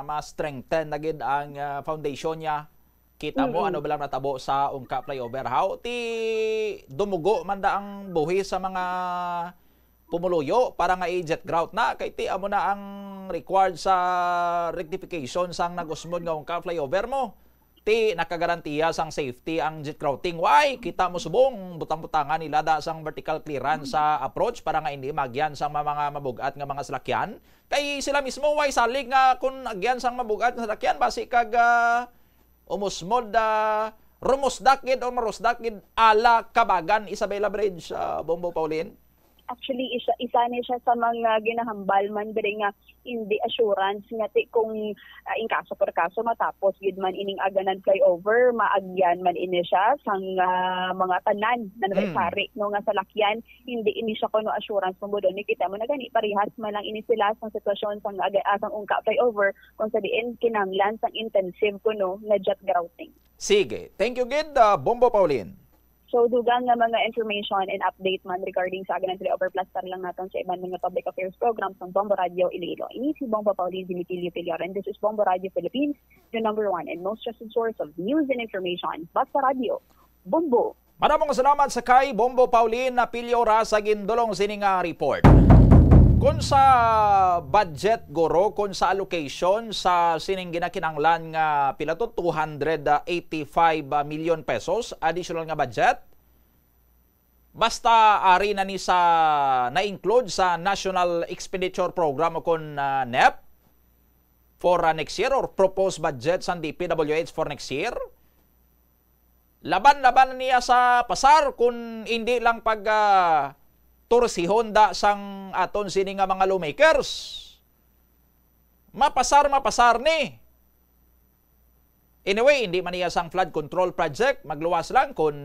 ma-strengthen na gid ang, ah, foundation niya. Kita mo, Mm-mm. ano ba lang natabo sa Ungka Flyover? How ti dumugo man da ang buhi sa mga pumuluyo para nga i-jet grout na, kay ti amo na ang required sa rectification sang nag-usmod nga Ungka Flyover mo. Ti nakagarantiya sang safety ang jet grouting. Why? Kita mo subong, butang-butangan nila da sang vertical clearance sa approach para nga hindi magyan sang mga, mga mabug-at nga mga salakyan. Kay sila mismo, why salig nga kung agyan sang mabug-at nga salakyan, basi kag, ah, umusmod, ah, rumusdak gid o marusdak gid ala Kabagan Isabela Bridge, ah, Bombo Paulin? Actually, isa, isa ni siya sa mga ginahambal man diri nga hindi assurance nga ti kung, ah, in kaso per kaso matapos gyud man ining Aganan flyover, maagyan man ini siya sang, ah, mga tanan na Mm. sari, no, nga salakyan, hindi ini siya kuno assurance kung budon. Kita mo na gani, parehas man lang ini sila sang sitwasyon sang aga-, ah, sang Ungka flyover, kung sa diin kinahanglan sang intensive kuno nga jet grouting. Sige. Thank you gid, ah, Bombo Pauline. So, dugang nga mga information and update man regarding sa Aganan flyover, plus lang naton sa iban mga public affairs programs ng Bombo Radio Iloilo. Ini si Bombo Pauline Dimitilio Pillar, and this is Bombo Radio Philippines, the number one and most trusted source of news and information. Basta Radio, Bombo! Maramong salamat sa kay Bombo Pauline Napilyo ra sa gindulong sini nga report. Kun sa budget, guro, kun sa allocation sa sining ginakinahanglan nga pila to, two hundred eighty-five million pesos additional nga budget, basta ari na ni sa na-include sa National Expenditure Program o kun, ah, nep for, ah, next year or proposed budget sa D P W H for next year, laban-laban niya sa pasar kun hindi lang pag, ah, tursihon da sang aton sini nga mga lawmakers. Mapasar, mapasar ni. Anyway, hindi man niya sang flood control project, magluwas lang kun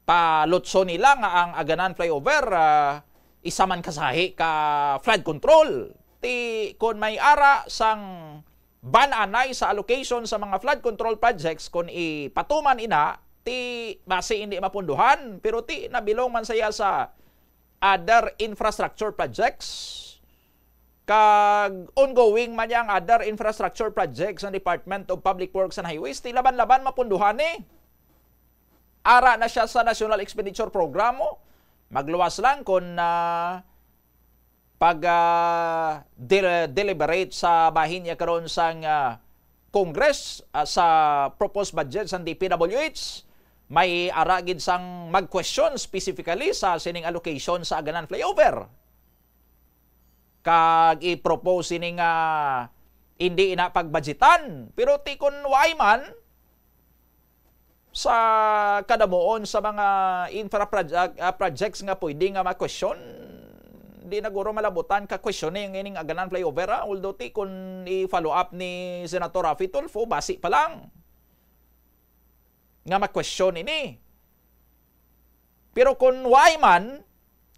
palutso nila nga ang Aganan flyover, ah, isa man kasahi ka flood control. Ti, kun may ara sang ban anay sa allocation sa mga flood control projects, kun ipatuman ina, ti basi hindi mapunduhan, pero ti nabilong man saya sa other infrastructure projects kag ongoing man yang other infrastructure projects ng Department of Public Works and Highways, ti laban-laban mapunduhan ni. Ara na siya sa National Expenditure Program, oh. Magluwas lang kung, ah, pag, ah, del-, deliberate sa bahin niya karon sang, ah, Congress, ah, sa proposed budget sang D P W H, may ara gid sang mag-question specifically sa sining allocation sa Aganan flyover. Kag i-propose ini nga hindi ina pagbudgetan. Pero ti kun waay man, sa kadamuon sa mga infra proj-, ah, ah, projects nga pwede nga ma-question, di na guro malabutan ka question ni ang ining Aganan flyover, ah. Although ti kun i-follow up ni Senator Raffy Tulfo, basi pa lang nga ma-question ini. Pero kun waay man,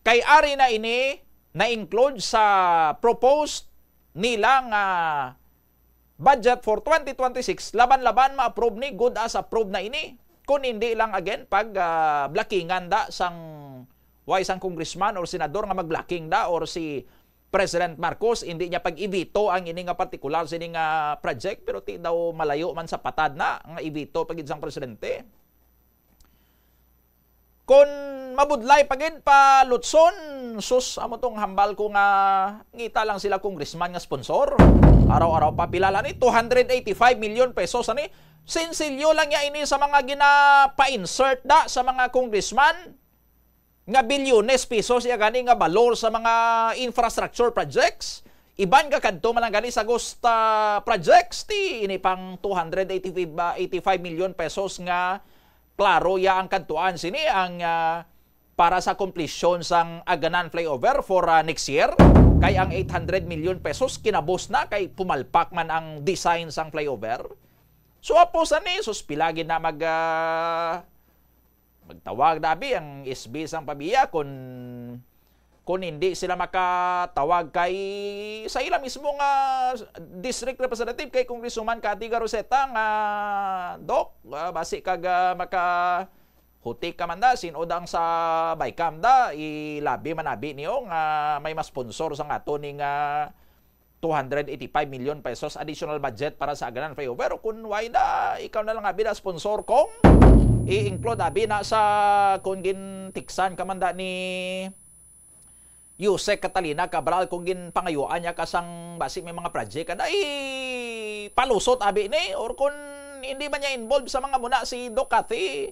kay ari na ini na-include sa proposed nila nga budget for twenty twenty-six, laban-laban ma-approve ni, good as approve na ini. Kun hindi lang again pag, ah, blockingan da sang way sang congressman or senador nga mag-blocking da, or si President Marcos hindi niya pag-i-veto ang ini nga partikular sini nga project, pero ti daw malayo man sa patad na nga i-veto pa gid sang presidente. Kon mabudlay pa gid pa lutson, sus, amo tong hambal ko nga ngita lang sila congressman nga sponsor. Araw-araw pa pila lang ni, two hundred eighty-five million pesos ani. Sinsilyo lang ya ini sa mga ginapa-insert da sa mga congressman nga bilyones pesos ya gani nga balor sa mga infrastructure projects. Iban ka kadto man lang gani sa Gusta projects, ti ini pang two hundred eighty-five, ah, eighty-five million pesos nga klaro ya ang kadtuan sini ang, ah, para sa komplisyon sang Aganan flyover for, ah, next year. Kay ang eight hundred million pesos kinabos na kay pumalpak man ang design sang flyover. So, apo sa ni, sus, pila gid na mag, ah, magtawag na abi ang S B sang PAMIA kun, kun hindi sila makatawag kay sa ila mismo nga district representative kay Congresswoman Cathy Garoceta nga, "Doc, ah, basi kag, ah, makahutik ka man da, sin-o da ang sa BICAM da, ilabi man abi niyo nga may ma-sponsor sang ato ni nga two hundred eighty-five million pesos additional budget para sa Aganan flyover. O kun why na, ikaw na lang abi na sponsor kung i-include abi na sa kung gintiksan ka man da ni Usec Catalina Cabral, kung ginpangayuan niya ka sang basi may mga project, kada ipalusot abi ni, or kung hindi man niya involved sa mga muna si Doc Cathy."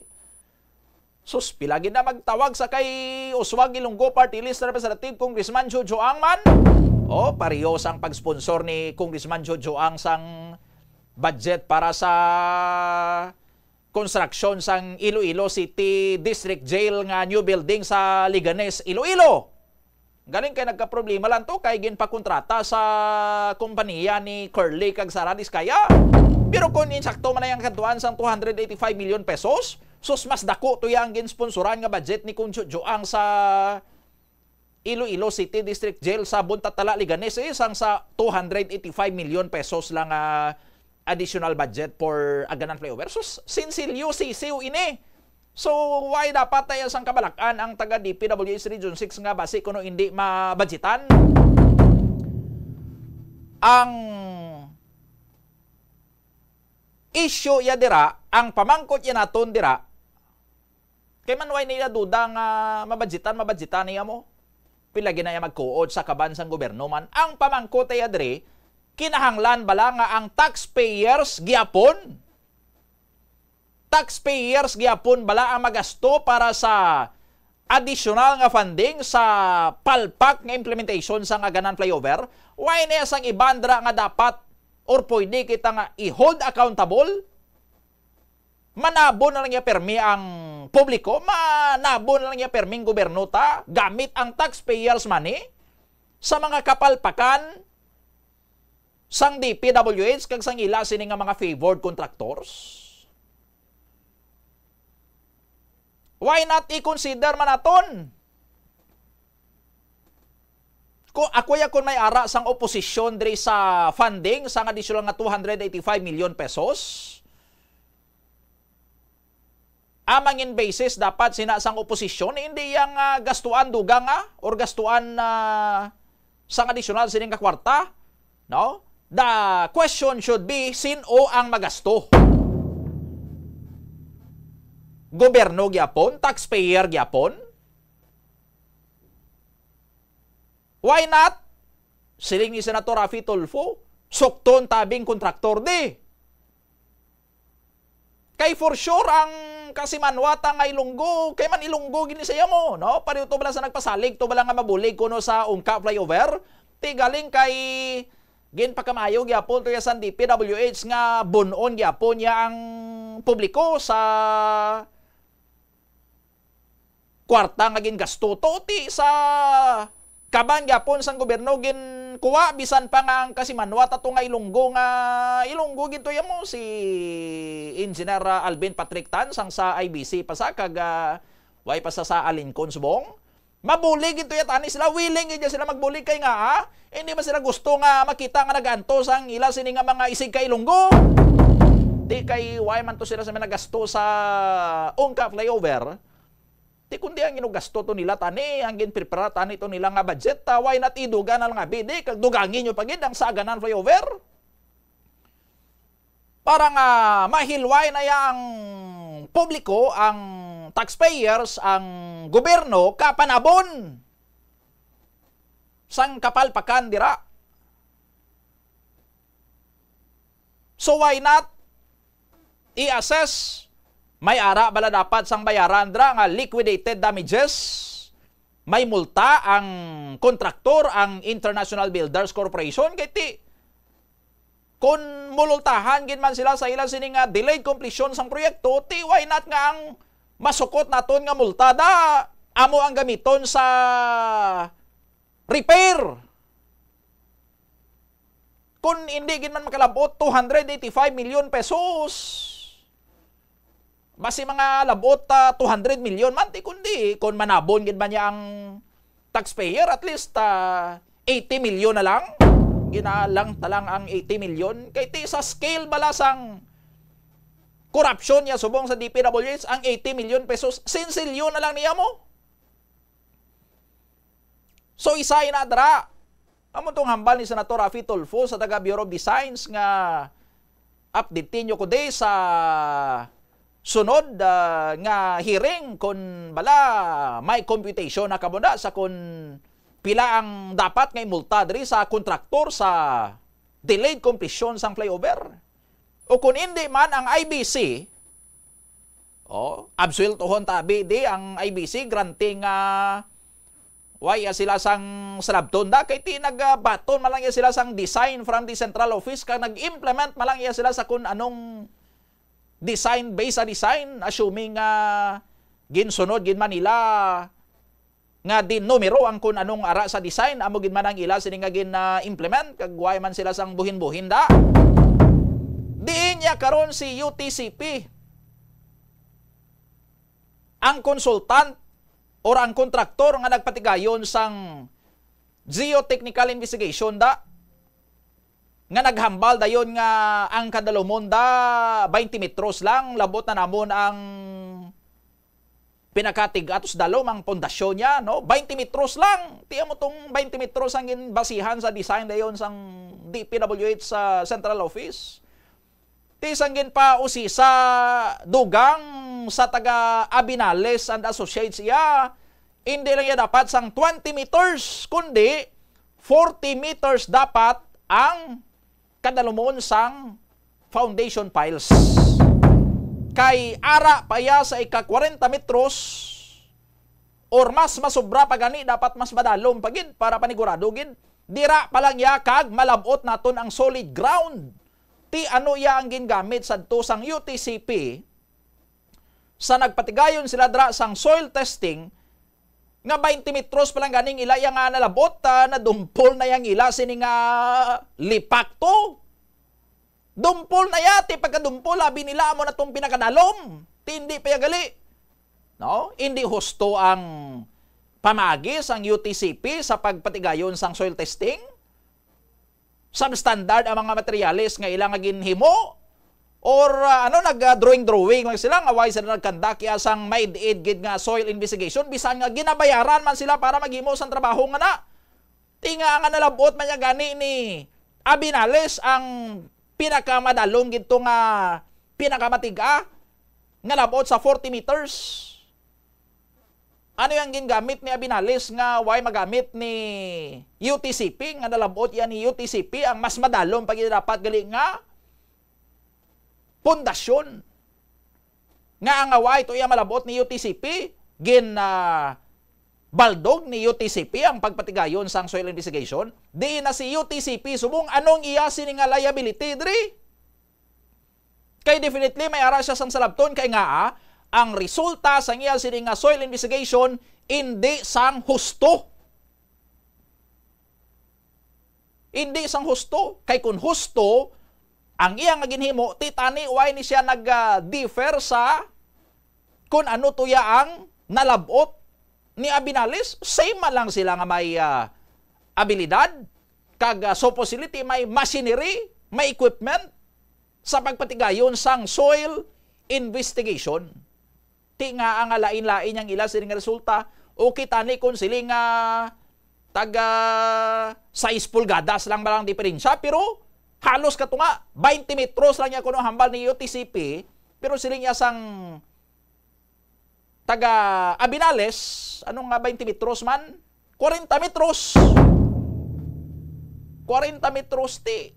Sus, pila gid na magtawag sa kay Uswag Ilonggo Party List Representative Congressman Jojo Angman. O, pareho sang pag-sponsor ni Congressman Jojo Ang sang budget para sa construction sang Iloilo City District Jail nga new building sa Leganes, Iloilo. Galing kay nagkaproblema lang to kay ginpakontrata sa kompanya ni Curly kag Sara Discaya. Pero kung insakto man ang kadtuan sang two hundred eighty-five million pesos, sus, mas dako to yang ginsponsoran nga budget ni Concho Joang sa Iloilo City District Jail sa Buntatala, Leganes, eh, sang sa two hundred eighty-five million pesos lang, ah, additional budget for Aganan Flyover. Sus, sinsilyo, sisiw ini. So, why dapat tayo sang kabalak-an ang taga D P W H Region six nga basi kuno hindi mabudgetan? Ang issue ya dira, ang pamangkot ya naton dira, kay man way nila duda nga mabudgetan, mabudgetan niya mo. Pila gid na iya magkuot sa kaban sang gobyerno man. Ang pamangkot ay adre, kinahanglan bala nga ang taxpayers gyapon? Taxpayers gyapon bala ang magasto para sa additional nga funding sa palpak nga implementation sang Aganan Flyover? Why niya sang iban dira nga dapat or pwede kita nga i-hold accountable? Manabo na lang niya permi ang publiko, manabo na lang niya permi ang gobyerno ta, gamit ang taxpayers' money sa mga kapalpakan sang D P W H kag sang ila sini nga mga favored contractors. Why not i-consider man naton? Ko, ako ya kon may ara sang oposisyon diri sa funding sang additional nga two hundred eighty-five million pesos. Ang mangin basis dapat sina sang oposisyon, hindi yang, ah, gastuan dugang, ah, or gastuan, ah, sang additional sining nga kwarta, no? The question should be, sin-o ang magasto? Gobyerno gyapon, taxpayer gyapon? Why not? Siling ni Senator Raffy Tulfo, sukton tabing kontraktor di. Kay for sure ang kasimanwata nga Ilonggo, kay man Ilonggo gini sa amo, no? Pareho to bala sa nagpasalig to bala nga mabulig kuno sa Ungka Flyover. Ti galing kay ginpakamaayo gyapon to ya sang D P W H nga bun-on gyapon niya ang publiko sa kwarta nga gingasto to ti sa kaban gyapon sang gobyerno ginkuha, bisan pa nga ang kasimanwa ta to nga Ilonggo nga Ilonggo gid to ya mo si Engineer, ah, Alvin Patrick Tan sang sa I B C pa sa kag, ah, way pa sa sa Alin Cons Bong. Mabulig gid to ya tani sila, willing gid sila magbulig kay nga, ah, hindi man sila gusto nga makita nga nagaantos ang ila sini nga mga isig ka Ilonggo. Di kay way man to sila sa mga gasto sa Ungka Flyover. Ti kundi ang inugasto to nila tani, ang ginprepara tani to nila nga budget, ta, why not iduga na lang abi, di, kag dugangi nyo pa gid ang Saganan Flyover? Para nga mahilway na ya ang publiko, ang taxpayers, ang gobyerno, kapanabon sang kapalpakan dira. So why not i-assess? May ara bala dapat sang bayaran dira nga liquidated damages? May multa ang kontraktor, ang International Builders Corporation, kay ti kun mulultahan gid man sila sa ila sini nga delayed completion sang proyekto, ti why not nga ang masukot naton nga multa da amo ang gamiton sa repair? Kun hindi gid man makalabot two hundred eighty-five million pesos, basi mga labot, ah, two hundred million man, ti kundi kun manabon gid man niya ang taxpayer, at least, ah, eighty million na lang. Ginalang ta lang ang eighty million. Kay ti sa scale bala sang korupsyon niya subong sa D P W H, ang eighty million pesos, sinsilyo na lang niya mo. So, isa ina dira. Amo tong hambal ni Senator Raffy Tulfo sa taga Bureau of Designs nga update ninyo ko di sa sunod, ah, nga hearing kun bala may computation na kamo na sa kun pila ang dapat nga imulta diri sa kontraktor sa delayed completion sang flyover. O kung hindi man ang I B C, oh, absueltohon tabi di ang I B C, granting nga way ya sila sang salabton da, kay ti nagabaton man lang ya sila sang design from the central office, kag nag-implement man lang ya sila sa kung anong design based sa design, assuming nga ginsunod gid man nila nga di numero ang kun anong ara sa design, amo gid man ang ila sini nga gin-implement, kag way man sila sang buhin-buhin da. Diin niya karon si U T C P, ang consultant or ang kontraktor nga nagpatigayon sang geotechnical investigation da, nga naghambal dayon nga ang kadalumon da twenty metros lang, labot na namon ang pinakatig-a tus dalom ang pundasyon niya, no? Twenty metros lang. Tiyan mo tong twenty metros ang ginbasihan sa design dayon sang D P W H sa Central Office. Ti sang ginpausisa dugang sa taga Abinales and Associates iya, hindi lang iya dapat sang twenty meters, kundi forty meters dapat ang kadalumon sang foundation piles. Kay ara pa iya sa ika kwarenta metros or mas masobra pa gani, dapat mas madalom pa gid para panigurado gid. Dira pa lang iya kag malab-ot naton ang solid ground. Ti ano iya ang gingamit sadto sang U T C P sa nagpatigayon sila dira sang soil testing nga twenty metros pa lang ganing ila iya nga nalab-ot, ah, nadumpol na yang ila sini nga lipak to. Dumpol na iya, ti pagkadumpol, abi nila, amo na tong pinakadalom. Ti hindi pa iya gali. No? Hindi husto ang pamagi sang U T C P sa pagpatigayon sang soil testing. Substandard ang mga materyales nga ila nga ginhimo? Or, ah, ano, nag, ah, drawing-drawing lang sila nga way sila nagkandak iya sang maid-id gid nga soil investigation, bisan nga ginabayaran man sila para maghimo sang trabaho nga na? Ti nga nga nalab-ot man niya gani ni Abinales ang pinakamadalom gid to nga pinakamatig-a nga lab-ot sa forty meters. Ano yang gingamit ni Abinales nga way magamit ni U T C P, nga nalab-ot iya ni U T C P, ang mas madalom pa gid dapat gali nga pundasyon? Nga ang away to iya malab-ot ni U T C P, gin, ah, baldog ni U T C P ang pagpatigayon sang soil investigation. Di na si U T C P subong anong iya sini nga liability diri. Kay definitely may ara siya sang salabton kay nga, ah, ang resulta sang iya sini nga soil investigation hindi sang husto. Hindi sang husto. Kay kun husto ang iya nga ginhimo, ti tani way ni siya nag, ah, differ sa kun ano to iya ang nalab-ot ni Abinales. Same man lang sila nga may, ah, abilidad, kag, ah, supposedly ti may machinery, may equipment sa pagpatigayon sang soil investigation. Ti nga ang lain-lain yang ila sining resulta, o kita ni kung siling nga taga sais pulgadas lang ba lang diferensya, pero halos kato nga twenty metros lang niya kuno hambal ni U T C P, pero siling niya sang taga Abinales, ano nga twenty metros man? Kwarenta metros. Kwarenta metros ti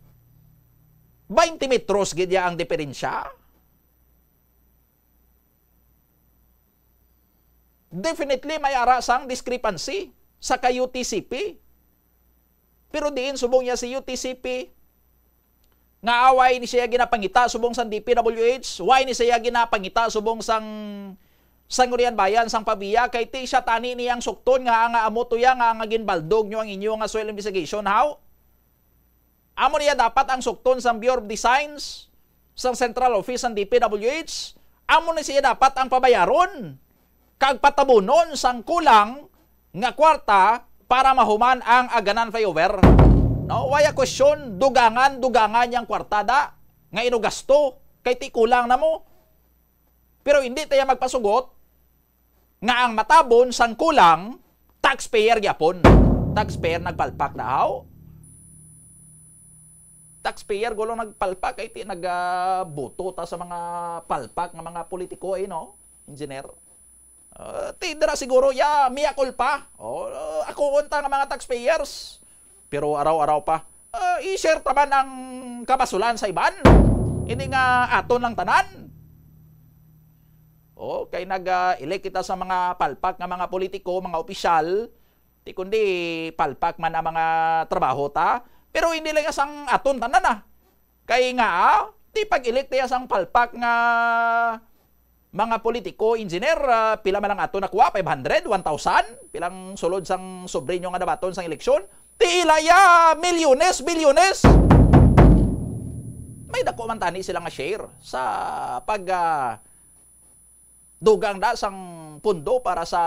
twenty metros gid ya ang diferensya. Definitely may ara sang discrepancy sa kay U T C P. Pero diin subong niya si U T C P nga away ni siya ginapangita subong sang D P W H, why ni siya ginapangita subong sang Sangguniang Bayan sang Pavia, kay ti siya tani niyang sukton nga ang amo to ya nga ang ginbaldog nyo ang inyo nga soil investigation, how? Amo niya dapat ang sukton sang Bureau of Designs, sang Central Office sang D P W H. Amo ni siya dapat ang pabayaron kag patabunon sang kulang nga kwarta para mahuman ang Aganan Flyover. No, waya question, dugangan, dugangan yang kwarta da nga inugasto kay ti kulang na mo. Pero hindi tayo magpasugot nga ang matabon sang kulang, taxpayer gyapon. Taxpayer nagpalpak daw. Taxpayer gulo nagpalpak, kay ti nagaboto ta sa mga palpak nga mga politiko, eh, no? Engineer. Ah, ti dira siguro, ya, mea culpa. Oh, ako unta nga mga taxpayers. Pero araw-araw pa, ah, i-share ta man ang kabasulan sa iban. Hindi nga aton lang tanan. Oh, kay nag-elect kita sa mga palpak nga mga politiko, mga opisyal, ti kundi palpak man ang mga trabaho ta. Pero hindi lang sang aton tanan, ah. Kay nga, ah, Ti pag-elect niya sang palpak nga mga politiko, engineer, ah, pila man lang ato nakuha? Five hundred, one thousand? Pilang sulod sang sobrinyo nga nabaton sang eleksyon? Ti ila ya, milyones, bilyones. May dako man tani sila nga share sa pag, ah, dugang da sang pundo para sa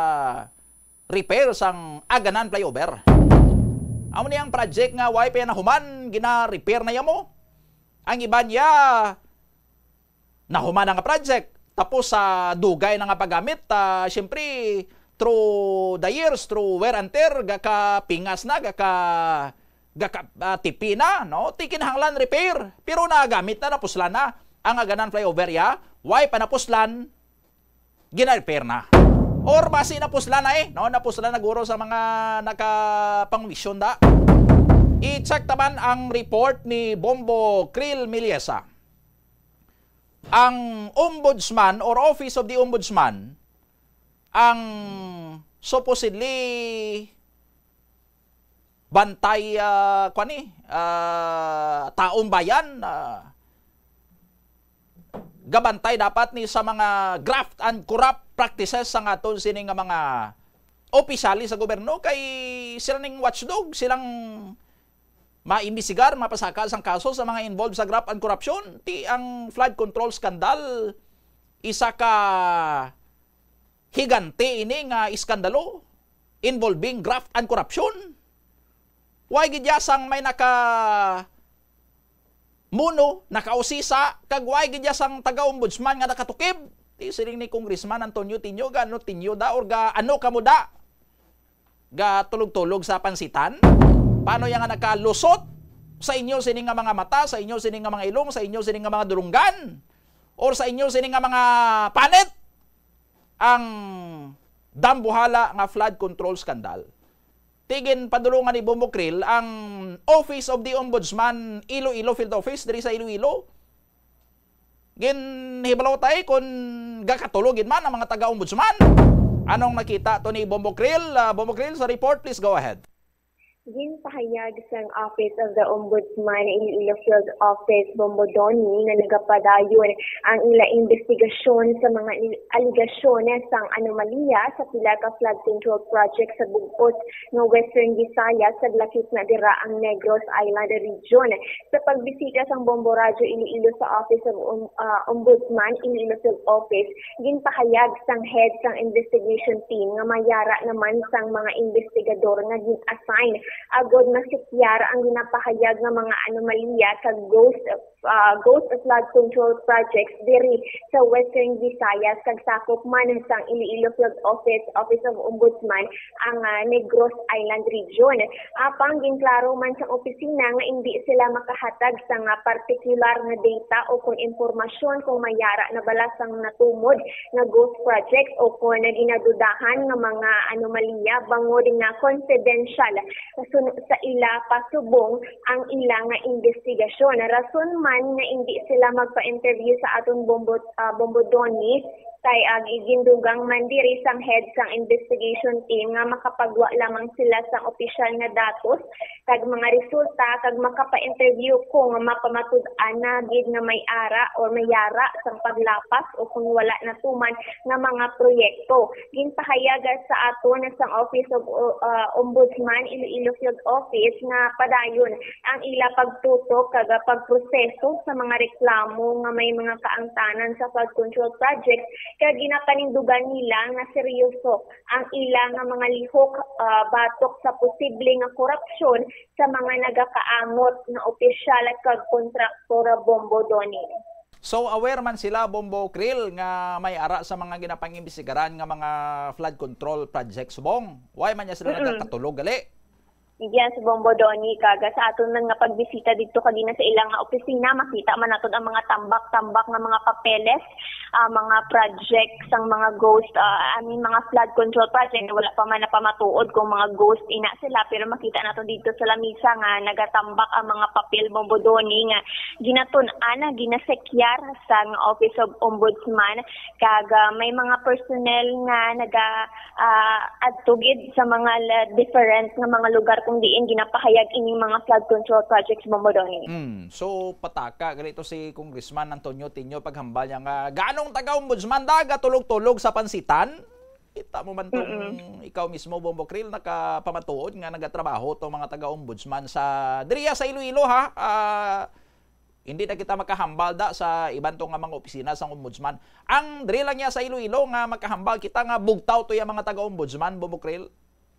repair sang Aganan Flyover. Amo ni ang project nga way pa nahuman, gina-repair na yamo. Ang iban ya, nahuman na nga project. Tapos sa dugay na nga paggamit, ah, siyempre, through the years, through wear and tear, gakapingas na, gaka, gaka, ah, tipi na, no? Ti kinahanglan repair. Pero nagamit na, napuslan na. Ang Aganan Flyover ya, way pa napuslan, gina-repair na. Or basi napuslan na eh, no? Napuslan na guro sa mga nakapangumisyon da. I-check taman ang report ni Bombo Krill Miliesa. Ang Ombudsman or Office of the Ombudsman ang supposedly bantay, ah, kuwan ni, ah, taong bayan, ah, gabantay dapat ni sa mga graft and corrupt practices sang aton sini nga mga opisyales sa gobyerno, kay sila ning watchdog, silang maimbestigar, mapasaka sang kaso sa mga involved sa graft and corruption. Ti ang flood control scandal, isa ka higante ini nga iskandalo involving graft and corruption. Way gid ya sang may naka muno, nakausisa, kag way gid ya sang taga-ombudsman nga nakatukib. Ti siling ni Congressman Antonio Tinio, ga ano Tinio da, or ga ano kamo da? Gatulog-tulog sa pansitan? Paano ya nga nakalusot sa inyo sini nga mga mata, sa inyo sini nga mga ilong, sa inyo sini nga mga dulunggan, or sa inyo sini nga mga panit ang dambuhala nga flood control scandal? Ti ginpadulungan ni Bombo Krill ang Office of the Ombudsman, Iloilo Field Office, diri sa Iloilo. Ginhibalotay kon gakatulog gid man ang mga taga-ombudsman. Anong nakita to ni Bombo Krill? Ah, Bombo Krill, sa report, please go ahead. Ginpahayag sang Office of the Ombudsman Iloilo Field Office, Bombo Donny, nga nagapadayon ang ila investigasyon sa mga il-, alegasyon sang anomalya sa pila ka flood control project sa bug-os nga Western Visayas kag lakip na dira ang Negros Island Region. Sa pagbisita sang Bombo Radyo Iloilo sa Office of Om-, ah, Ombudsman Iloilo Field Office, ginpahayag sang head sang investigation team nga mayara naman sang mga investigador nga gin-assign agod masekyar ang ginapahayag nga mga anomalya kag ghost, ah, ghost flood control projects diri sa Western Visayas kag sakop man sang Iloilo Field Office, Office of Ombudsman, ang, ah, Negros Island Region. Apang ginklaro man sang opisina nga indi sila makahatag sang, ah, partikular nga data o kon impormasyon kung mayara na bala sang natumod nga ghost project o kon ginadudahan nga mga anomalya bangod nga confidential sa sun-, sa ila pa subong ang ila nga investigasyon. Rason man nga indi sila magpa-interview sa aton Bombo, ah, Bombo Donny, kay ang igindugang man diri sang head sang investigation team nga makapagwa lamang sila sang opisyal nga datos kag mga resulta kag makapa-interview kung mapamatud-an na gid nga may ara or may yara sang paglapas o kung wala natuman nga mga proyekto. Ginpahayag sa aton sang Office of, uh, Ombudsman Iloilo Field Office nga padayon ang ila pagtutok kag pagproseso sa mga reklamo nga may mga kaangtanan sa flood control project, kag ginapanindugan nila nga seryoso ang ila nga mga lihok, ah, batok sa posible nga korupsyon sa mga nagakaamot nga opisyal kag kontraktor, Bombo Donny. So, aware man sila, Bombo Krill, nga may ara sa mga ginapang-imbestigaran nga mga flood control projects, Bong? Why man niya sila Mm-mm. nagkakatulog, gali? Yes, Bombo Donny, kag sa aton man nga pagbisita didto kagina sa ila nga opisina, makita man naton ang mga tambak-tambak nga mga papeles, ah, mga project sang mga ghost, ah, I mean, mga flood control project. Wala pa man napamatuod kung mga ghost ina sila, pero makita naton didto sa lamisa nga nagatambak ang mga papel, Bombo Donny, nga ginatun-an, ginasekyar sang Office of Ombudsman, kag, ah, may mga personnel nga naga, ah, adto gid sa mga la-, different nga mga lugar kung diin ginapahayag ining mga flood control projects, Bombo Donny. Hmm. So, pataka gali to si Congressman Antonio Tinio paghambal niya nga ganong taga-ombudsman da gatulog-tulog sa pansitan? Kita mo man tong ikaw mismo, Bombo Krill, nakapamatuod nga nagatrabaho tong mga taga-ombudsman sa diriya sa Iloilo, ha? Ah, hindi na kita makahambal da sa iban to nga mga opisina sang ombudsman. Ang diri lang niya sa Iloilo nga makahambal kita nga bugtaw to yung mga taga-ombudsman, Bombo Krill.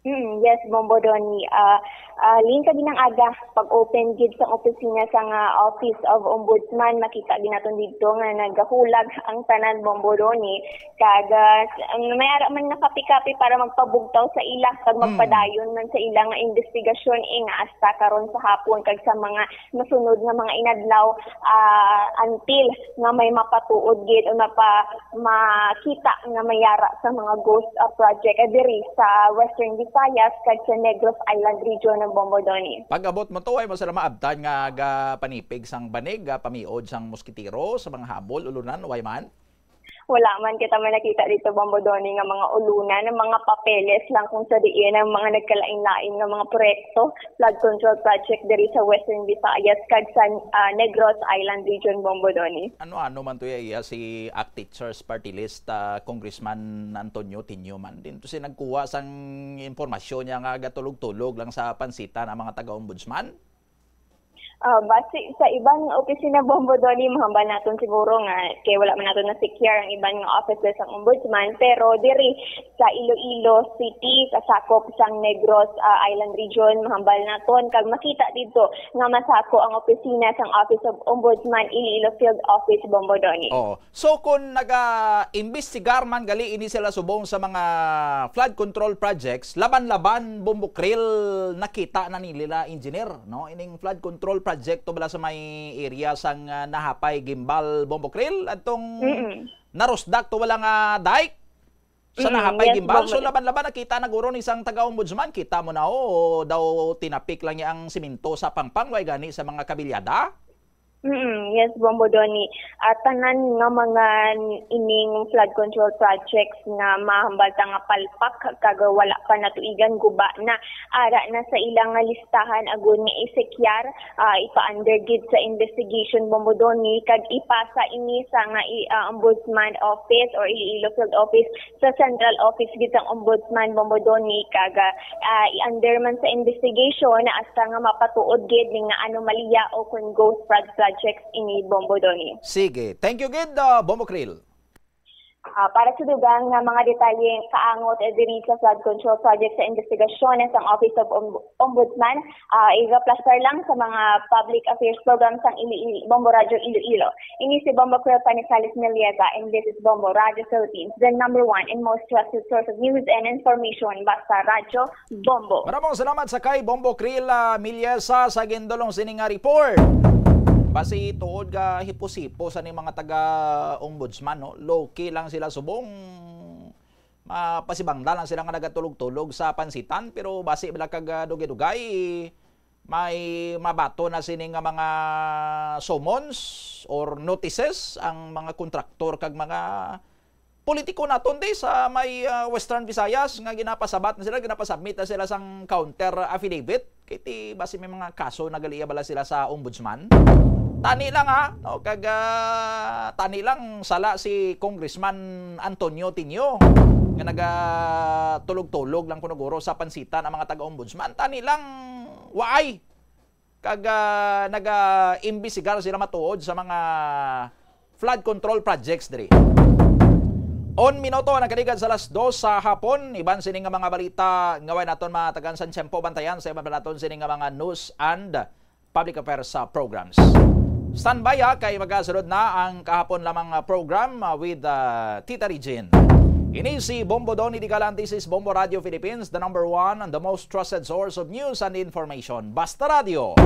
Mm, yes, Bombo Donny. Ah, ah, lin sa ginang aga, pag-open gid sa opisina sa nga Office of Ombudsman, makita gid naton didto nga nagahulag ang tanan, Bombo Donny. Kag ah, s- ang may ara man nga kapi-kapi para magpabugtaw sa ila kag magpadayon man sa ila nga investigasyon, eh, nga hasta karon sa hapon kag sa mga masunod nga mga inadlaw, ah, until nga may mapatuod gid o mapa makita nga may ara sa mga ghost, ah, project, ah, diri sa Western Visayas kag sa Negros Island Region, Bombo Donny. Pag-abot mo to, ay mo sila maabtan nga gapanipig sang banig, ah, pamiod sang moskitero sa mga habol, ulunan, way man? Wala man kita may nakita dito, Bombo Donny, nga mga ulunan, ang mga papeles lang kung sa diin ang mga nagkalain-lain nga mga proyekto, flood control project diri sa Western Visayas kag sa, ah, Negros Island Region, Bombo Donny. Ano-ano man to ya iya si ACT Teachers Party List, ah, Congressman Antonio Tinio man din to si nagkuha sang impormasyon niya nga gatulog-tulog lang sa pansitan ang mga taga-ombudsman. Ah, basi sa iban nga opisina, Bombo Donny, mahambal naton siguro nga kay wala man naton na-secure ang iban nga offices sang ombudsman, pero diri sa Iloilo City, kasakop sang Negros, ah, Island Region, mahambal naton kag makita didto nga masako ang opisina sang Office of Ombudsman Iloilo Field Office, Bombo Donny. Oo. So, kung naga-imbestigar man gali ini sila subong sa mga flood control projects, laban-laban, Bombo Krill, nakita na nila, engineer, no? Ining flood control project to bala sa may area sang, ah, Nahapay Gimbal, Bombo Krill, adtong Mm-mm. narusdak to wala nga dike sa Mm, Nahapay yes, Gimbal. So, Bombo. Laban-laban nakita na guro ni sang taga-ombudsman. Kita mo na, oh, daw tinapik lang niya ang simento sa pangpang, way gani sa mga kabilyada. Mm, yes, Bombo Donny. Ah, tanan nga mga ining flood control projects nga mahambal ta nga palpak kag wala pa natuigan, guba na, ara na sa ilang nga listahan agud nga isekyar, ah, ipa-under gid sa investigation, Bombo Donny, kag ipasa ini sa nga i-, ah, Ombudsman Office or Iloilo Field Office sa central office gid sang Ombudsman, Bombo Donny, kag, ah, ah, i-under man sa investigation hasta nga mapatuod gid ni nga anomalya o kon ghost flood projects ini, Bombo Donny. Sige. Thank you gid, ah, Bombo Krill. Ah, para sa dugang nga mga detalye kaangot, eh, diri sa flood control project sa investigasyon sang Office of Om-, Ombudsman, ah, igaplastar lang sa mga public affairs program sang Ili-, Bombo Radio Iloilo. Ini si Bombo Krill Panisales Milieta, and this is Bombo Radio Philippines, the number one and most trusted source of news and information. Basta Radyo Bombo. Maramong salamat sa kay Bombo Krill, ah, Miliesa sa gindulong sini nga report. Basi tuod ka hipo-sipo sa ni mga taga-ombudsman, no? Low-key lang sila subong. Mapasibangda lang sila nga nagatulog-tulog sa pansitan, pero basi bala kag, ah, dugay-dugay, may mabato na sini nga mga summons or notices ang mga kontraktor kag mga politiko naton di sa may, ah, Western Visayas nga ginapasabat na sila, ginapasubmit na sila sang counter affidavit. Kay ti basi may mga kaso nagaliya bala sila sa ombudsman. Tani lang ha, no? Kag, ah, tani lang sala si Congressman Antonio Tinio nga nagatulog-tulog lang kuno guro sa pansitan ang mga taga-ombudsman. Tani lang waay. Kag, ah, naga-imbestigar sila matuod sa mga flood control projects diri. On minuto ang nakaligad sa alas dos sa hapon. Iban sini nga mga balita nga way naton matagan sa tiyempo, bantayan sa iban pa naton sini nga mga news and public affairs sa programs. Standby ha, kay magasunod na ang kahapon lamang, ah, program, ah, with, ah, Tita Regine. Ini si Bombo Donny Digalan. This is Bombo Radio Philippines, the number one and the most trusted source of news and information. Basta Radio.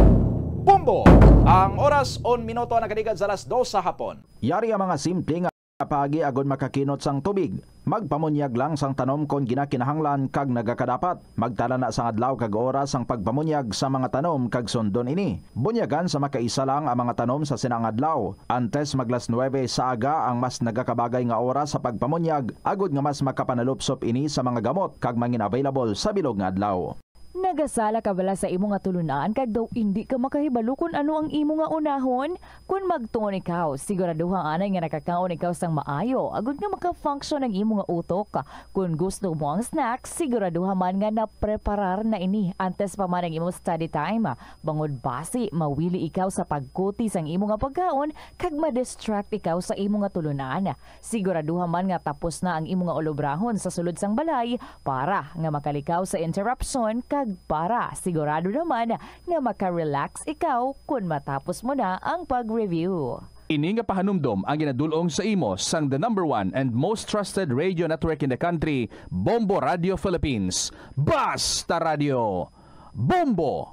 Bombo! Ang oras, on minuto, nakaligad sa alas dos sa hapon. Yari ang mga simple nga paagi agod makakinot sang tubig. Magpamunyag lang sang tanom kon ginakinahanglan kag nagakadapat. Magtala na sang adlaw kag oras sang pagpamunyag sa mga tanom kag sundon ini. Bunyagan sa makaisa lang ang mga tanom sa sina nga adlaw. Antes mag las nuebe sa aga ang mas nagakabagay nga oras sa pagpamunyag, agod nga mas makapanalupsop ini sa mga gamot kag mangin-available sa bilog nga adlaw. Nagasala ka bala sa imo nga tulunan kag daw indi ka makahibalo kon ano ang imo nga unahon? Kon magtuon ikaw, siguraduha anay nga nakakaon ikaw sang maayo agod nga maka-function ang imo nga utok. Kon gusto mo ang snack, siguraduha man nga napreparar na ini antes pa man ang imo study time, bangod basi mawili ikaw sa pagkuti sang imo nga pagkaon kag ma-distract ikaw sa imo nga tulunan. Siguraduha man nga tapos na ang imo nga ulobrahon sa sulod sang balay para nga makalikaw sa interruption kag para sigurado naman nga maka-relax ikaw kon matapos mo na ang pag-review. Ini nga pahanumdom ang ginadul-ong sa imo sang the number one and most trusted radio network in the country, Bombo Radio Philippines. Basta Radio, Bombo!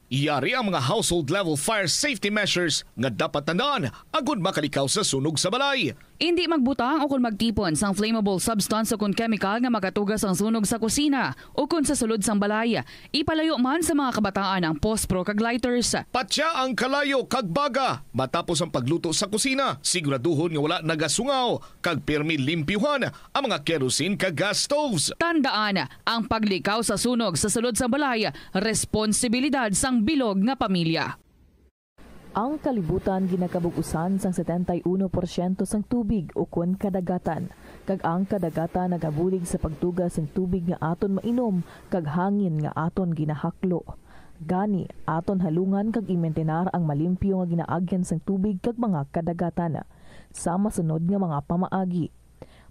Yari ang mga household level fire safety measures nga dapat tandaan agud makalikaw sa sunog sa balay. Indi magbutang o kon magtipon sang flammable substance o kon chemical nga makatuga sang sunog sa kusina o kon sa sulod sang balay. Ipalayo man sa mga kabataan ang pospro kag lighters. Patya ang kalayo kag baga matapos ang pagluto sa kusina. Siguraduhon nga wala nagasungaw kag pirmi limpyuhan ang mga kerosene kag gas stoves. Tandaan, ang paglikaw sa sunog sa sulod sang balay, responsibilidad sang bilog nga pamilya. Ang kalibutan ginakabug-usan sang setenta y uno porsyento sang tubig ukon kadagatan, kag ang kadagatan nagabulig sa pagtuga sang tubig nga aton mainom kag hangin nga aton ginahaklo. Gani, aton halungan kag imintinar ang malimpyo nga ginaagyan sang tubig kag mga kadagatan. Sa masunod nga mga pamaagi,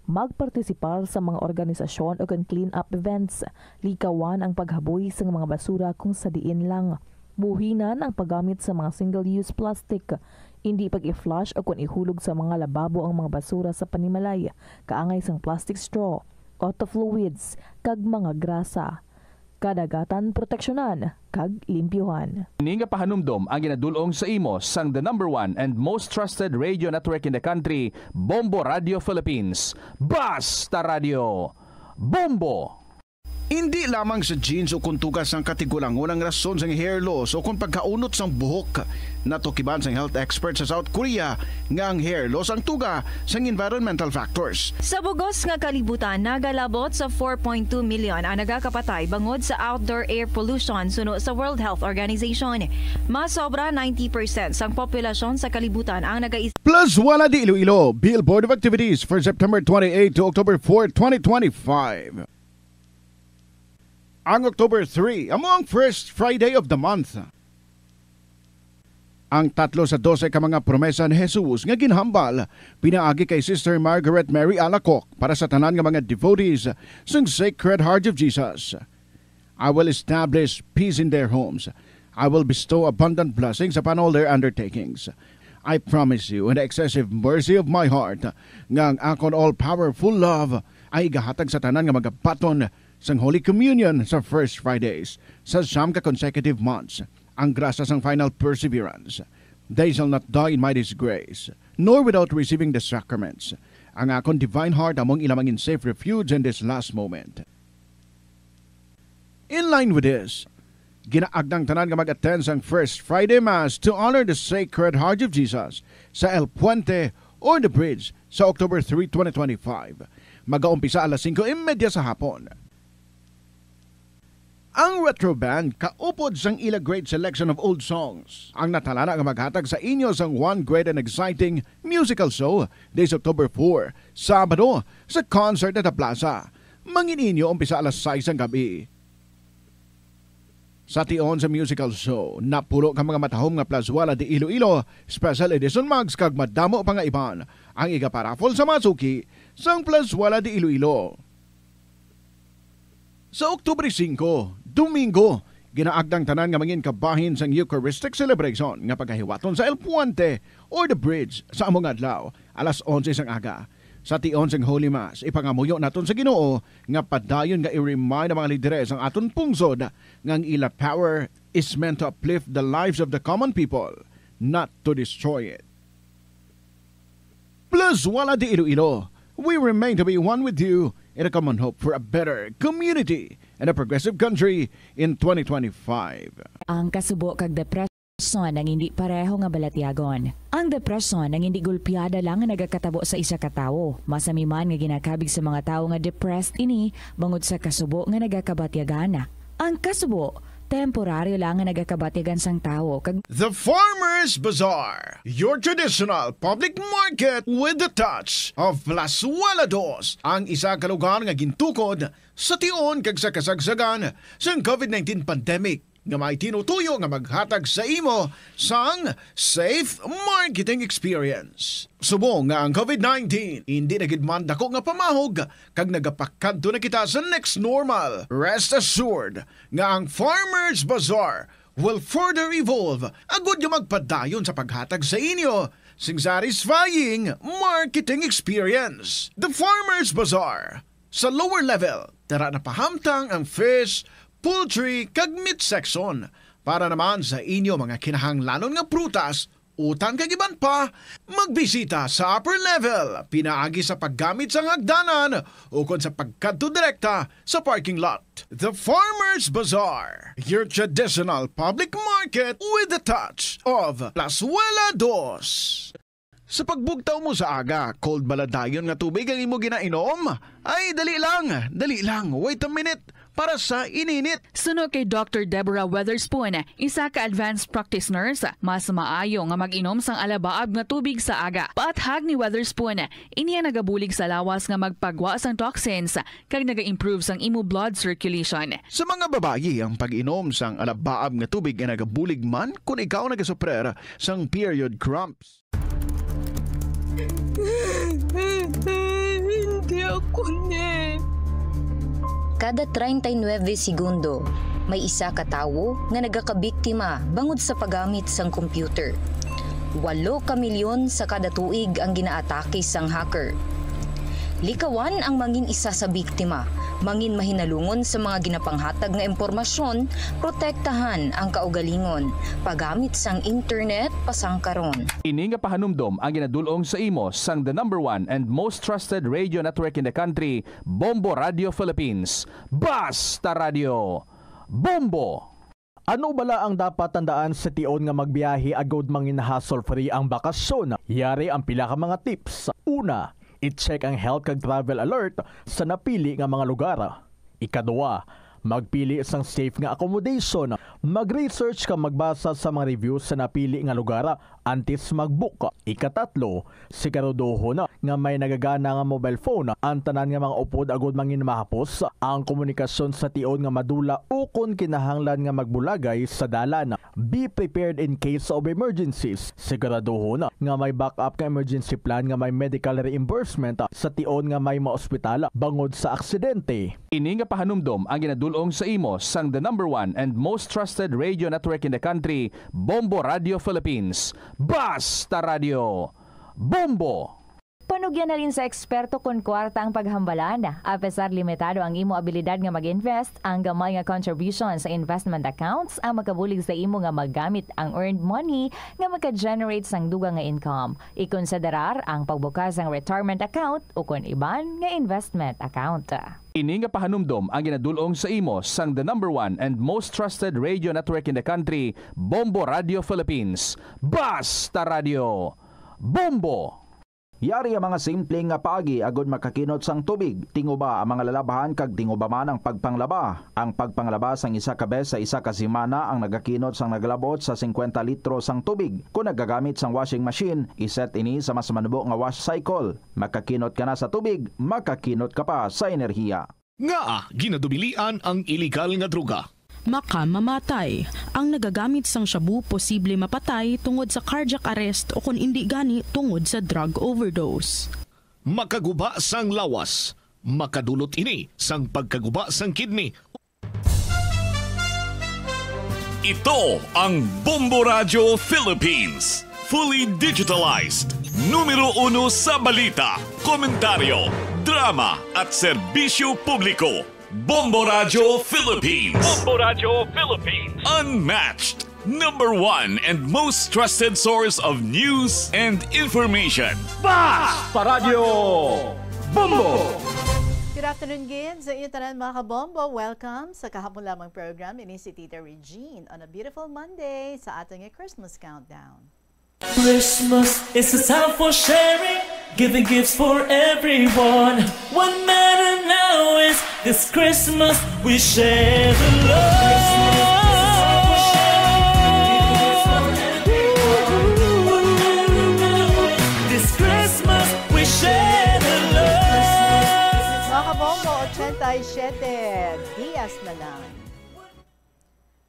magpartisipar sa mga organisasyon ukon clean-up events. Likawan ang paghaboy sang mga basura kung sa diin lang. Buhinan ang paggamit sa mga single-use plastic. Indi pag-i-flush ukon ihulog sa mga lababo ang mga basura sa panimalay, kaangay sang plastic straw, auto fluids, kag mga grasa. Kadagatan proteksyonan kag limpyuhan. Ini nga pahanumdom ang ginadul-ong sa imo sang the number one and most trusted radio network in the country, Bombo Radio Philippines. Basta Radio, Bombo! Indi lamang sa genes o kon tugas sang katigulangon ang rason sang hair loss o kon pagkaunot sang buhok. Natukiban sang health expert sa South Korea nga ang hair loss ang tuga sang environmental factors. Sa bugos nga kalibutan, nagalabot sa four point two million ang nagakapatay bangod sa outdoor air pollution, suno sa World Health Organization. Mas sobra ninety percent sang populasyon sa kalibutan ang naga- Plus Wala di Iloilo, Bill Board of Activities for September twenty-eight to October four, twenty twenty-five. Ang October three amo ang first Friday of the month. Ang tatlo sa dose ka mga promesa ni Jesus nga ginhambal pinaagi kay Sister Margaret Mary Alacoc para sa tanan nga mga devotees sang Sacred Heart of Jesus. "I will establish peace in their homes. I will bestow abundant blessings upon all their undertakings. I promise you in the excessive mercy of my heart nga ang akon all-powerful love ay igahatag sa tanan nga magabaton sang Holy Communion sa First Fridays sa siyam ka consecutive months, ang grasya sang final perseverance. They shall not die in my disgrace, nor without receiving the sacraments. Ang akon divine heart among ila mangin safe refuge in this last moment." In line with this, ginaagnang tanan nga mag-attend sang First Friday Mass to honor the Sacred Heart of Jesus sa El Puente or the Bridge sa October three, twenty twenty-five. Magaumpisa alas singko y media sa hapon. Ang Retro Band kaupod sang ila great selection of old songs ang natalana nga maghatag sa inyo sang one great and exciting musical show this October four, Sabado, sa Concert at the Plaza. Mangin inyo umpisa alas sais sang gab-i. Sa tion sa musical show, napulo ka mga matahom nga Plazuela de Iloilo Special Edition mugs kag madamo pa nga iban ang igaparaffle sa mga suki sang Plazuela de Iloilo. Sa Oktubre singko, Domingo, ginaagnang tanan nga mangin kabahin sang Eucharistic celebration nga pagahiwaton sa El Puente or the Bridge sa among adlaw, alas onse sang aga. Sa tion sang Holy Mass, ipangamuyo naton sa Ginoo nga padayon nga i-remind ang mga lideres sang aton pungsod nga ang ila power is meant to uplift the lives of the common people, not to destroy it. Plazuela de Iloilo, we remain to be one with you in a common hope for a better community and a progressive country in twenty twenty-five. Ang kasubo kag depresyon ang hindi pareho nga balatyagon. Ang depresyon ang hindi gulpiada lang nga nagakatabo sa isa ka tawo. Masami man nga ginakabig sa mga tawo nga depressed ini bangod sa kasubo nga nagakabatyagan. Ang kasubo, temporaryo lang nga nagakabatigan sang tawo, kag The Farmers Bazaar, your traditional public market with the touch of Plazuela Dos, ang isa ka lugar nga gintukod sa tion kag sa kasagsagan sang covid nineteen pandemic, nga may tinutuyo nga maghatag sa imo sang safe marketing experience. Subong nga ang covid nineteen hindi na gid man dako nga pamahog, kag nagapakadto na kita sa next normal, rest assured nga ang Farmers Bazaar will further evolve agud nga magpadayon sa paghatag sa inyo sing satisfying marketing experience. The Farmers Bazaar, sa lower level, tara na pahamtang ang fish, poultry, kag meat section para naman sa inyo mga kinahanglanon nga prutas, utan kag iban pa. Magbisita sa upper level pinaagi sa paggamit sang hagdanan ukon sa pagkadto direkta sa parking lot. The Farmers Bazaar, your traditional public market with the touch of Plazuela Dos. Sa pagbugtaw mo sa aga, cold bala dayon nga tubig ang imo ginainom? Ay, dali lang, dali lang, wait a minute, para sa ininit. Suno kay Doctor Deborah Weatherspoon, isa ka advanced practice nurse, mas maayo nga mag-inom sang alabaab nga tubig sa aga. Paathag ni Weatherspoon, ini ang nagabulig sa lawas nga magpagwa sang toxins kag naga-improve sang imo blood circulation. Sa mga babayi, ang pag-inom sang alabaab nga tubig ay nagabulig man kon ikaw nagasuprer sang period cramps. Hindi ako ni. Kada treinta y nueve segundo, may isa ka tawo nga nagakabiktima bangod sa paggamit sang computer. Walo ka milyon sa kada tuig ang ginaatake sang hacker. Likawan ang mangin isa sa biktima, mangin mahinalungon sa mga ginapanghatag nga impormasyon, protektahan ang kaugalingon, paggamit sang internet pasangkaron. Ini nga pahanumdom ang ginadul-ong sa imo sang the number one and most trusted radio network in the country, Bombo Radio Philippines. Basta Radio! Bombo! Ano bala ang dapat tandaan sa tion nga magbiyahe agud mangin hassle-free ang bakasyon? Yari ang pila ka mga tips. Una, i-check ang health kag travel alert sa napili nga mga lugar. Ikaduha, magpili sang safe nga accommodation. Mag-research kag magbasa sa mga reviews sa napili nga lugar antes mag-book. Ikatatlo, siguraduhon nga may nagagana nga mobile phone ang tanan nga mga upod agud mangin mahapos ang komunikasyon sa tion nga madula ukon kinahanglan nga magbulagay sa dalan. Be prepared in case of emergencies. Siguraduhon nga may backup nga emergency plan nga may medical reimbursement sa tion nga may maospital bangod sa aksidente. Ini nga pahanumdom ang ginadul-ong sa imo sang the number one and most trusted radio network in the country, Bombo Radio Philippines. Basta Radio! Bombo! Panugyan halin sa eksperto kon kwarta ang paghambalan. Apesar limitado ang imo abilidad nga mag-invest, ang gamay nga contribution sa investment accounts ang makabulig sa imo nga magamit ang earned money nga maka-generate sang dugang nga income. Ikonsiderar ang pagbukas sang retirement account ukon iban nga investment account. Ini nga pahanumdom ang ginadul-ong sa imo sang the number one and most trusted radio network in the country, Bombo Radio Philippines. Basta Radio! Bombo! Yari ang mga simple nga paagi agud makakinot sang tubig. Tinguba ang mga lalabhan kag tinguba man ang pagpanglaba. Ang pagpanglaba sang isa ka bes sa isa ka semana ang nagakinot sang nagalabot sa singkwenta litro sang tubig. Kon nagagamit sang washing machine, iset ini sa mas manubo nga wash cycle. Makakinot ka na sa tubig, makakinot ka pa sa enerhiya. Ngaa ginadubilian ang iligal nga droga? Makamamatay. Ang nagagamit sang shabu posible mapatay tungod sa cardiac arrest o kon indi gani tungod sa drug overdose. Makaguba sang lawas. Makadulot ini sang pagkaguba sang kidney. Ito ang Bombo Radyo Philippines. Fully digitalized. Numero uno sa balita, komentaryo, drama, at serbisyo publiko. Bombo Radyo Philippines. Bombo Radyo Philippines. Unmatched. Number one and most trusted source of news and information. Basta Radyo Bombo! Good afternoon gid sa inyo tanan, mga kabombo. Welcome sa kahapon lamang program. Ini si Tita Regine on a beautiful Monday sa aton nga Christmas countdown. Christmas is a time for sharing, giving gifts for everyone. What matter now is This Christmas, we share the love. This Christmas, we share the love. Mga kabombo, ochenta y siete dias na lang.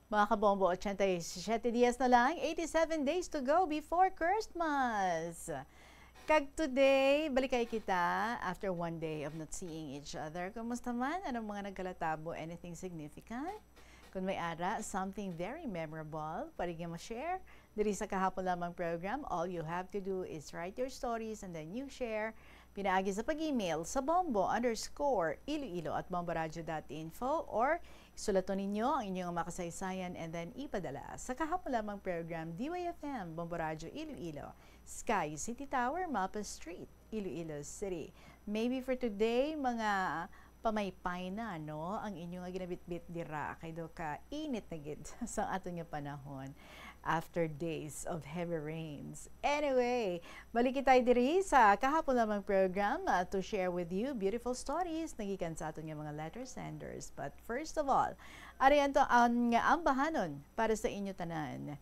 Mga kabombo, ochenta y siete dias na lang, eighty-seven days to go before Christmas. Kag today, balikay kita after one day of not seeing each other. Kumusta man? Anong mga nagkalatabo? Anything significant? Kung may ara, something very memorable, pwede nga ma-share diri sa kahapon lamang program. All you have to do is write your stories and then you share pinaagi sa pag-email sa bombo underscore iloilo at bomboradio dot info, or sulaton ninyo ang inyong mga kasaysayan and then ipadala sa kahapon lamang program, D Y F M, Bombo Radyo Iloilo, Sky City Tower, Mapa Street, Iloilo City. Maybe for today, mga pamaypay na, no, ang inyo nga ginabitbit dira, kay do ka init na gid sa aton nga panahon after days of heavy rains. Anyway, balik kita diri sa kahapon lamang program, uh, to share with you beautiful stories nagikan sa aton nga mga letter senders. But first of all, ari anto ang ambahanon para sa inyo tanan.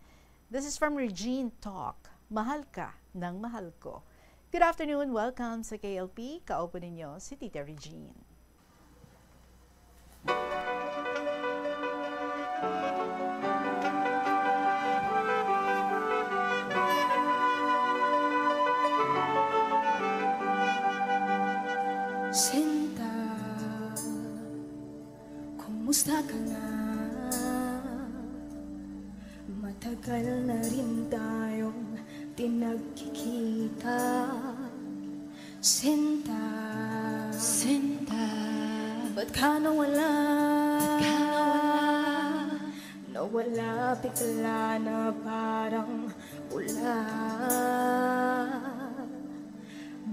This is from Regine Talk. Mahal ka ng mahal ko. Good afternoon, welcome sa K L P. Kaupo ninyo si Tita Regine. Sinta, kumusta ka na? Matagal na rin tayong di nagkikita. Sinta, Sinta, ba't ka nawala? Ba't ka nawala? Nawala bigla na parang pula.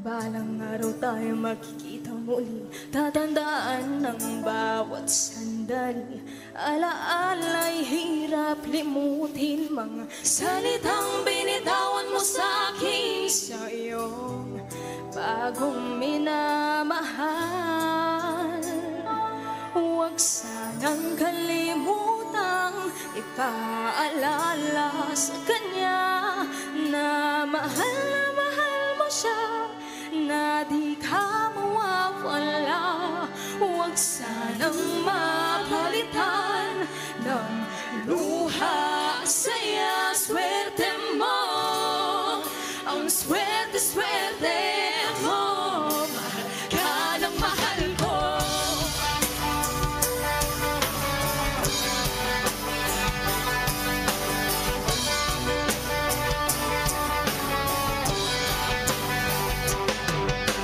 Balang araw tayo magkikita muli. Tatandaan ang bawat sandali. Alaala'y hirap limutin, mga salitang binitawan mo sa akin sa iyong bagong minamahal. Huwag sanang kalimutang ipaalala sa kanya na mahal na mahal mo siya, na di ka mawawala. Huwag sanang mapalitan ng luha, saya, swerte mo. Ang swerte, swerte mo. Mahal ka ng mahal ko.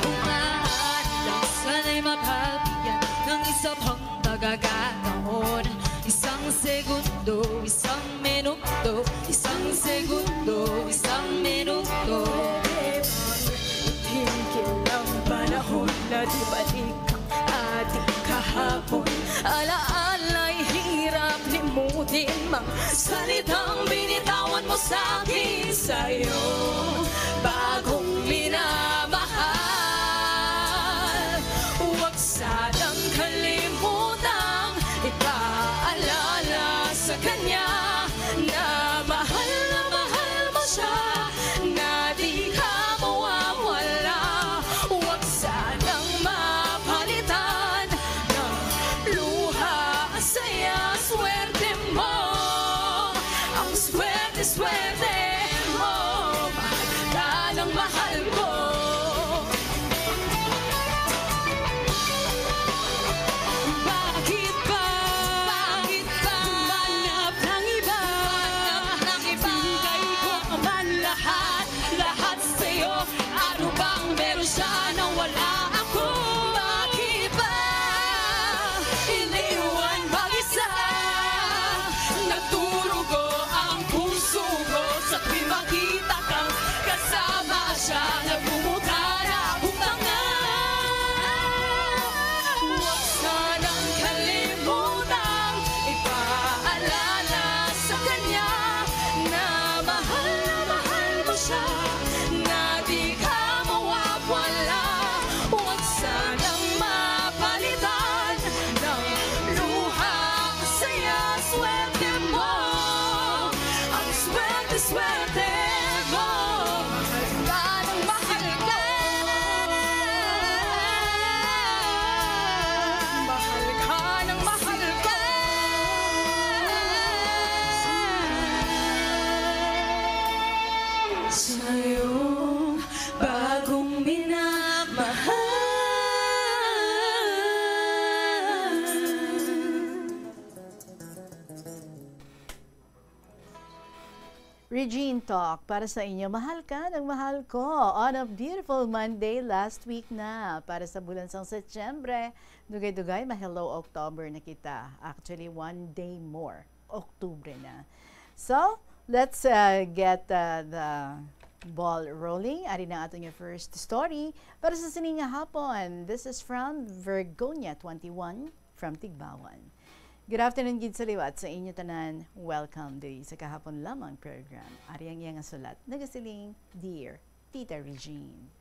Kung maaari lang, sana'y mabigyan ng isa pang pagkakataon. Isang segundo, isang minuto, isang segundo, isang minuto. Pwede bang itigil ang panahon na di balik ang ating kahapon? Alaala'y hirap limutin, mga salitang binitawan mo sa akin sa iyong bagong minamahal. Huwag sanang kalimutang ipaalala sa kanya na mahal na mahal mo siya, na di ka mawawala. Huwag sanang mapalitan ng luha, saya, swerte mo. Ang swerte, swerte mo. Sa iyong bagong minamahal. Regine Talk para sa inyo. Mahal ka ng mahal ko. On a beautiful Monday last week na. Para sa bulan sang Setyembre, dugay-dugay, ma-hello October na kita. Actually, one day more, October na. So, let's uh, get uh, the ball rolling. Ari na ato nga first story para sa sini nga hapon. This is from Virgonia twenty-one from Tigbawan. Good afternoon gid sa liwat sa inyo tanan. Welcome diri sa Kahapon Lamang program. Ari ang iya nga sulat. Nagasiling, Dear Tita Regine.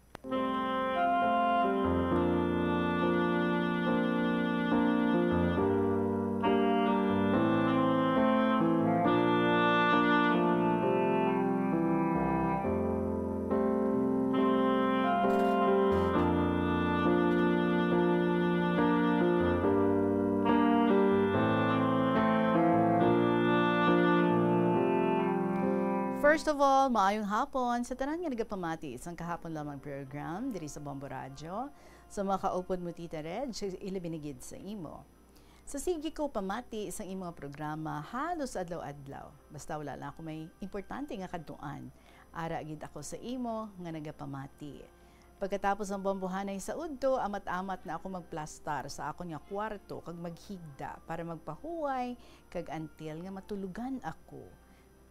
First of all, maayong hapon sa tanan nga nagapamati sang Kahapon Lamang program diri sa Bombo Radyo, sa mga kaupod mo, Tita Reg, ilabi na gid sa imo. Sa sige ko pamati sang imo nga programa halos adlaw-adlaw. Basta wala lang ako may importante nga kadtuan, ara gid ako sa imo nga nagapamati. Pagkatapos ang bombohanay sa udto, amat-amat na ako magplastar sa akon nga kwarto kag maghigda para magpahuway kag antil nga matulogan ako.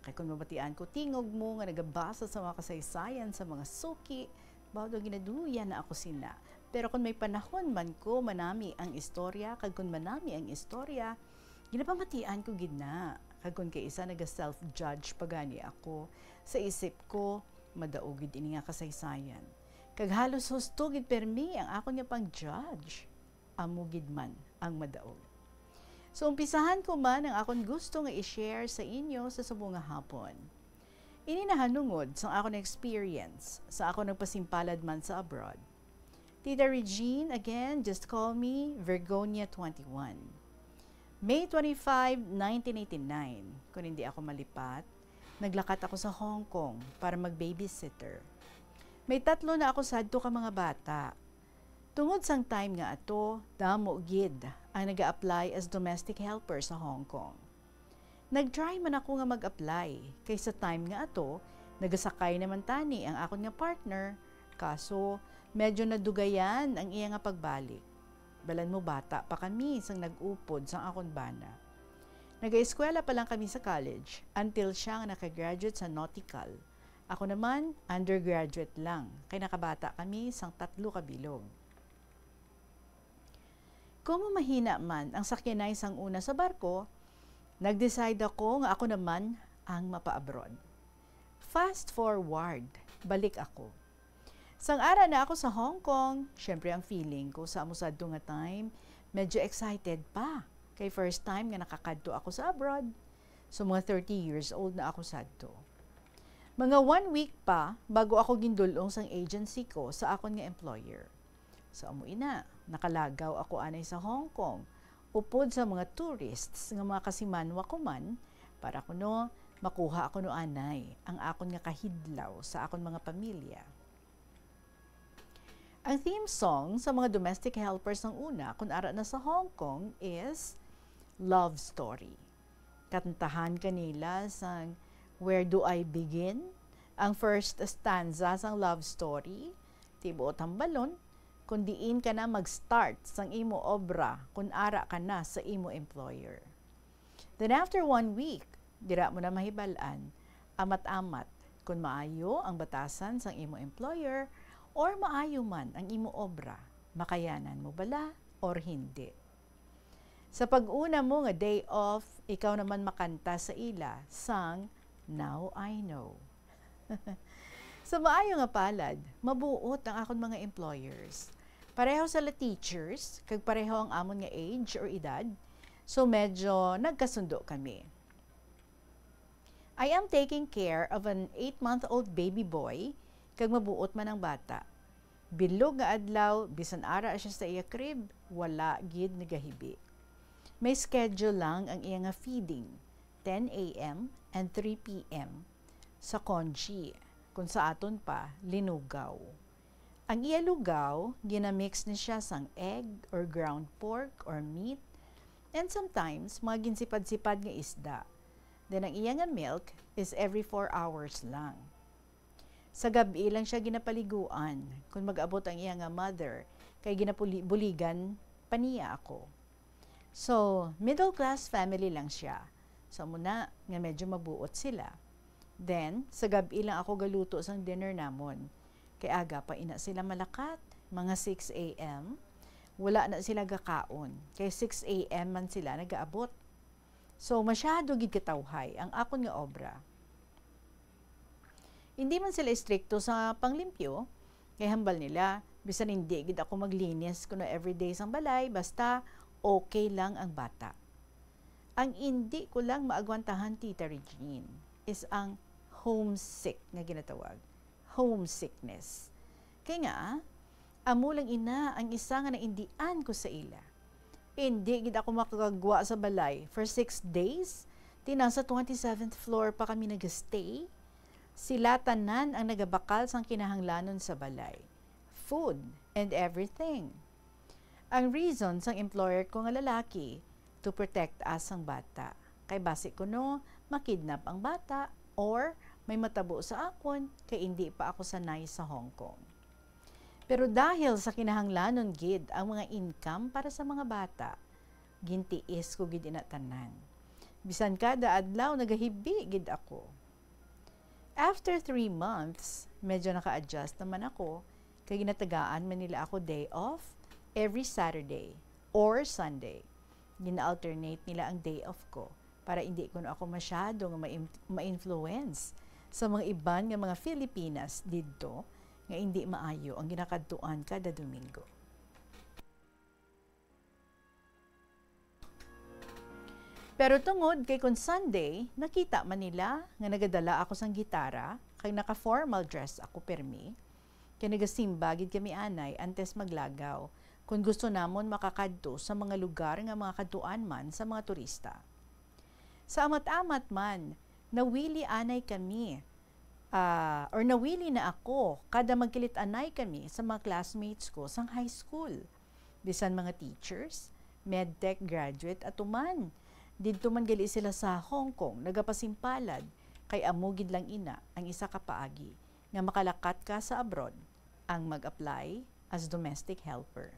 Kay kon mabatian ko tingog mo nga nagabasa sa mga kasaysayan sa mga suki, baw daw ginaduya na ako sina. Pero kon may panahon man ko manami ang istorya, kag kon manami ang istorya, ginapamatian ko gid na. Kag kon kaisa naga-self-judge pa gani ako, sa isip ko, madaog gid ini nga kasaysayan. Kag halos husto gid permi ang akon nga pang-judge. Amo gid man ang madaog. So, umpisahan ko man ang akon gusto nga i-share sa inyo sa subong nga hapon. Ini nahanungod sang akon experience sa akon nagpasimpalad man sa abroad. Tita Regine, again, just call me Virgonia twenty-one. May twenty-five, nineteen eighty-nine, kung hindi ako malipat, naglakat ako sa Hong Kong para mag-babysitter. May tatlo na ako sadto ka mga bata. Tungod sang time nga ato, damo gid ang naga-apply as domestic helper sa Hong Kong. Nag-try man ako nga mag-apply, kay sa time nga ato, nagasakay naman tani ang akon nga partner, kaso medyo nadugayan ang iya nga pagbalik. Balan mo, bata pa kami sang nag-upod sang akon bana. Nagaeskwela pa lang kami sa college until siya nga nakagraduate sa nautical. Ako naman, undergraduate lang, kay nakabata kami sang tatlo ka bilog. Kon mahina man ang sakyanay sang una sa barko, nag-decide ako nga ako naman ang mapa-abroad. Fast forward, balik ako. Sang ara na ako sa Hong Kong, syempre ang feeling ko sa amo sadto nga time, medyo excited pa. Kay first time nga nakakadto ako sa abroad. So, mga thirty years old na ako sadto. Mga one week pa bago ako gindul-ong sang agency ko sa akon nga employer. So, amo ina, nakalagaw ako anay sa Hong Kong, upod sa mga tourists nga mga kasimanwa ko man, para kuno makuha ako no anay ang akon nga kahidlaw sa akon mga pamilya. Ang theme song sa mga domestic helpers sang una, kun ara na sa Hong Kong, is Love Story. Kantahan kanila sang Where Do I Begin? Ang first stanza sang Love Story, tibuot hambalon, kung diin ka na mag-start sang imo obra kun ara ka na sa imo employer. Then after one week, dira mo na mahibal-an, amat-amat, kung maayo ang batasan sang imo employer or maayo man ang imo obra, makayanan mo bala or hindi. Sa pag-una mo nga day off, ikaw naman makanta sa ila sang Now I Know. Sa maayo nga palad, mabuot ang akon mga employers. Pareho sila teachers, kag pareho ang amon nga age or edad, so medyo nagkasundo kami. I am taking care of an eight-month-old baby boy, kag mabuot man ang bata. Bilog nga adlaw, bisan ara siya sa iya crib, wala gid nagahibi. May schedule lang ang iya nga feeding, ten a m and three p m sa Konji. Kung sa aton pa, linugaw. Ang iya lugaw, ginamix ni siya sang egg or ground pork or meat, and sometimes, mga ginsipad-sipad nga isda. Then ang iya nga milk is every four hours lang. Sa gab-i lang siya ginapaliguan kung mag-abot ang iya nga mother, kay ginabuligan pa niya ako. So, middle class family lang siya. So, muna nga medyo mabuot sila. Then, sa gab-i lang ako galuto sang dinner namon. Kay aga pa ina sila malakat, mga six a m. Wala na sila gakaon, kay six a m man sila nagaabot. So, masyado gid katawhay ang akon nga obra. Hindi man sila istrikto sa panglimpyo, kay hambal nila, bisan hindi gid ako maglinis kuno everyday sang balay, basta okay lang ang bata. Ang indi ko lang maagwantahan, Tita Regine, is ang homesick nga ginatawag. Homesickness. Kay nga, amo lang ina ang isa nga naindian ko sa ila. Indi gid ako makagagwa sa balay for six days. Ti nasa twenty-seventh floor pa kami nagastay. Sila tanan ang nagabakal sang kinahanglanon sa balay. Food and everything. Ang reason sang employer ko nga lalaki, to protect us sang bata. Kay basi kuno, makidnap ang bata or may matabo sa akon kay indi pa ako sanay sa Hong Kong. Pero dahil sa kinahanglanon gid ang mga income para sa mga bata, gintiis ko gid ina tanan. Bisan kada adlaw nagahibi gid ako. After three months, medyo naka-adjust naman ako, kay ginatagaan man nila ako day off every Saturday or Sunday. Gina-alternate nila ang day off ko para hindi kuno ako masyado nga ma-im-, ma-influence sa mga iban nga mga Filipinas didto nga hindi maayo ang ginakadtuan kada Domingo. Pero tungod kay kon Sunday, nakita man nila nga nagadala ako sang gitara, kag naka-formal dress ako permi, kay nagasimba gid kami anay antes maglagaw, kon gusto namon makakadto sa mga lugar nga mga kadtuan man sa mga turista. Sa amat-amat man, nawili anay kami, ah, or nawili na ako kada magkilit-anay kami sa mga classmates ko sang high school. Bisan mga teachers, medtech graduate, atuman. Didto man gali sila sa Hong Kong nagapasimpalad, kay amo gid lang ina ang isa ka paagi nga makalakat ka sa abroad, ang mag-apply as domestic helper.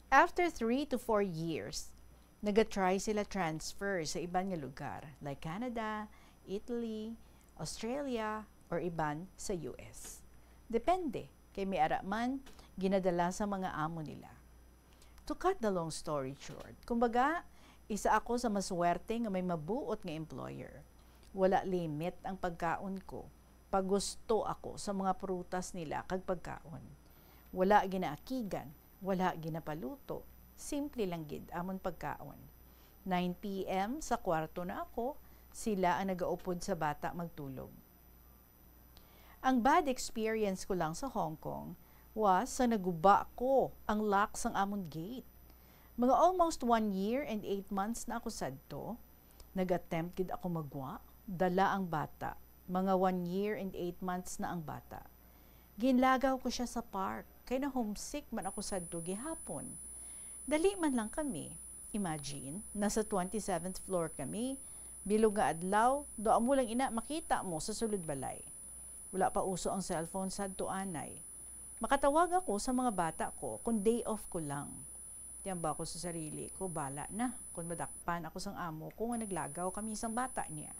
After three to four years, naga-try sila transfer sa iban nga lugar, like Canada, Italy, Australia, or iban sa U S. Depende, kay may ara man ginadala sa mga amo nila. To cut the long story short, kumbaga, isa ako sa maswerte nga may mabuot nga employer. Wala limit ang pagkaon ko. Pagusto ako sa mga prutas nila kag pagkaon. Wala ginaakigan, wala ginapaluto. Simple lang gid amon pagkaon. Nine p m sa kwarto na ako, sila ang nagaupod sa bata magtulog. Ang bad experience ko lang sa Hong Kong was sa naguba ko ang lock sang amon gate. Mga almost one year and eight months na ako sadto. Nag-attempt gid ako magwa, dala ang bata. Mga one year and eight months na ang bata. Ginlagaw ko siya sa park, kay na-homesick man ako sadto gihapon. Dali man lang kami. Imagine, nasa twenty-seventh floor kami. Bilog nga adlaw, daw amo lang ina makita mo sa sulod balay. Wala pa uso ang cellphone sadto anay. Makatawag ako sa mga bata ko kung day off ko lang. Tiyamba ko sa sarili ko, bala na kung madakpan ako sang amo ko nga naglagaw kami sang bata niya.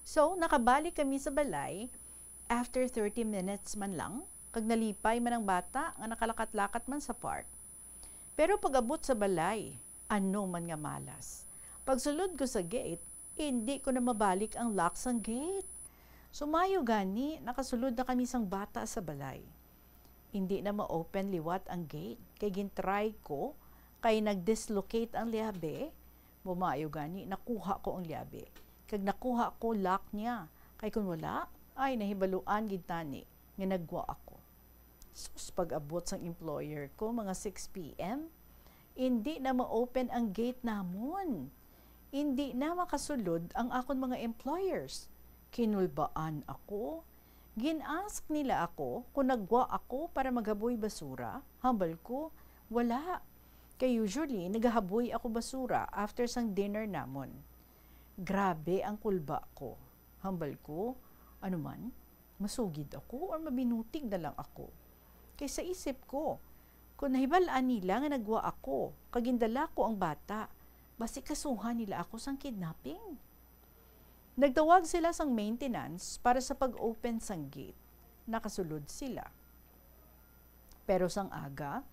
So, nakabalik kami sa balay after thirty minutes man lang, kag nalipay man ang bata nga nakalakat-lakat man sa park. Pero pag-abot sa balay, ano man nga malas. Pagsulod ko sa gate, hindi ko na mabalik ang lock sang gate. Sumayo gani, nakasulod na kami sang bata sa balay. Hindi na ma-open liwat ang gate, kay gintry ko, kay nag-dislocate ang liabe. Bumayo gani, nakuha ko ang liabe. Kag nakuha ko lock niya, kay kun wala, ay nahibaluan gid tani nga nagwa ako. Sus, pag-abot sang employer ko, mga six p m, hindi na ma-open ang gate namon. Hindi na makasulod ang akon mga employers. Kinulbaan ako. Gin-ask nila ako kon nagwa ako para maghaboy basura. Hambal ko, wala. Kay usually, nagahaboy ako basura after sang dinner namon. Grabe ang kulba ko. Hambal ko, ano man, masugid ako or mabinutig na lang ako. Kay sa isip ko, kung nahibal-an nila nga nagwa ako, kag gindala ko ang bata, basi kasuhan nila ako sang kidnapping. Nagtawag sila sang maintenance para sa pag-open sang gate. Nakasulod sila. Pero sang aga,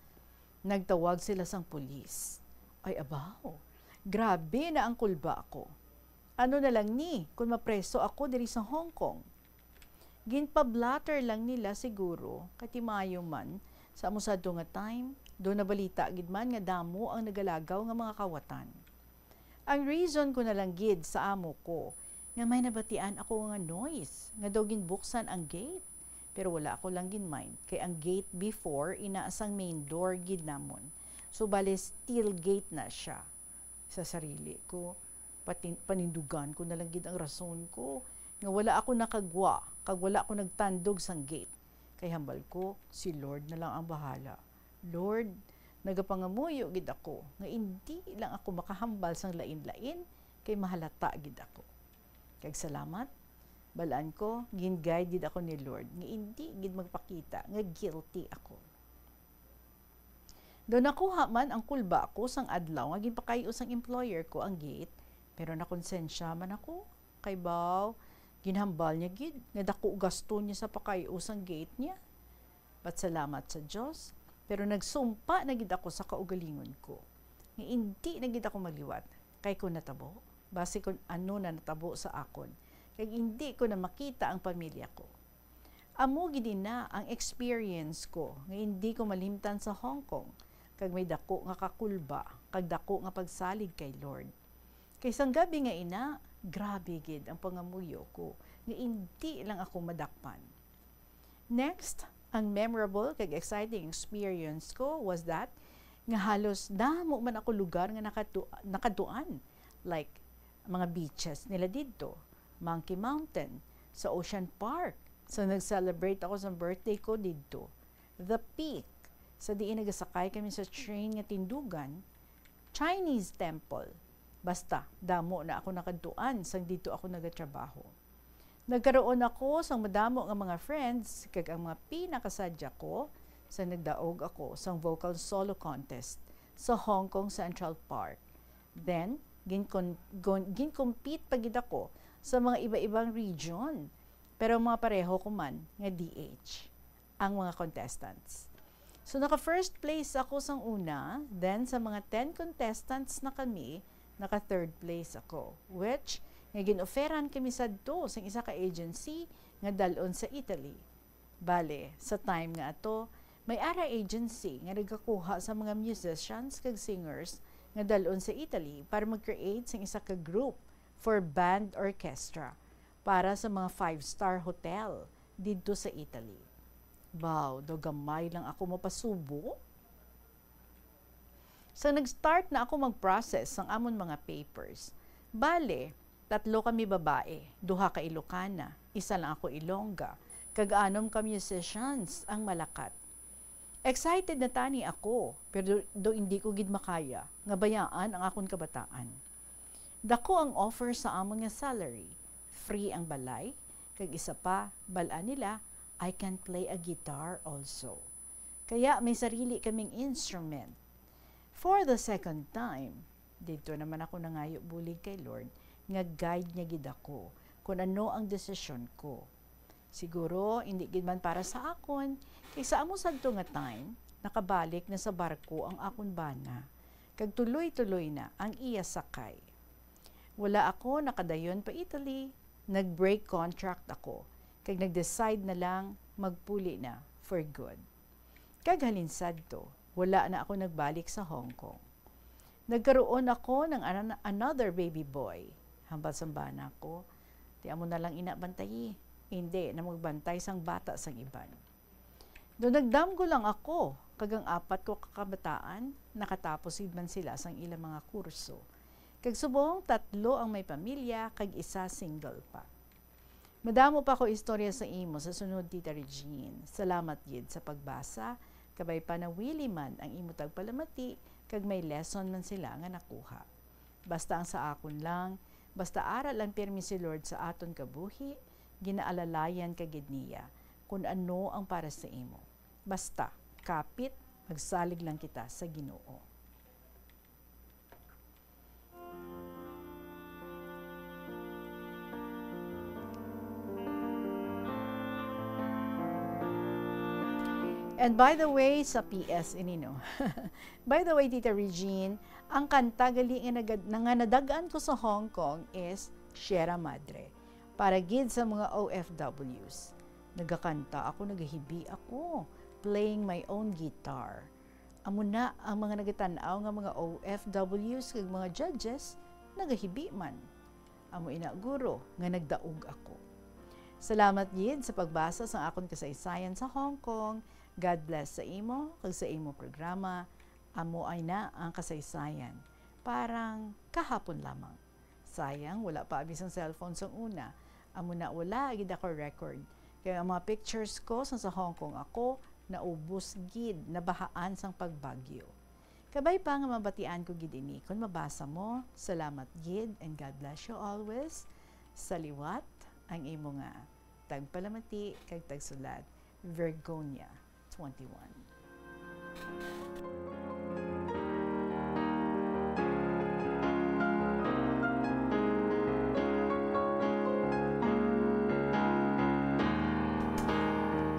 nagtawag sila sang pulis. Ay, abaw, grabe na ang kulba ko. Ano na lang ni kung mapreso ako diri sa Hong Kong? Ginpa-blotter lang nila siguro, kay timayo man, sa amo sadto nga time, daw nabalita gid man nga damo ang nagalagaw nga mga kawatan. Ang reason ko na lang gid sa amo ko nga may nabatian ako nga noise nga daw ginbuksan ang gate. Pero wala ako lang gin-mind, kay ang gate before ina sang main door gid namon. So, bale, steel gate na siya. Sa sarili ko, patin-, panindugan ko na lang gid ang rason ko nga wala ako nakagwa kag wala ako nagtandog sang gate. Kay hambal ko, si Lord na lang ang bahala. Lord, nagapangamuyo gid ako nga indi lang ako makahambal sang lain-lain, kay mahalata gid ako. Kag salamat, balaan ko, gin-guide gid ako ni Lord nga indi gid magpakita nga guilty ako. Daw nakuha man ang kulba ko sang adlaw nga ginpakay-o sang employer ko ang gate, pero nakonsensya man ako. Kay baw, ginhambal niya gid nga daku gasto niya sa pakay-o sang gate niya. But salamat sa Dios, pero nagsumpa na gid ako sa kaugalingon ko, nga indi na gid ako magliwat, kay kon natabo, basi kon ano na natabo sa akon, kag indi ko na makita ang pamilya ko. Amo gid ina ang experience ko nga indi ko malimtan sa Hong Kong, kag may daku nga kakulba kag daku nga pagsalig kay Lord. Kay sang gab-i nga ina, grabe gid ang pangamuyo ko nga indi lang ako madakpan. Next, ang memorable kag exciting experience ko was that nga halos damo man ako lugar nga nakatu-, nakadtuan, like mga beaches nila didto, Monkey Mountain, sa Ocean Park, sa nag-celebrate ako sa birthday ko didto, The Peak, sa diin nagasakay kami sa train nga tindugan, Chinese temple. Basta, damo na ako nakadtuan sang didto ako nagatrabaho. Nagkaroon ako sang madamo nga mga friends, kag ang mga pinakasadya ko sa nagdaog ako sang vocal solo contest sa Hong Kong Central Park. Then, ginkon-, gon-, gincompete pa gid ako sa mga iba-ibang region, pero mga pareho ko man nga D H ang mga contestants. So, naka first place ako sang una, then sa mga ten contestants na kami, naka third place ako, which nga gin-offeran kami sadto sang isa ka agency nga dal-on sa Italy. Bale, sa time nga ato, may ara agency nga nagakuha sa mga musicians kag singers nga dal-on sa Italy para mag-create sang isa ka group for band orchestra para sa mga five-star hotel didto sa Italy. Baw, daw gamay lang ako mapasubo. Sa nag-start na ako mag-process sang amon mga papers, bale, tatlo kami babae, duha ka Ilocana, isa lang ako Ilongga, kag anom ka musicians ang malakat. Excited na tani ako, pero do, do hindi ko gid makaya nga bayaan ang akon kabataan. Dako ang offer sa amon nga salary, free ang balay, kag isa pa, bal-an nila, I can play a guitar also. Kaya may sarili kaming instrument. For the second time, didto naman ako nangayo bulig kay Lord nga guide niya gid ako kon ano ang desisyon ko. Siguro, hindi gid man para sa akon, kay sa amo sadto nga time, nakabalik na sa barko ang akon bana, kag tuloy-tuloy na ang iya sakay. Wala ako nakadayon pa Italy, nag-break contract ako, kag nag-decide na lang magpuli na for good. Kag halin sadto, wala na ako nagbalik sa Hong Kong. Nagkaroon ako ng an-, another baby boy. Hambal sang bana ko, "Ti amo na lang ina bantayi. Hindi na magbantay sang bata sang iban." Do nagdamgo lang ako, kag ang apat ko ka kabataan, nakatapos gid man sila sang ilang mga kurso. Kag subong tatlo ang may pamilya, kag isa single pa. Madamo pa ko istorya sa imo sa sunod, Tita Regine. Salamat gid sa pagbasa, kabay pa nawili man ang imo tagpalamati kag may lesson man sila nga nakuha. Basta ang sa akon lang, basta ara lang pirmi si Lord sa aton kabuhi, ginaalalayan ka gid niya kun ano ang para sa imo. Basta, kapit, magsalig lang kita sa Ginoo. And by the way, sa P S ini, no? By the way, Tita Regine, ang kanta gali nga nagad-, nga nadagan ko sa Hong Kong is Sierra Madre. Para gid sa mga O F Ws. Nagakanta ako, nagahibi ako, playing my own guitar. Amo na ang mga nagatan-aw nga mga O F Ws kag mga judges, nagahibi man. Amo ina guro nga nagdaog ako. Salamat gid sa pagbasa sang akon kasaysayan sa Hong Kong. God bless sa imo kag sa imo programa. Amo ay na ang kasaysayan. Parang kahapon lamang. Sayang, wala pa abi sang cellphone sang una. Amo na, wala gid ako record. Kay ang mga pictures ko sang sa Hong Kong ako, naubos gid, nabahaan sang pagbagyo. Kabay pa nga mabatian ko gid ini kon mabasa mo. Salamat gid and God bless you always. Sa liwat, ang imo nga tagpalamati kag tagsulat, Virgonia twenty-one.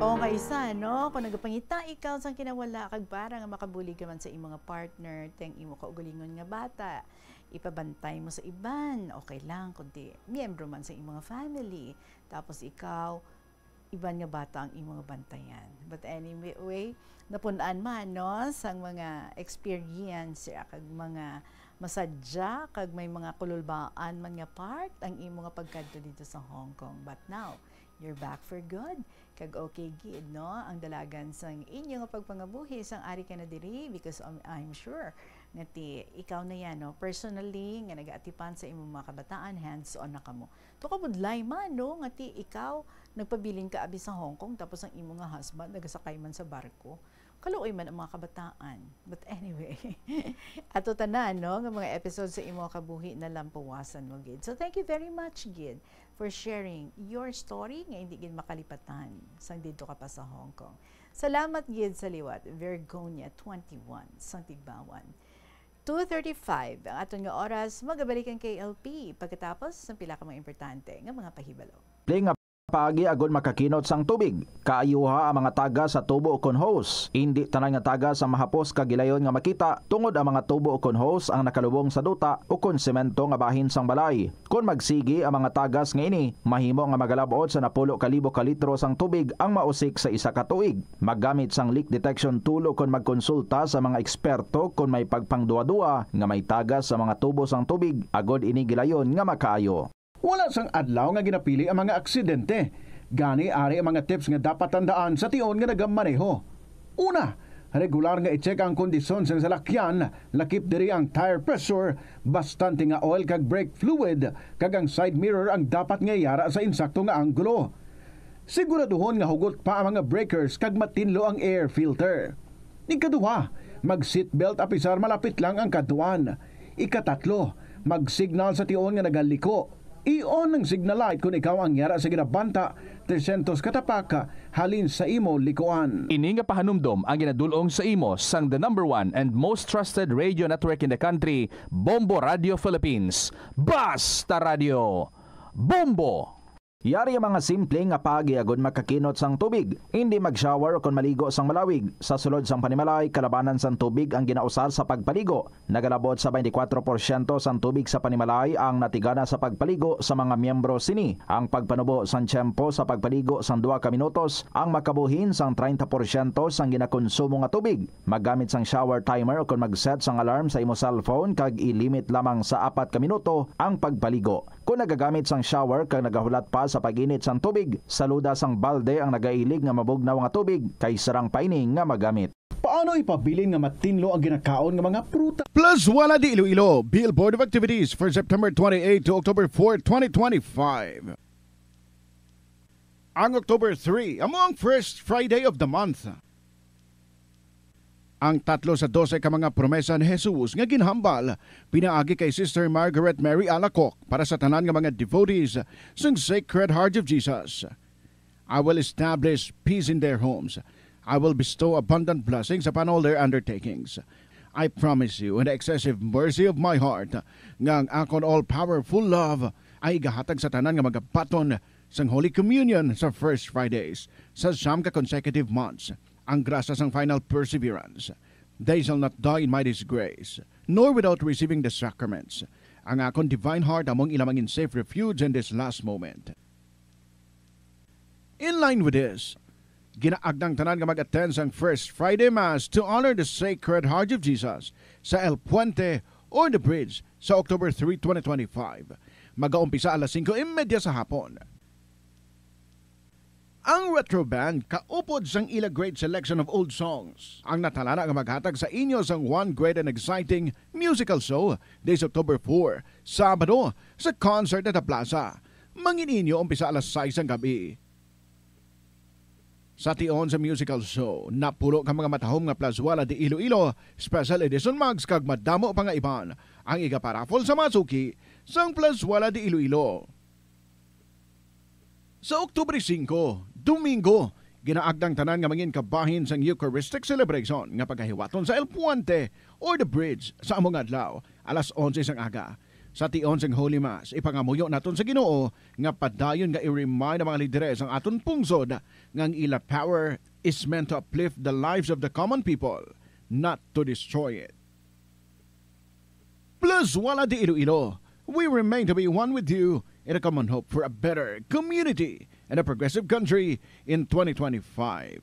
O, kaisa, no? Kung nagapangita ikaw sang kinawala kag para nga makabulig ka man sa imo nga partner, teng imo kaugalingon nga bata, ipabantay mo sa iban, okay lang, kundi miyembro man sa imo nga family. Tapos ikaw, iban nga bata ang imo nga bantayan. But anyway, napun-an man, no, sang mga experience, ah, kag mga masadya, kag may mga kululbaan man nga part ang imo nga pagkadto dito sa Hong Kong. But now, you're back for good. Kag okay gid, no, ang dalagan sang inyo nga pagpangabuhi sang ari ka na diri, because I'm, I'm sure nga ti ikaw na yan, no, personally, nga nagaatipan sa imong mga kabataan, hands-on na kamo. To kabudlay man, no, nga ti ikaw nagpabilin ka abi sa Hong Kong, tapos ang imo nga husband nagasakay man sa barko. Kaluoy man ang mga kabataan. But anyway, ato tanan, no, nga mga episode sa imo kabuhi na lang pawasan mo gid. So thank you very much gid for sharing your story nga hindi gid makalipatan sang didto ka pa sa Hong Kong. Salamat gid sa liwat, Virgonia twenty-one, sang Tigbawan. Two thirty-five ang aton nga oras, magabalik ang K L P pagkatapos sang pila ka mga importante nga mga pahibalo. Play nga paagi agod makakinot sang tubig. Kaayuha ang mga tagas sa tubo ukon hose. Indi tanan nga tagas ang mahapos kag gilayon nga makita, tungod ang mga tubo ukon hose ang nakalubong sa duta ukon semento nga bahin sang balay. Kon magsigi ang mga tagas nga ini, mahimo nga magalab-ot sa napulo ka libo ka litro sang tubig ang mausik sa isa ka tuig. Maggamit sang leak detection tool ukon magkonsulta sa mga eksperto kon may pagpangduwa-duwa nga may tagas sa mga tubo sang tubig, agod ini gilayon nga makaayo. Wala sang adlaw nga ginapili ang mga aksidente. Gani, ari ang mga tips nga dapat tandaan sa tion nga nagamaneho. Una, regular nga i-check ang kondisyon sang salakyan, lakip diri ang tire pressure, bastante nga oil kag brake fluid, kag ang side mirror ang dapat nga yara sa insakto nga anggulo. Siguraduhon nga hugot pa ang mga breakers kag matinlo ang air filter. Ikaduha, mag-seatbelt apisar malapit lang ang kadtuan. Ikatatlo, mag-signal sa tion nga nagaliko. I-on ang signal light kon ikaw ang yara sa ginabanta trescientos ka tapak halin sa imo likuan. Ini nga pahanumdom ang ginadul-ong sa imo sang the number one and most trusted radio network in the country, Bombo Radio Philippines. Basta Radio, Bombo! Yari ang mga simple nga paagi agod makakinot sang tubig. Indi mag-shower ukon maligo sang malawig. Sa sulod sang panimalay, kalabanan sang tubig ang ginausar sa pagpaligo. Nagalabot sa twenty-four porsyento sang tubig sa panimalay ang natigana sa pagpaligo sa mga miyembro sini. Ang pagpanubo sang tiyempo sa pagpaligo sang duha ka minutos ang makabuhin sang treinta porsyento sang ginakonsumo nga tubig. Maggamit sang shower timer ukon mag-set sang alarm sa imo cellphone kag i-limit lamang sa apat ka minuto ang pagpaligo. Kon nagagamit sang shower kag nagahulat pa sa pag-init sang tubig, saluda sang balde ang nagailig nga mabugnaw nga tubig kay sarang pa ini nga magamit. Paano ipabilin nga matinlo ang ginakaon nga mga prutas? Plus Wala di Iloilo, Bill Board of Activities for September twenty-eight to October four, twenty twenty-five. Ang October three amo ang first Friday of the month. Ang tatlo sa dose ka mga promesa ni Jesus nga ginhambal pinaagi kay Sister Margaret Mary Alacoque para sa tanan nga mga devotees sang Sacred Heart of Jesus. "I will establish peace in their homes. I will bestow abundant blessings upon all their undertakings. I promise you in the excessive mercy of my heart nga ang akon all-powerful love ay igahatag sa tanan nga magabaton sang Holy Communion sa First Fridays sa siyam ka consecutive months, ang grasya sang final perseverance. They shall not die in my disgrace, nor without receiving the sacraments. Ang akon divine heart among ila mangin safe refuge in this last moment." In line with this, ginaagnang tanan nga mag-attend sang First Friday Mass to honor the Sacred Heart of Jesus sa El Puente or the Bridge sa October three, twenty twenty-five. Magaumpisa alas singko y media sa hapon. Ang Retro Band kaupod sang ila great selection of old songs ang natalana nga maghatag sa inyo sang one great and exciting musical show this October four, Sabado, sa Concert at Plaza. Mangin-inyo umpisa alas sais sang gabi. Sa tion sa musical show, napulo ka mga matahom nga Plazuela de Iloilo Special Edition mugs kag madamo pa nga iban ang igaparaffle sa mga suki sang Plazuela de Iloilo. Sa Oktubre singko, Domingo, ginaagnang tanan nga mangin kabahin sang Eucharistic celebration nga pagahiwaton sa El Puente or the Bridge sa amo nga adlaw, alas onse sang aga. Sa tion sang Holy Mass, ipangamuyo naton sa Ginoo nga padayon nga i-remind ang mga lideres sang aton pungsod nga ang ila power is meant to uplift the lives of the common people, not to destroy it. Plazuela de Iloilo, we remain to be one with you in a common hope for a better community and a progressive country in twenty twenty-five.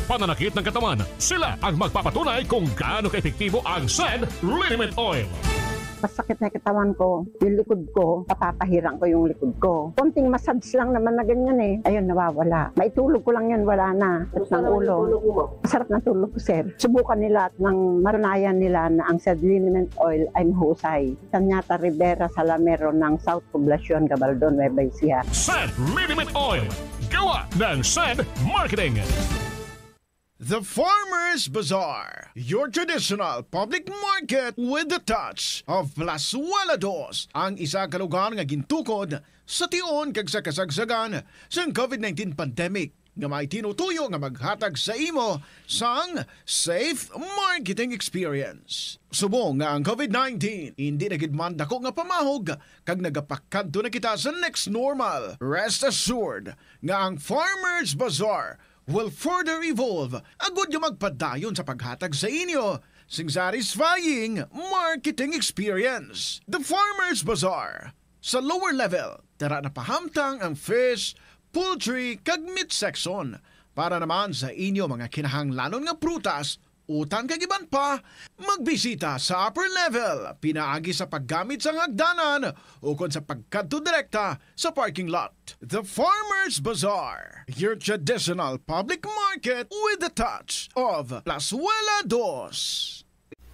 Pananakit ng katawan, sila ang magpapatunay kung gaano kaepektibo ang Sed Liniment Oil. Masakit na katawan ko, yung likod ko, papapahirang ko yung likod ko. Konting massage lang naman na ganyan eh. Ayun, nawawala. Maitulog ko lang yun, wala na. Sakit ng ulo. Masarap na tulog ko, sir. Subukan nila at nang matunayan nila na ang Sed Liniment Oil ay mahusay. Sanyata Rivera Salamero ng South Poblacion, Gabaldon, Nueva Ecija. Sed Liniment Oil, gawa ng Sed Marketing. The Farmers Bazaar, your traditional public market with the touch of Plazuela Dos, ang isa ka lugar nga gintukod sa tion kag sa kasagsagan sang COVID nineteen pandemic nga may tinutuyo nga maghatag sa imo sang safe marketing experience. Subong nga ang COVID nineteen hindi na gid man dako nga pamahog kag nagapakadto na kita sa next normal, rest assured nga ang Farmers Bazaar will further evolve agud nga magpadayon sa paghatag sa inyo sing satisfying marketing experience. The Farmers Bazaar. Sa lower level, tara na pahamtang ang fish, poultry, kag meat section. Para naman sa inyo mga kinahanglanon nga prutas, utan kag iban pa, magbisita sa upper level pinaagi sa paggamit sang hagdanan ukon sa pagkadto direkta sa parking lot. The Farmers Bazaar, your traditional public market with the touch of Plazuela Dos.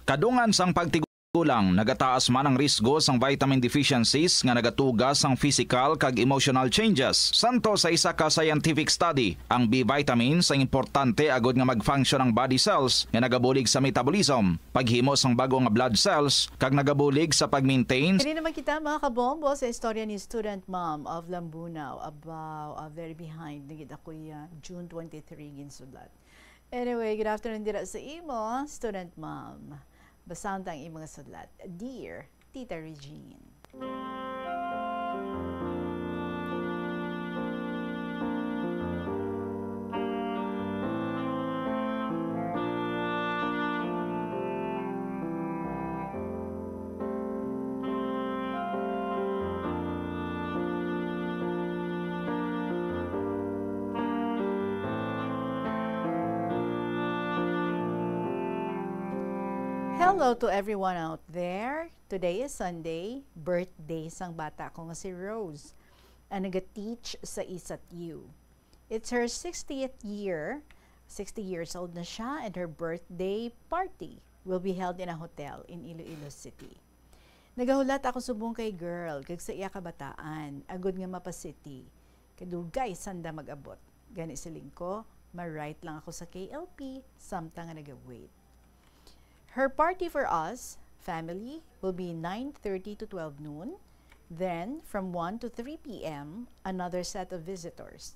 Kadungan sang pagtigulang, nagataas man ang risgo sang vitamin deficiencies nga nagatuga sang physical kag emotional changes. Santo sa isa ka scientific study, ang B vitamins ang importante agud nga mag-function ang body cells nga nagabulig sa metabolism, paghimo sang bag-o nga blood cells, kag nagabulig sa pag-maintain. Diri naman kita, mga kabombo, sa istorya ni Student Mom of Lambunao. Abaw, ah, very behind na gid ako, ah, June twenty-three ginsudlat. Anyway, good afternoon dira sa imo, Student Mom. Basahon ta ang imong sulat. Dear Tita Regine. Hello to everyone out there. Today is Sunday, birthday sang bata ko nga si Rose, ang naga-teach sa isat U. It's her sixtieth year. Sixty years old na siya, and her birthday party will be held in a hotel in Iloilo City. Nagahulat ako subong kay girl kag sa iya kabataan, agud nga mapa-city. Kadugay sanda mag-abot. Gani siling ko, ma-write lang ako sa K L P, samtang nga nag-wait. Her party for us, family, will be nine thirty to twelve noon. Then, from one to three p m, another set of visitors.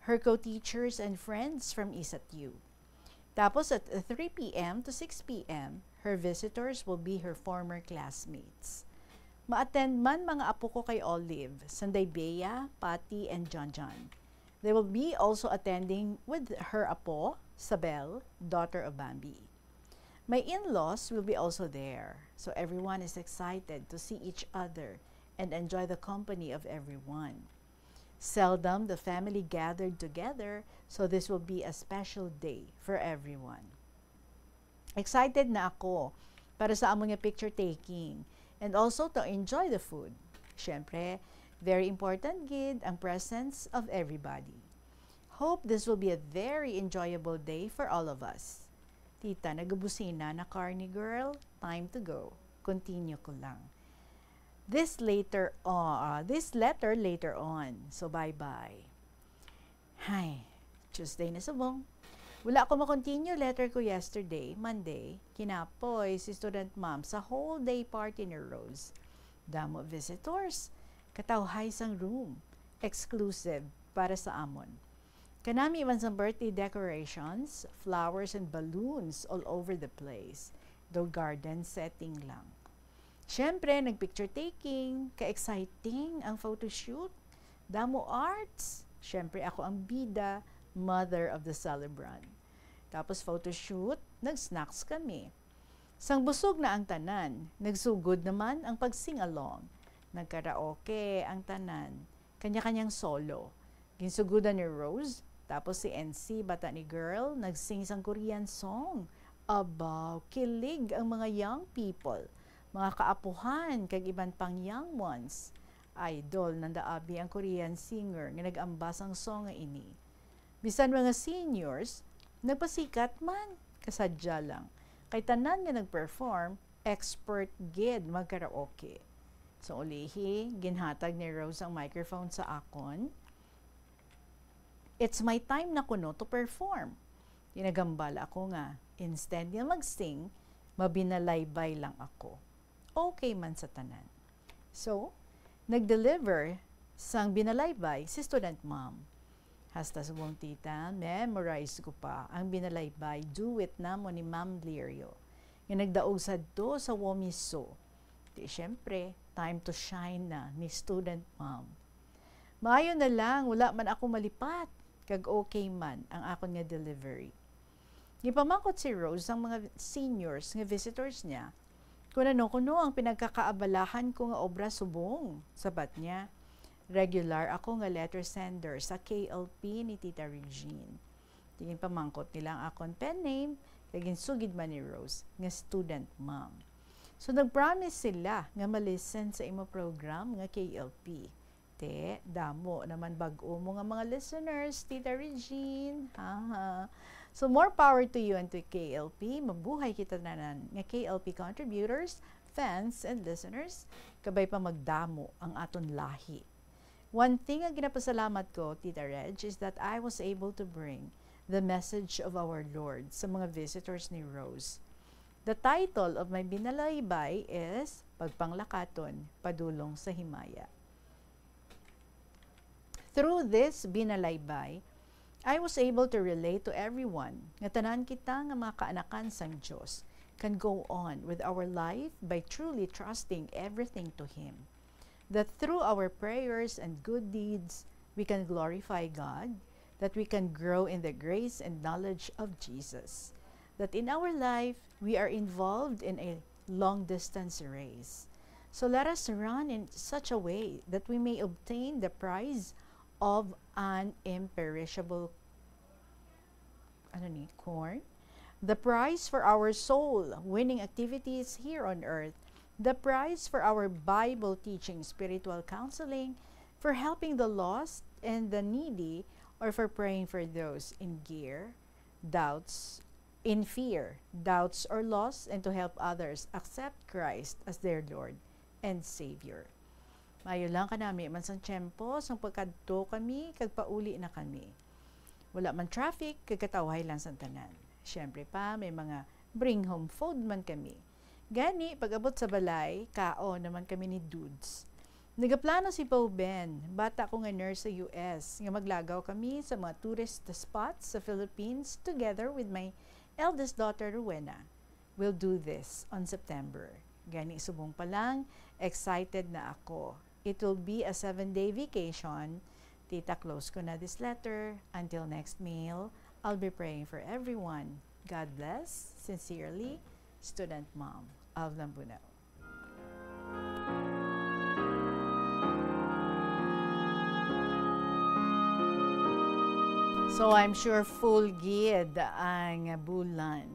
Her co-teachers and friends from isat u. Tapos at three p m to six p m, her visitors will be her former classmates. Ma-attend man mga apo ko kay Olive, sanday Bea, Patty, and John John. They will be also attending with her apo, Sabel, daughter of Bambi. My in-laws will be also there, so everyone is excited to see each other and enjoy the company of everyone. Seldom the family gathered together, so this will be a special day for everyone. Excited na ako para sa amon nga picture taking and also to enjoy the food. Syempre, very important gid ang presence of everybody. Hope this will be a very enjoyable day for all of us. Tita, nagabusina na car ni girl. Time to go. Continue ko lang. This later on, ah, this letter later on. So, bye-bye. Hay, Tuesday na subong. Wala ako ma-continue letter ko yesterday, Monday. Kinapoy si student mom sa whole day party ni Rose. Damo visitors. Katawhay sang room. Exclusive para sa amon. Kanami man sang birthday decorations, flowers and balloons all over the place. Though garden setting lang. Siyempre, nag-picture taking, ka-exciting ang photoshoot. Damo arts. Siyempre, ako ang bida, mother of the celebrant. Tapos photoshoot, nag-snacks kami. Sang busog na ang tanan, nagsugod naman ang pag-sing-along. Nag-karaoke ang tanan, kanya-kanyang solo. Ginsugodan ni Rose, tapos si N C, bata ni girl, nag-sing sang Korean song. Abaw, kilig ang mga young people, mga kaapuhan, kag iban pang young ones. Idol nanda abi ang Korean singer nga nag-ambas sang song nga ini. Bisan mga seniors, nagpasikat man, kasadya lang. Kay tanan nga nag-perform, expert gid mag-karaoke. Sa ulihi, ginhatag ni Rose ang microphone sa akon. It's my time na kuno to perform. Ginagambala ako nga, instead nga mag-sing, mabinalaybay lang ako. Okay man sa tanan. So, nag-deliver sang binalaybay si student mom. Hasta subong, tita, memorize ko pa ang binalaybay duet namon ni Ma'am Lirio nga nagdaog sadto sa Womiso. Di, syempre, time to shine na ni student mom. Maayo na lang, wala man ako malipat, kag okay man ang akon nga delivery. Gipamangkot si Rose sang mga seniors nga visitors niya kung ano kuno ang pinagkakaabalahan ko nga obra subong. Sabat niya, "Regular ako nga letter sender sa K L P ni Tita Regine." Ginpamangkot nila ang akon pen name, kag ginsugid man ni Rose nga student mom. So, nag-promise sila nga ma-listen sa imo program nga K L P. Te, damo naman bag-o mo nga mga listeners, Tita Regine. Ha, ha. So, more power to you and to K L P. Mabuhay kita tanan nga K L P contributors, fans, and listeners. Kabay pa magdamo ang aton lahi. One thing nga ginapasalamat ko, Tita Reg, is that I was able to bring the message of our Lord sa mga visitors ni Rose. The title of my binalaybay is Pagpanglakaton, Padulong sa Himaya. Through this binalaybay, I was able to relate to everyone nga tanan kita nga mga kaanakan sang Dios can go on with our life by truly trusting everything to Him. That through our prayers and good deeds, we can glorify God, that we can grow in the grace and knowledge of Jesus, that in our life, we are involved in a long-distance race. So let us run in such a way that we may obtain the prize of an imperishable, ano ni, corn? The prize for our soul winning activities here on earth, the prize for our Bible teaching, spiritual counseling, for helping the lost and the needy, or for praying for those in gear, doubts, in fear, doubts, or loss, and to help others accept Christ as their Lord and Savior. Maayo lang kanami man sang tiyempo, sang pagkadto kami, kag pauli na kami. Wala man traffic, kag katawhay lang sang tanan. Siyempre pa, may mga bring home food man kami. Gani, pag-abot sa balay, kaon naman kami ni Dudes. Nagaplano si Pau Ben, bata ko nga nurse sa U S, nga maglagaw kami sa mga tourist spots sa Philippines together with my eldest daughter, Rowena. We'll do this on September. Gani, subong pa lang, excited na ako. It will be a seven-day vacation. Tita, close ko na this letter. Until next mail, I'll be praying for everyone. God bless. Sincerely, Student Mom of Lambunao. So, I'm sure full gid ang bulan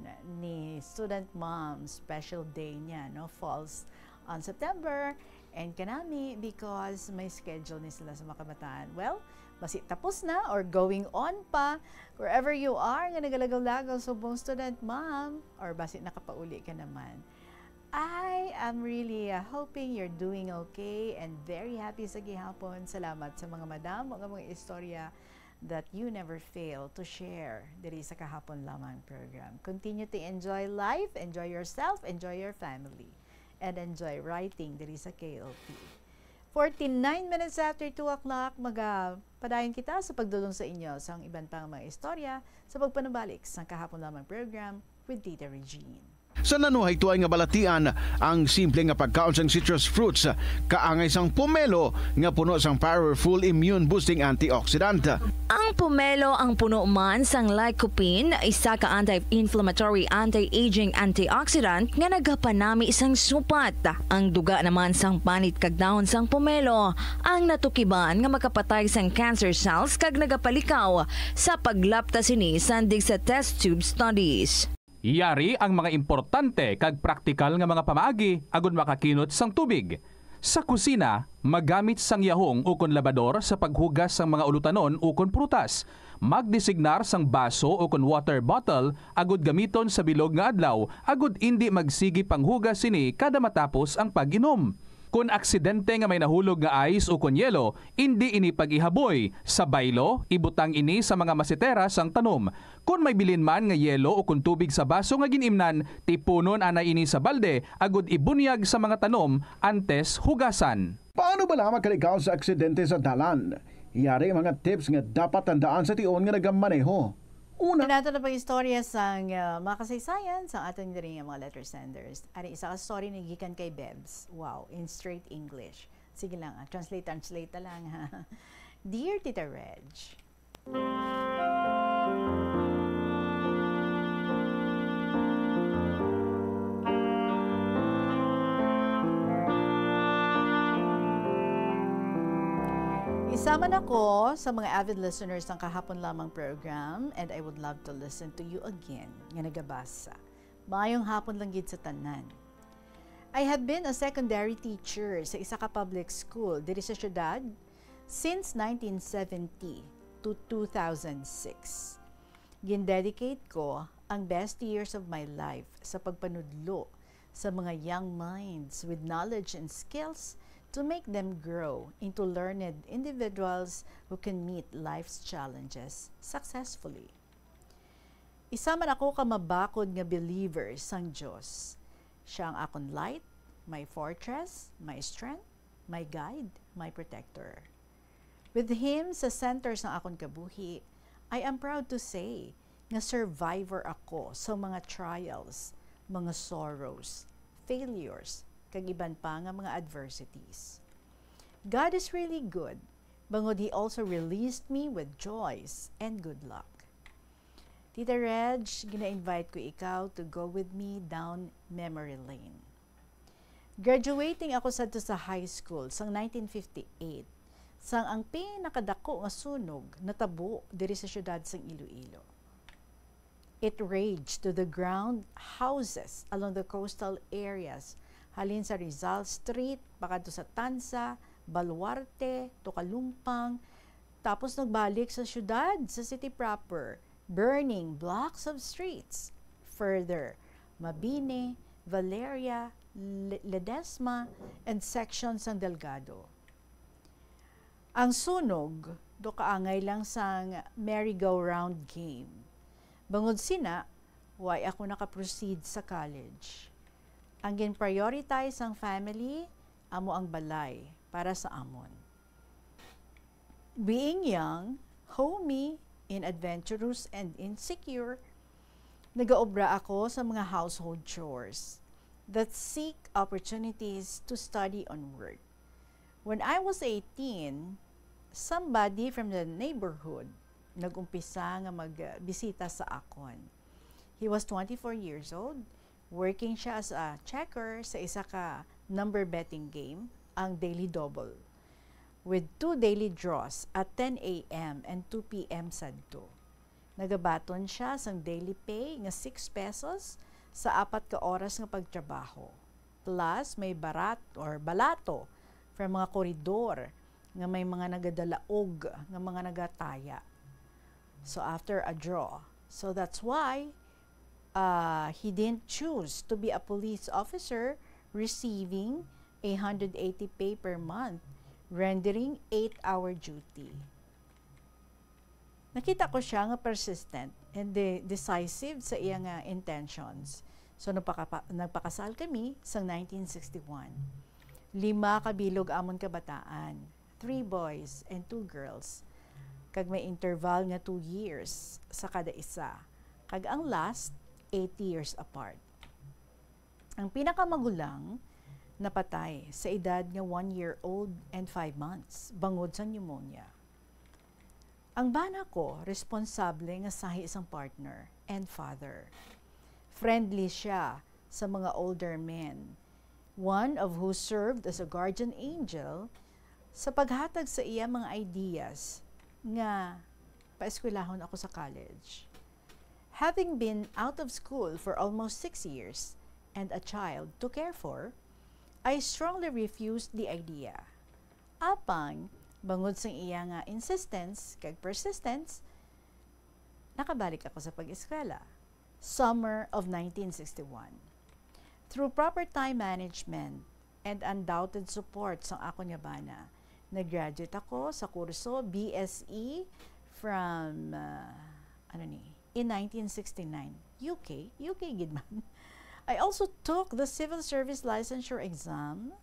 ni Student Mom, special day niya, no? Falls on September. And kanami, because may schedule ni sila sa mga kabataan. Well, basi tapos na or going on pa, wherever you are, nga nagalagaw-lagaw subong Student Mom, or basi nakapauli ka naman. I am really, uh, hoping you're doing okay and very happy sa gihapon. Salamat sa mga madamo nga mga istorya that you never fail to share diri sa Kahapon Lamang program. Continue to enjoy life, enjoy yourself, enjoy your family, and enjoy writing diri sa K L P. Forty-nine minutes after two o'clock, magapadayon kita sa pagdulong sa inyo sa iban pang mga istorya sa pagpanubalik sa Kahapon Lamang program with Tita Regine. Sa nanuhay tuay nga balatian, ang simple nga pagkaon sang citrus fruits kaangay sang pomelo nga puno sang powerful immune boosting antioxidant. Ang pomelo ang puno man sang lycopene, isa ka anti-inflammatory, anti-aging antioxidant nga nagapanami sang supat. Ang duga naman sang panit kag dahon sang pomelo ang natukiban nga makapatay sang cancer cells kag nagapalikaw sa paglapta sini sandig sa test tube studies. Yari ang mga importante kag praktikal nga mga pamaagi agud makakinot sang tubig. Sa kusina, magamit sang yahong ukon labador sa paghugas sang mga ulutanon ukon prutas. Magdesignar sang baso ukon water bottle agud gamiton sa bilog nga adlaw agud indi magsigi panghugas sini kada matapos ang pag-inom. Kon aksidente nga may nahulog nga ice ukon yelo, indi ini pag-ihaboy. Sa baylo, ibutang ini sa mga masetera sang tanom. Kon may bilin man nga yelo ukon tubig sa baso nga gin-imnan, tipunon anay ini sa balde agud ibunyag sa mga tanom antes hugasan. Paano bala makalikaw sa aksidente sa dalan? Yari mga tips nga dapat tandaan sa tion nga nagamaneho. Una, nato na pag-istorya sang, ah, mga kasaysayan sa aton diri nga mga letter senders. Ari, isa ka story ni gikan kay Bebs. Wow, in straight English. Sige lang, ah, translate, translate na lang, ha. Dear Tita Reg, isa man ako sa mga avid listeners ng Kahapon Lamang program, and I would love to listen to you again, nga nagabasa. Maayong hapon lang gid sa tanan. I have been a secondary teacher sa isa ka public school diri sa syudad since nineteen seventy to two thousand six. Gindedicate ko ang best years of my life sa pagpanudlo sa mga young minds with knowledge and skills to make them grow into learned individuals who can meet life's challenges successfully. Isa man ako ka mabakod nga believer sang Dios. Siya ang akon light, my fortress, my strength, my guide, my protector. With Him sa center sang akon kabuhi, I am proud to say nga survivor ako sa mga trials, mga sorrows, failures, kag iban pa nga mga adversities. God is really good, bangod He also released me with joys and good luck. Tita Reg, gina-invite ko ikaw to go with me down memory lane. Graduating ako sadto sa high school sang nineteen fifty-eight, sang ang pinakadako nga sunog natabo diri sa siyudad sang Iloilo. It raged to the ground houses along the coastal areas, halin sa Rizal Street pakadto sa Tanza, Baluarte, Tocalumpan, tapos nagbalik sa siyudad, sa city proper, burning blocks of streets. Further, Mabini, Valeria, Le-, Ledesma, and sections sang Delgado. Ang sunog, do kaangay lang sang merry-go-round game. Bangod sina, way ako nakaproceed sa college. Ang gin-prioritize sang family, amo ang balay para sa amon. Being young, homey, inadventurous, and insecure, nagaobra ako sa mga household chores that seek opportunities to study and work. When I was eighteen, somebody from the neighborhood nag-umpisa nga magbisita sa akon. He was twenty-four years old. Working siya as a checker sa isa ka number betting game, ang Daily Double, with two daily draws at ten a m and two p m sadto. Nagabaton siya sang daily pay nga six pesos sa apat ka oras nga pagtrabaho. Plus, may barat or balato from mga koridor nga may mga nagadalaog nga mga nagataya. So, after a draw. So, that's why, uh, he didn't choose to be a police officer receiving a hundred eighty pay per month, rendering eight-hour duty. Nakita ko siya nga persistent and de-, decisive sa iya nga intentions. So, nagpakapa-, nagpakasal kami sang nineteen sixty-one. Lima ka bilog amon kabataan, three boys and two girls, kag may interval nga two years sa kada isa, kag ang last, eight years apart. Ang pinakamagulang napatay sa edad nga one year old and five months bangod sa pneumonia. Ang bana ko responsable nga sahi sang partner and father. Friendly siya sa mga older men, one of who served as a guardian angel sa paghatag sa iya mga ideas nga paeskwelahon ako sa college. Having been out of school for almost six years and a child to care for, I strongly refused the idea. Apang, bangod sang iya nga insistence kag persistence, nakabalik ako sa pag-eskwela. Summer of nineteen sixty-one. Through proper time management and undoubted support sang akon nga bana, nag-graduate ako sa kurso B S E from, uh, ano ni, in nineteen sixty-nine. U K, U K gid man. I also took the civil service licensure exam.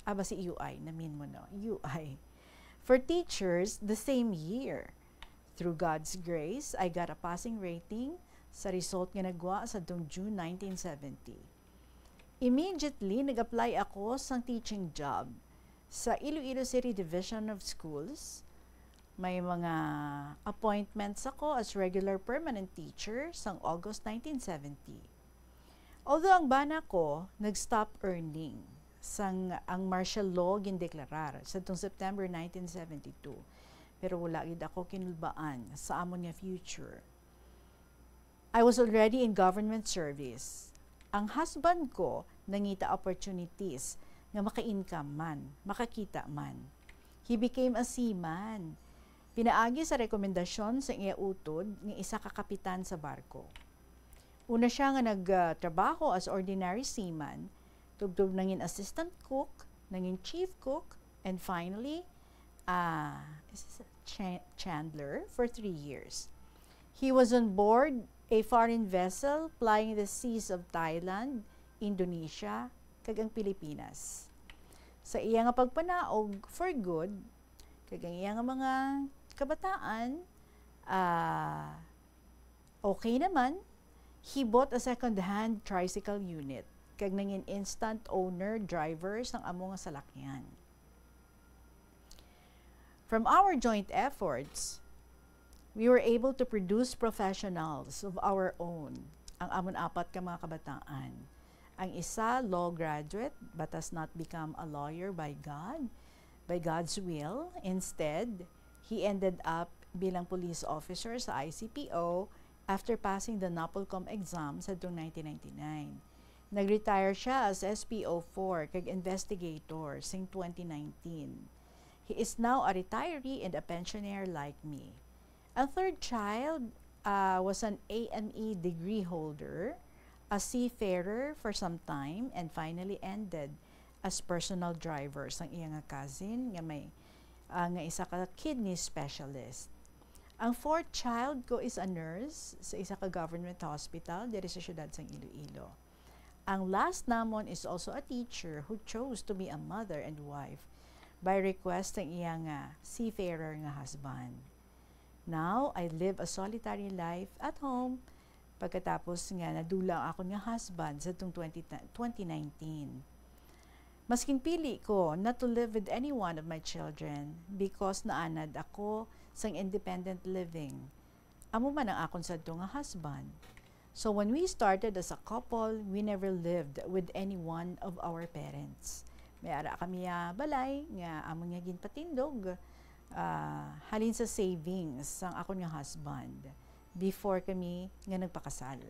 Ah, basi U I, namin mo, no? U I. For teachers, the same year. Through God's grace, I got a passing rating sa result nga nagwa sa dong June nineteen seventy. Immediately, nag-apply ako sang teaching job sa Iloilo City Division of Schools. May mga appointments ako as regular permanent teacher sang August nineteen seventy. Although ang bana ko nag-stop earning sang ang martial law gindeklarar sadtong September nineteen seventy-two, pero wala gid ako kinulbaan sa amon nga future. I was already in government service. Ang husband ko nangita opportunities nga maka-income man, makakita man. He became a seaman. Pinaagi sa rekomendasyon sa iya utod nga isa ka kapitan sa barko. Una siya nga nagtrabaho as ordinary seaman, tubtob nangin assistant cook, nangin chief cook, and finally, ah, is this a cha-, chandler for three years. He was on board a foreign vessel plying the seas of Thailand, Indonesia, kag ang Pilipinas. Sa iya nga pagpanaog for good, kag ang iya nga mga kabataan, ah, okay naman, he bought a second-hand tricycle unit kag nangin instant owner driver sang amo nga salakyan. From our joint efforts, we were able to produce professionals of our own, ang amon apat ka mga kabataan. Ang isa, law graduate, but has not become a lawyer by God, by God's will. Instead, he ended up bilang police officer sa I C P O after passing the NAPOLCOM exam sa nineteen ninety-nine. Nag-retire siya as S P O four kag investigator sing twenty nineteen. He is now a retiree and a pensioner like me. Ang third child, ah, was an A M E degree holder, a seafarer for some time, and finally ended as personal driver sang iya nga cousin nga may ah, nga isa ka kidney specialist. Ang fourth child ko is a nurse sa isa ka government hospital diri sa siyudad sang Iloilo. Ang last namon is also a teacher who chose to be a mother and wife by request sang iya nga seafarer nga husband. Now, I live a solitary life at home pagkatapos nga nadula ang akon nga husband sa twenty, twenty nineteen. Maskin pili ko not to live with any one of my children because naanad ako sang independent living. Amo man ang akon sadto nga husband. So when we started as a couple, we never lived with any one of our parents. May ara kami, ah, balay nga amon nga ginpatindog, ah, halin sa savings sang akon nga husband before kami nga nagpakasal.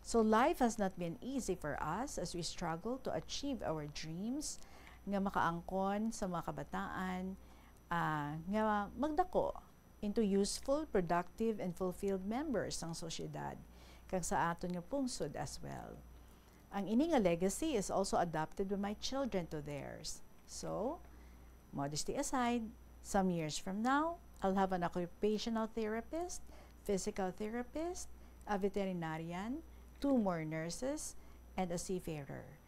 So life has not been easy for us as we struggle to achieve our dreams nga makaangkon sa mga kabataan, ah, nga magdako into useful, productive, and fulfilled members sang sosyedad, kag sa aton nga pungsod as well. Ang ini nga legacy is also adopted by my children to theirs. So, modesty aside, some years from now, I'll have an occupational therapist, physical therapist, a veterinarian, two more nurses, and a seafarer.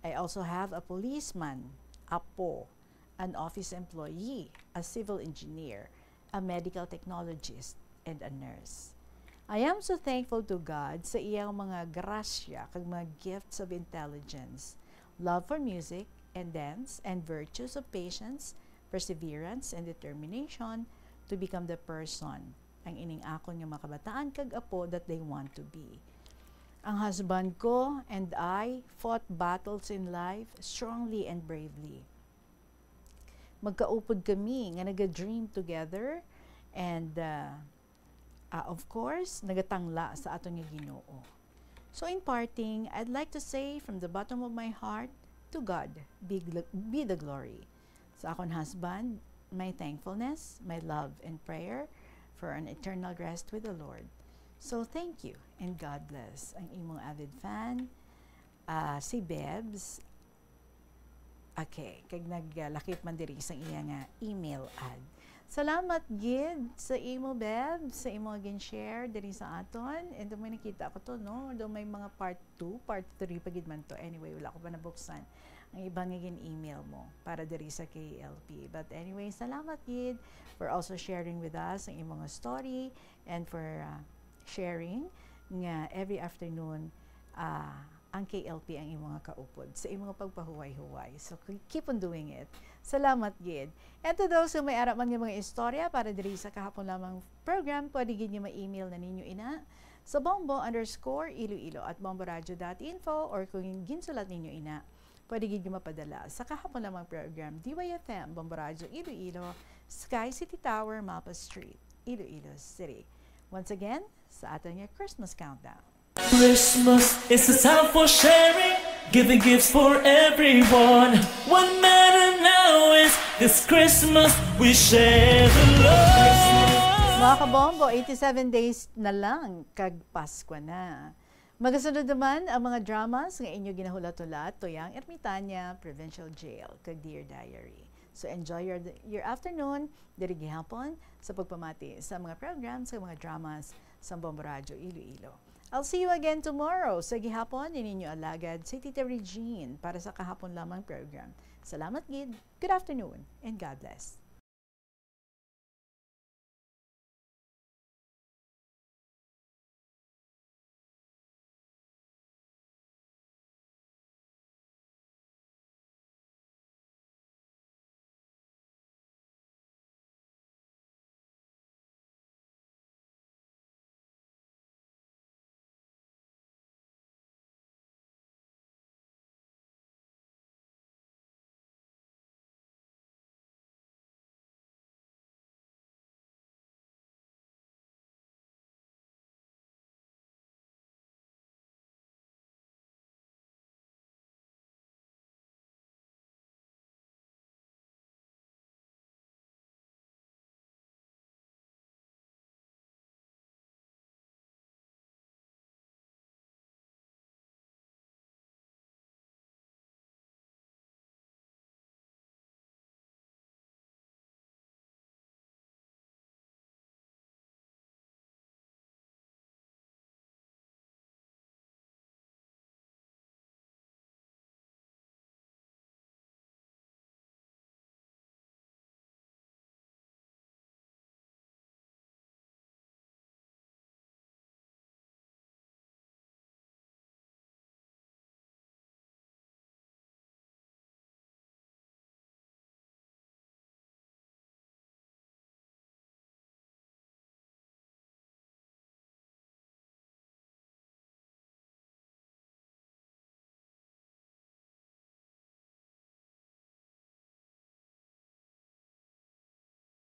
I also have a policeman, apo, an office employee, a civil engineer, a medical technologist, and a nurse. I am so thankful to God sa iyang mga grasya kag mga gifts of intelligence, love for music and dance, and virtues of patience, perseverance, and determination to become the person ang ining akon nga mga kabataan kag apo that they want to be. Ang husband ko and I fought battles in life strongly and bravely. Magkaupod kami nga naga-dream together and, uh, uh, of course, nagatangla sa aton nga Ginoo. So in parting, I'd like to say from the bottom of my heart, to God be, gl- be the glory. Sa akon husband, my thankfulness, my love and prayer for an eternal rest with the Lord. So thank you and God bless. Ang imong avid fan, ah, si Bebs. Okay, kag naglakip man diri sa iya nga email ad. Salamat gid sa imo, Beb, sa imo gin-share diri sa aton. And may nakita ko to, no? Do may mga part two, part three pa gid man to. Anyway, wala ko pa nabuksan ang iba nga gin-email mo para diri sa K L P. But anyway, salamat gid for also sharing with us ang imong story and for, uh, sharing nga every afternoon, uh, ang K L P ang imo nga kaupod sa imo nga pagpahuway-huway. So, k-, keep on doing it. Salamat gid. And to those who may ara man nga mga istorya para diri sa kahapon lamang program, pwede gid nga ma-email na ninyo ina sa bombo underscore iloilo at bomboradio dot info, or kung ginsulat ninyo ina, pwede gid nga mapadala sa kahapon lamang program, D Y F M, Bombo Radio Iloilo, Sky City Tower, Mapa Street, Iloilo City. Once again, sa aton nga Christmas countdown. Christmas is a time for sharing, giving gifts for everyone. What matter now is this Christmas we share the love. Mga kabombo, eighty-seven days na lang kag Pasko na. Magasunod naman ang mga dramas nga inyo ginahulat-hulat, Tuyang Ermitaña, Provincial Jail, kag Dear Diary. So enjoy your, your afternoon diri gihapon sa pagpamati sa mga programs kag mga dramas sa Bombo Radyo Iloilo. I'll see you again tomorrow sa gihapon, ini inyo alagad si Tita Regine para sa kahapon lamang program. Salamat gid. Good afternoon and God bless.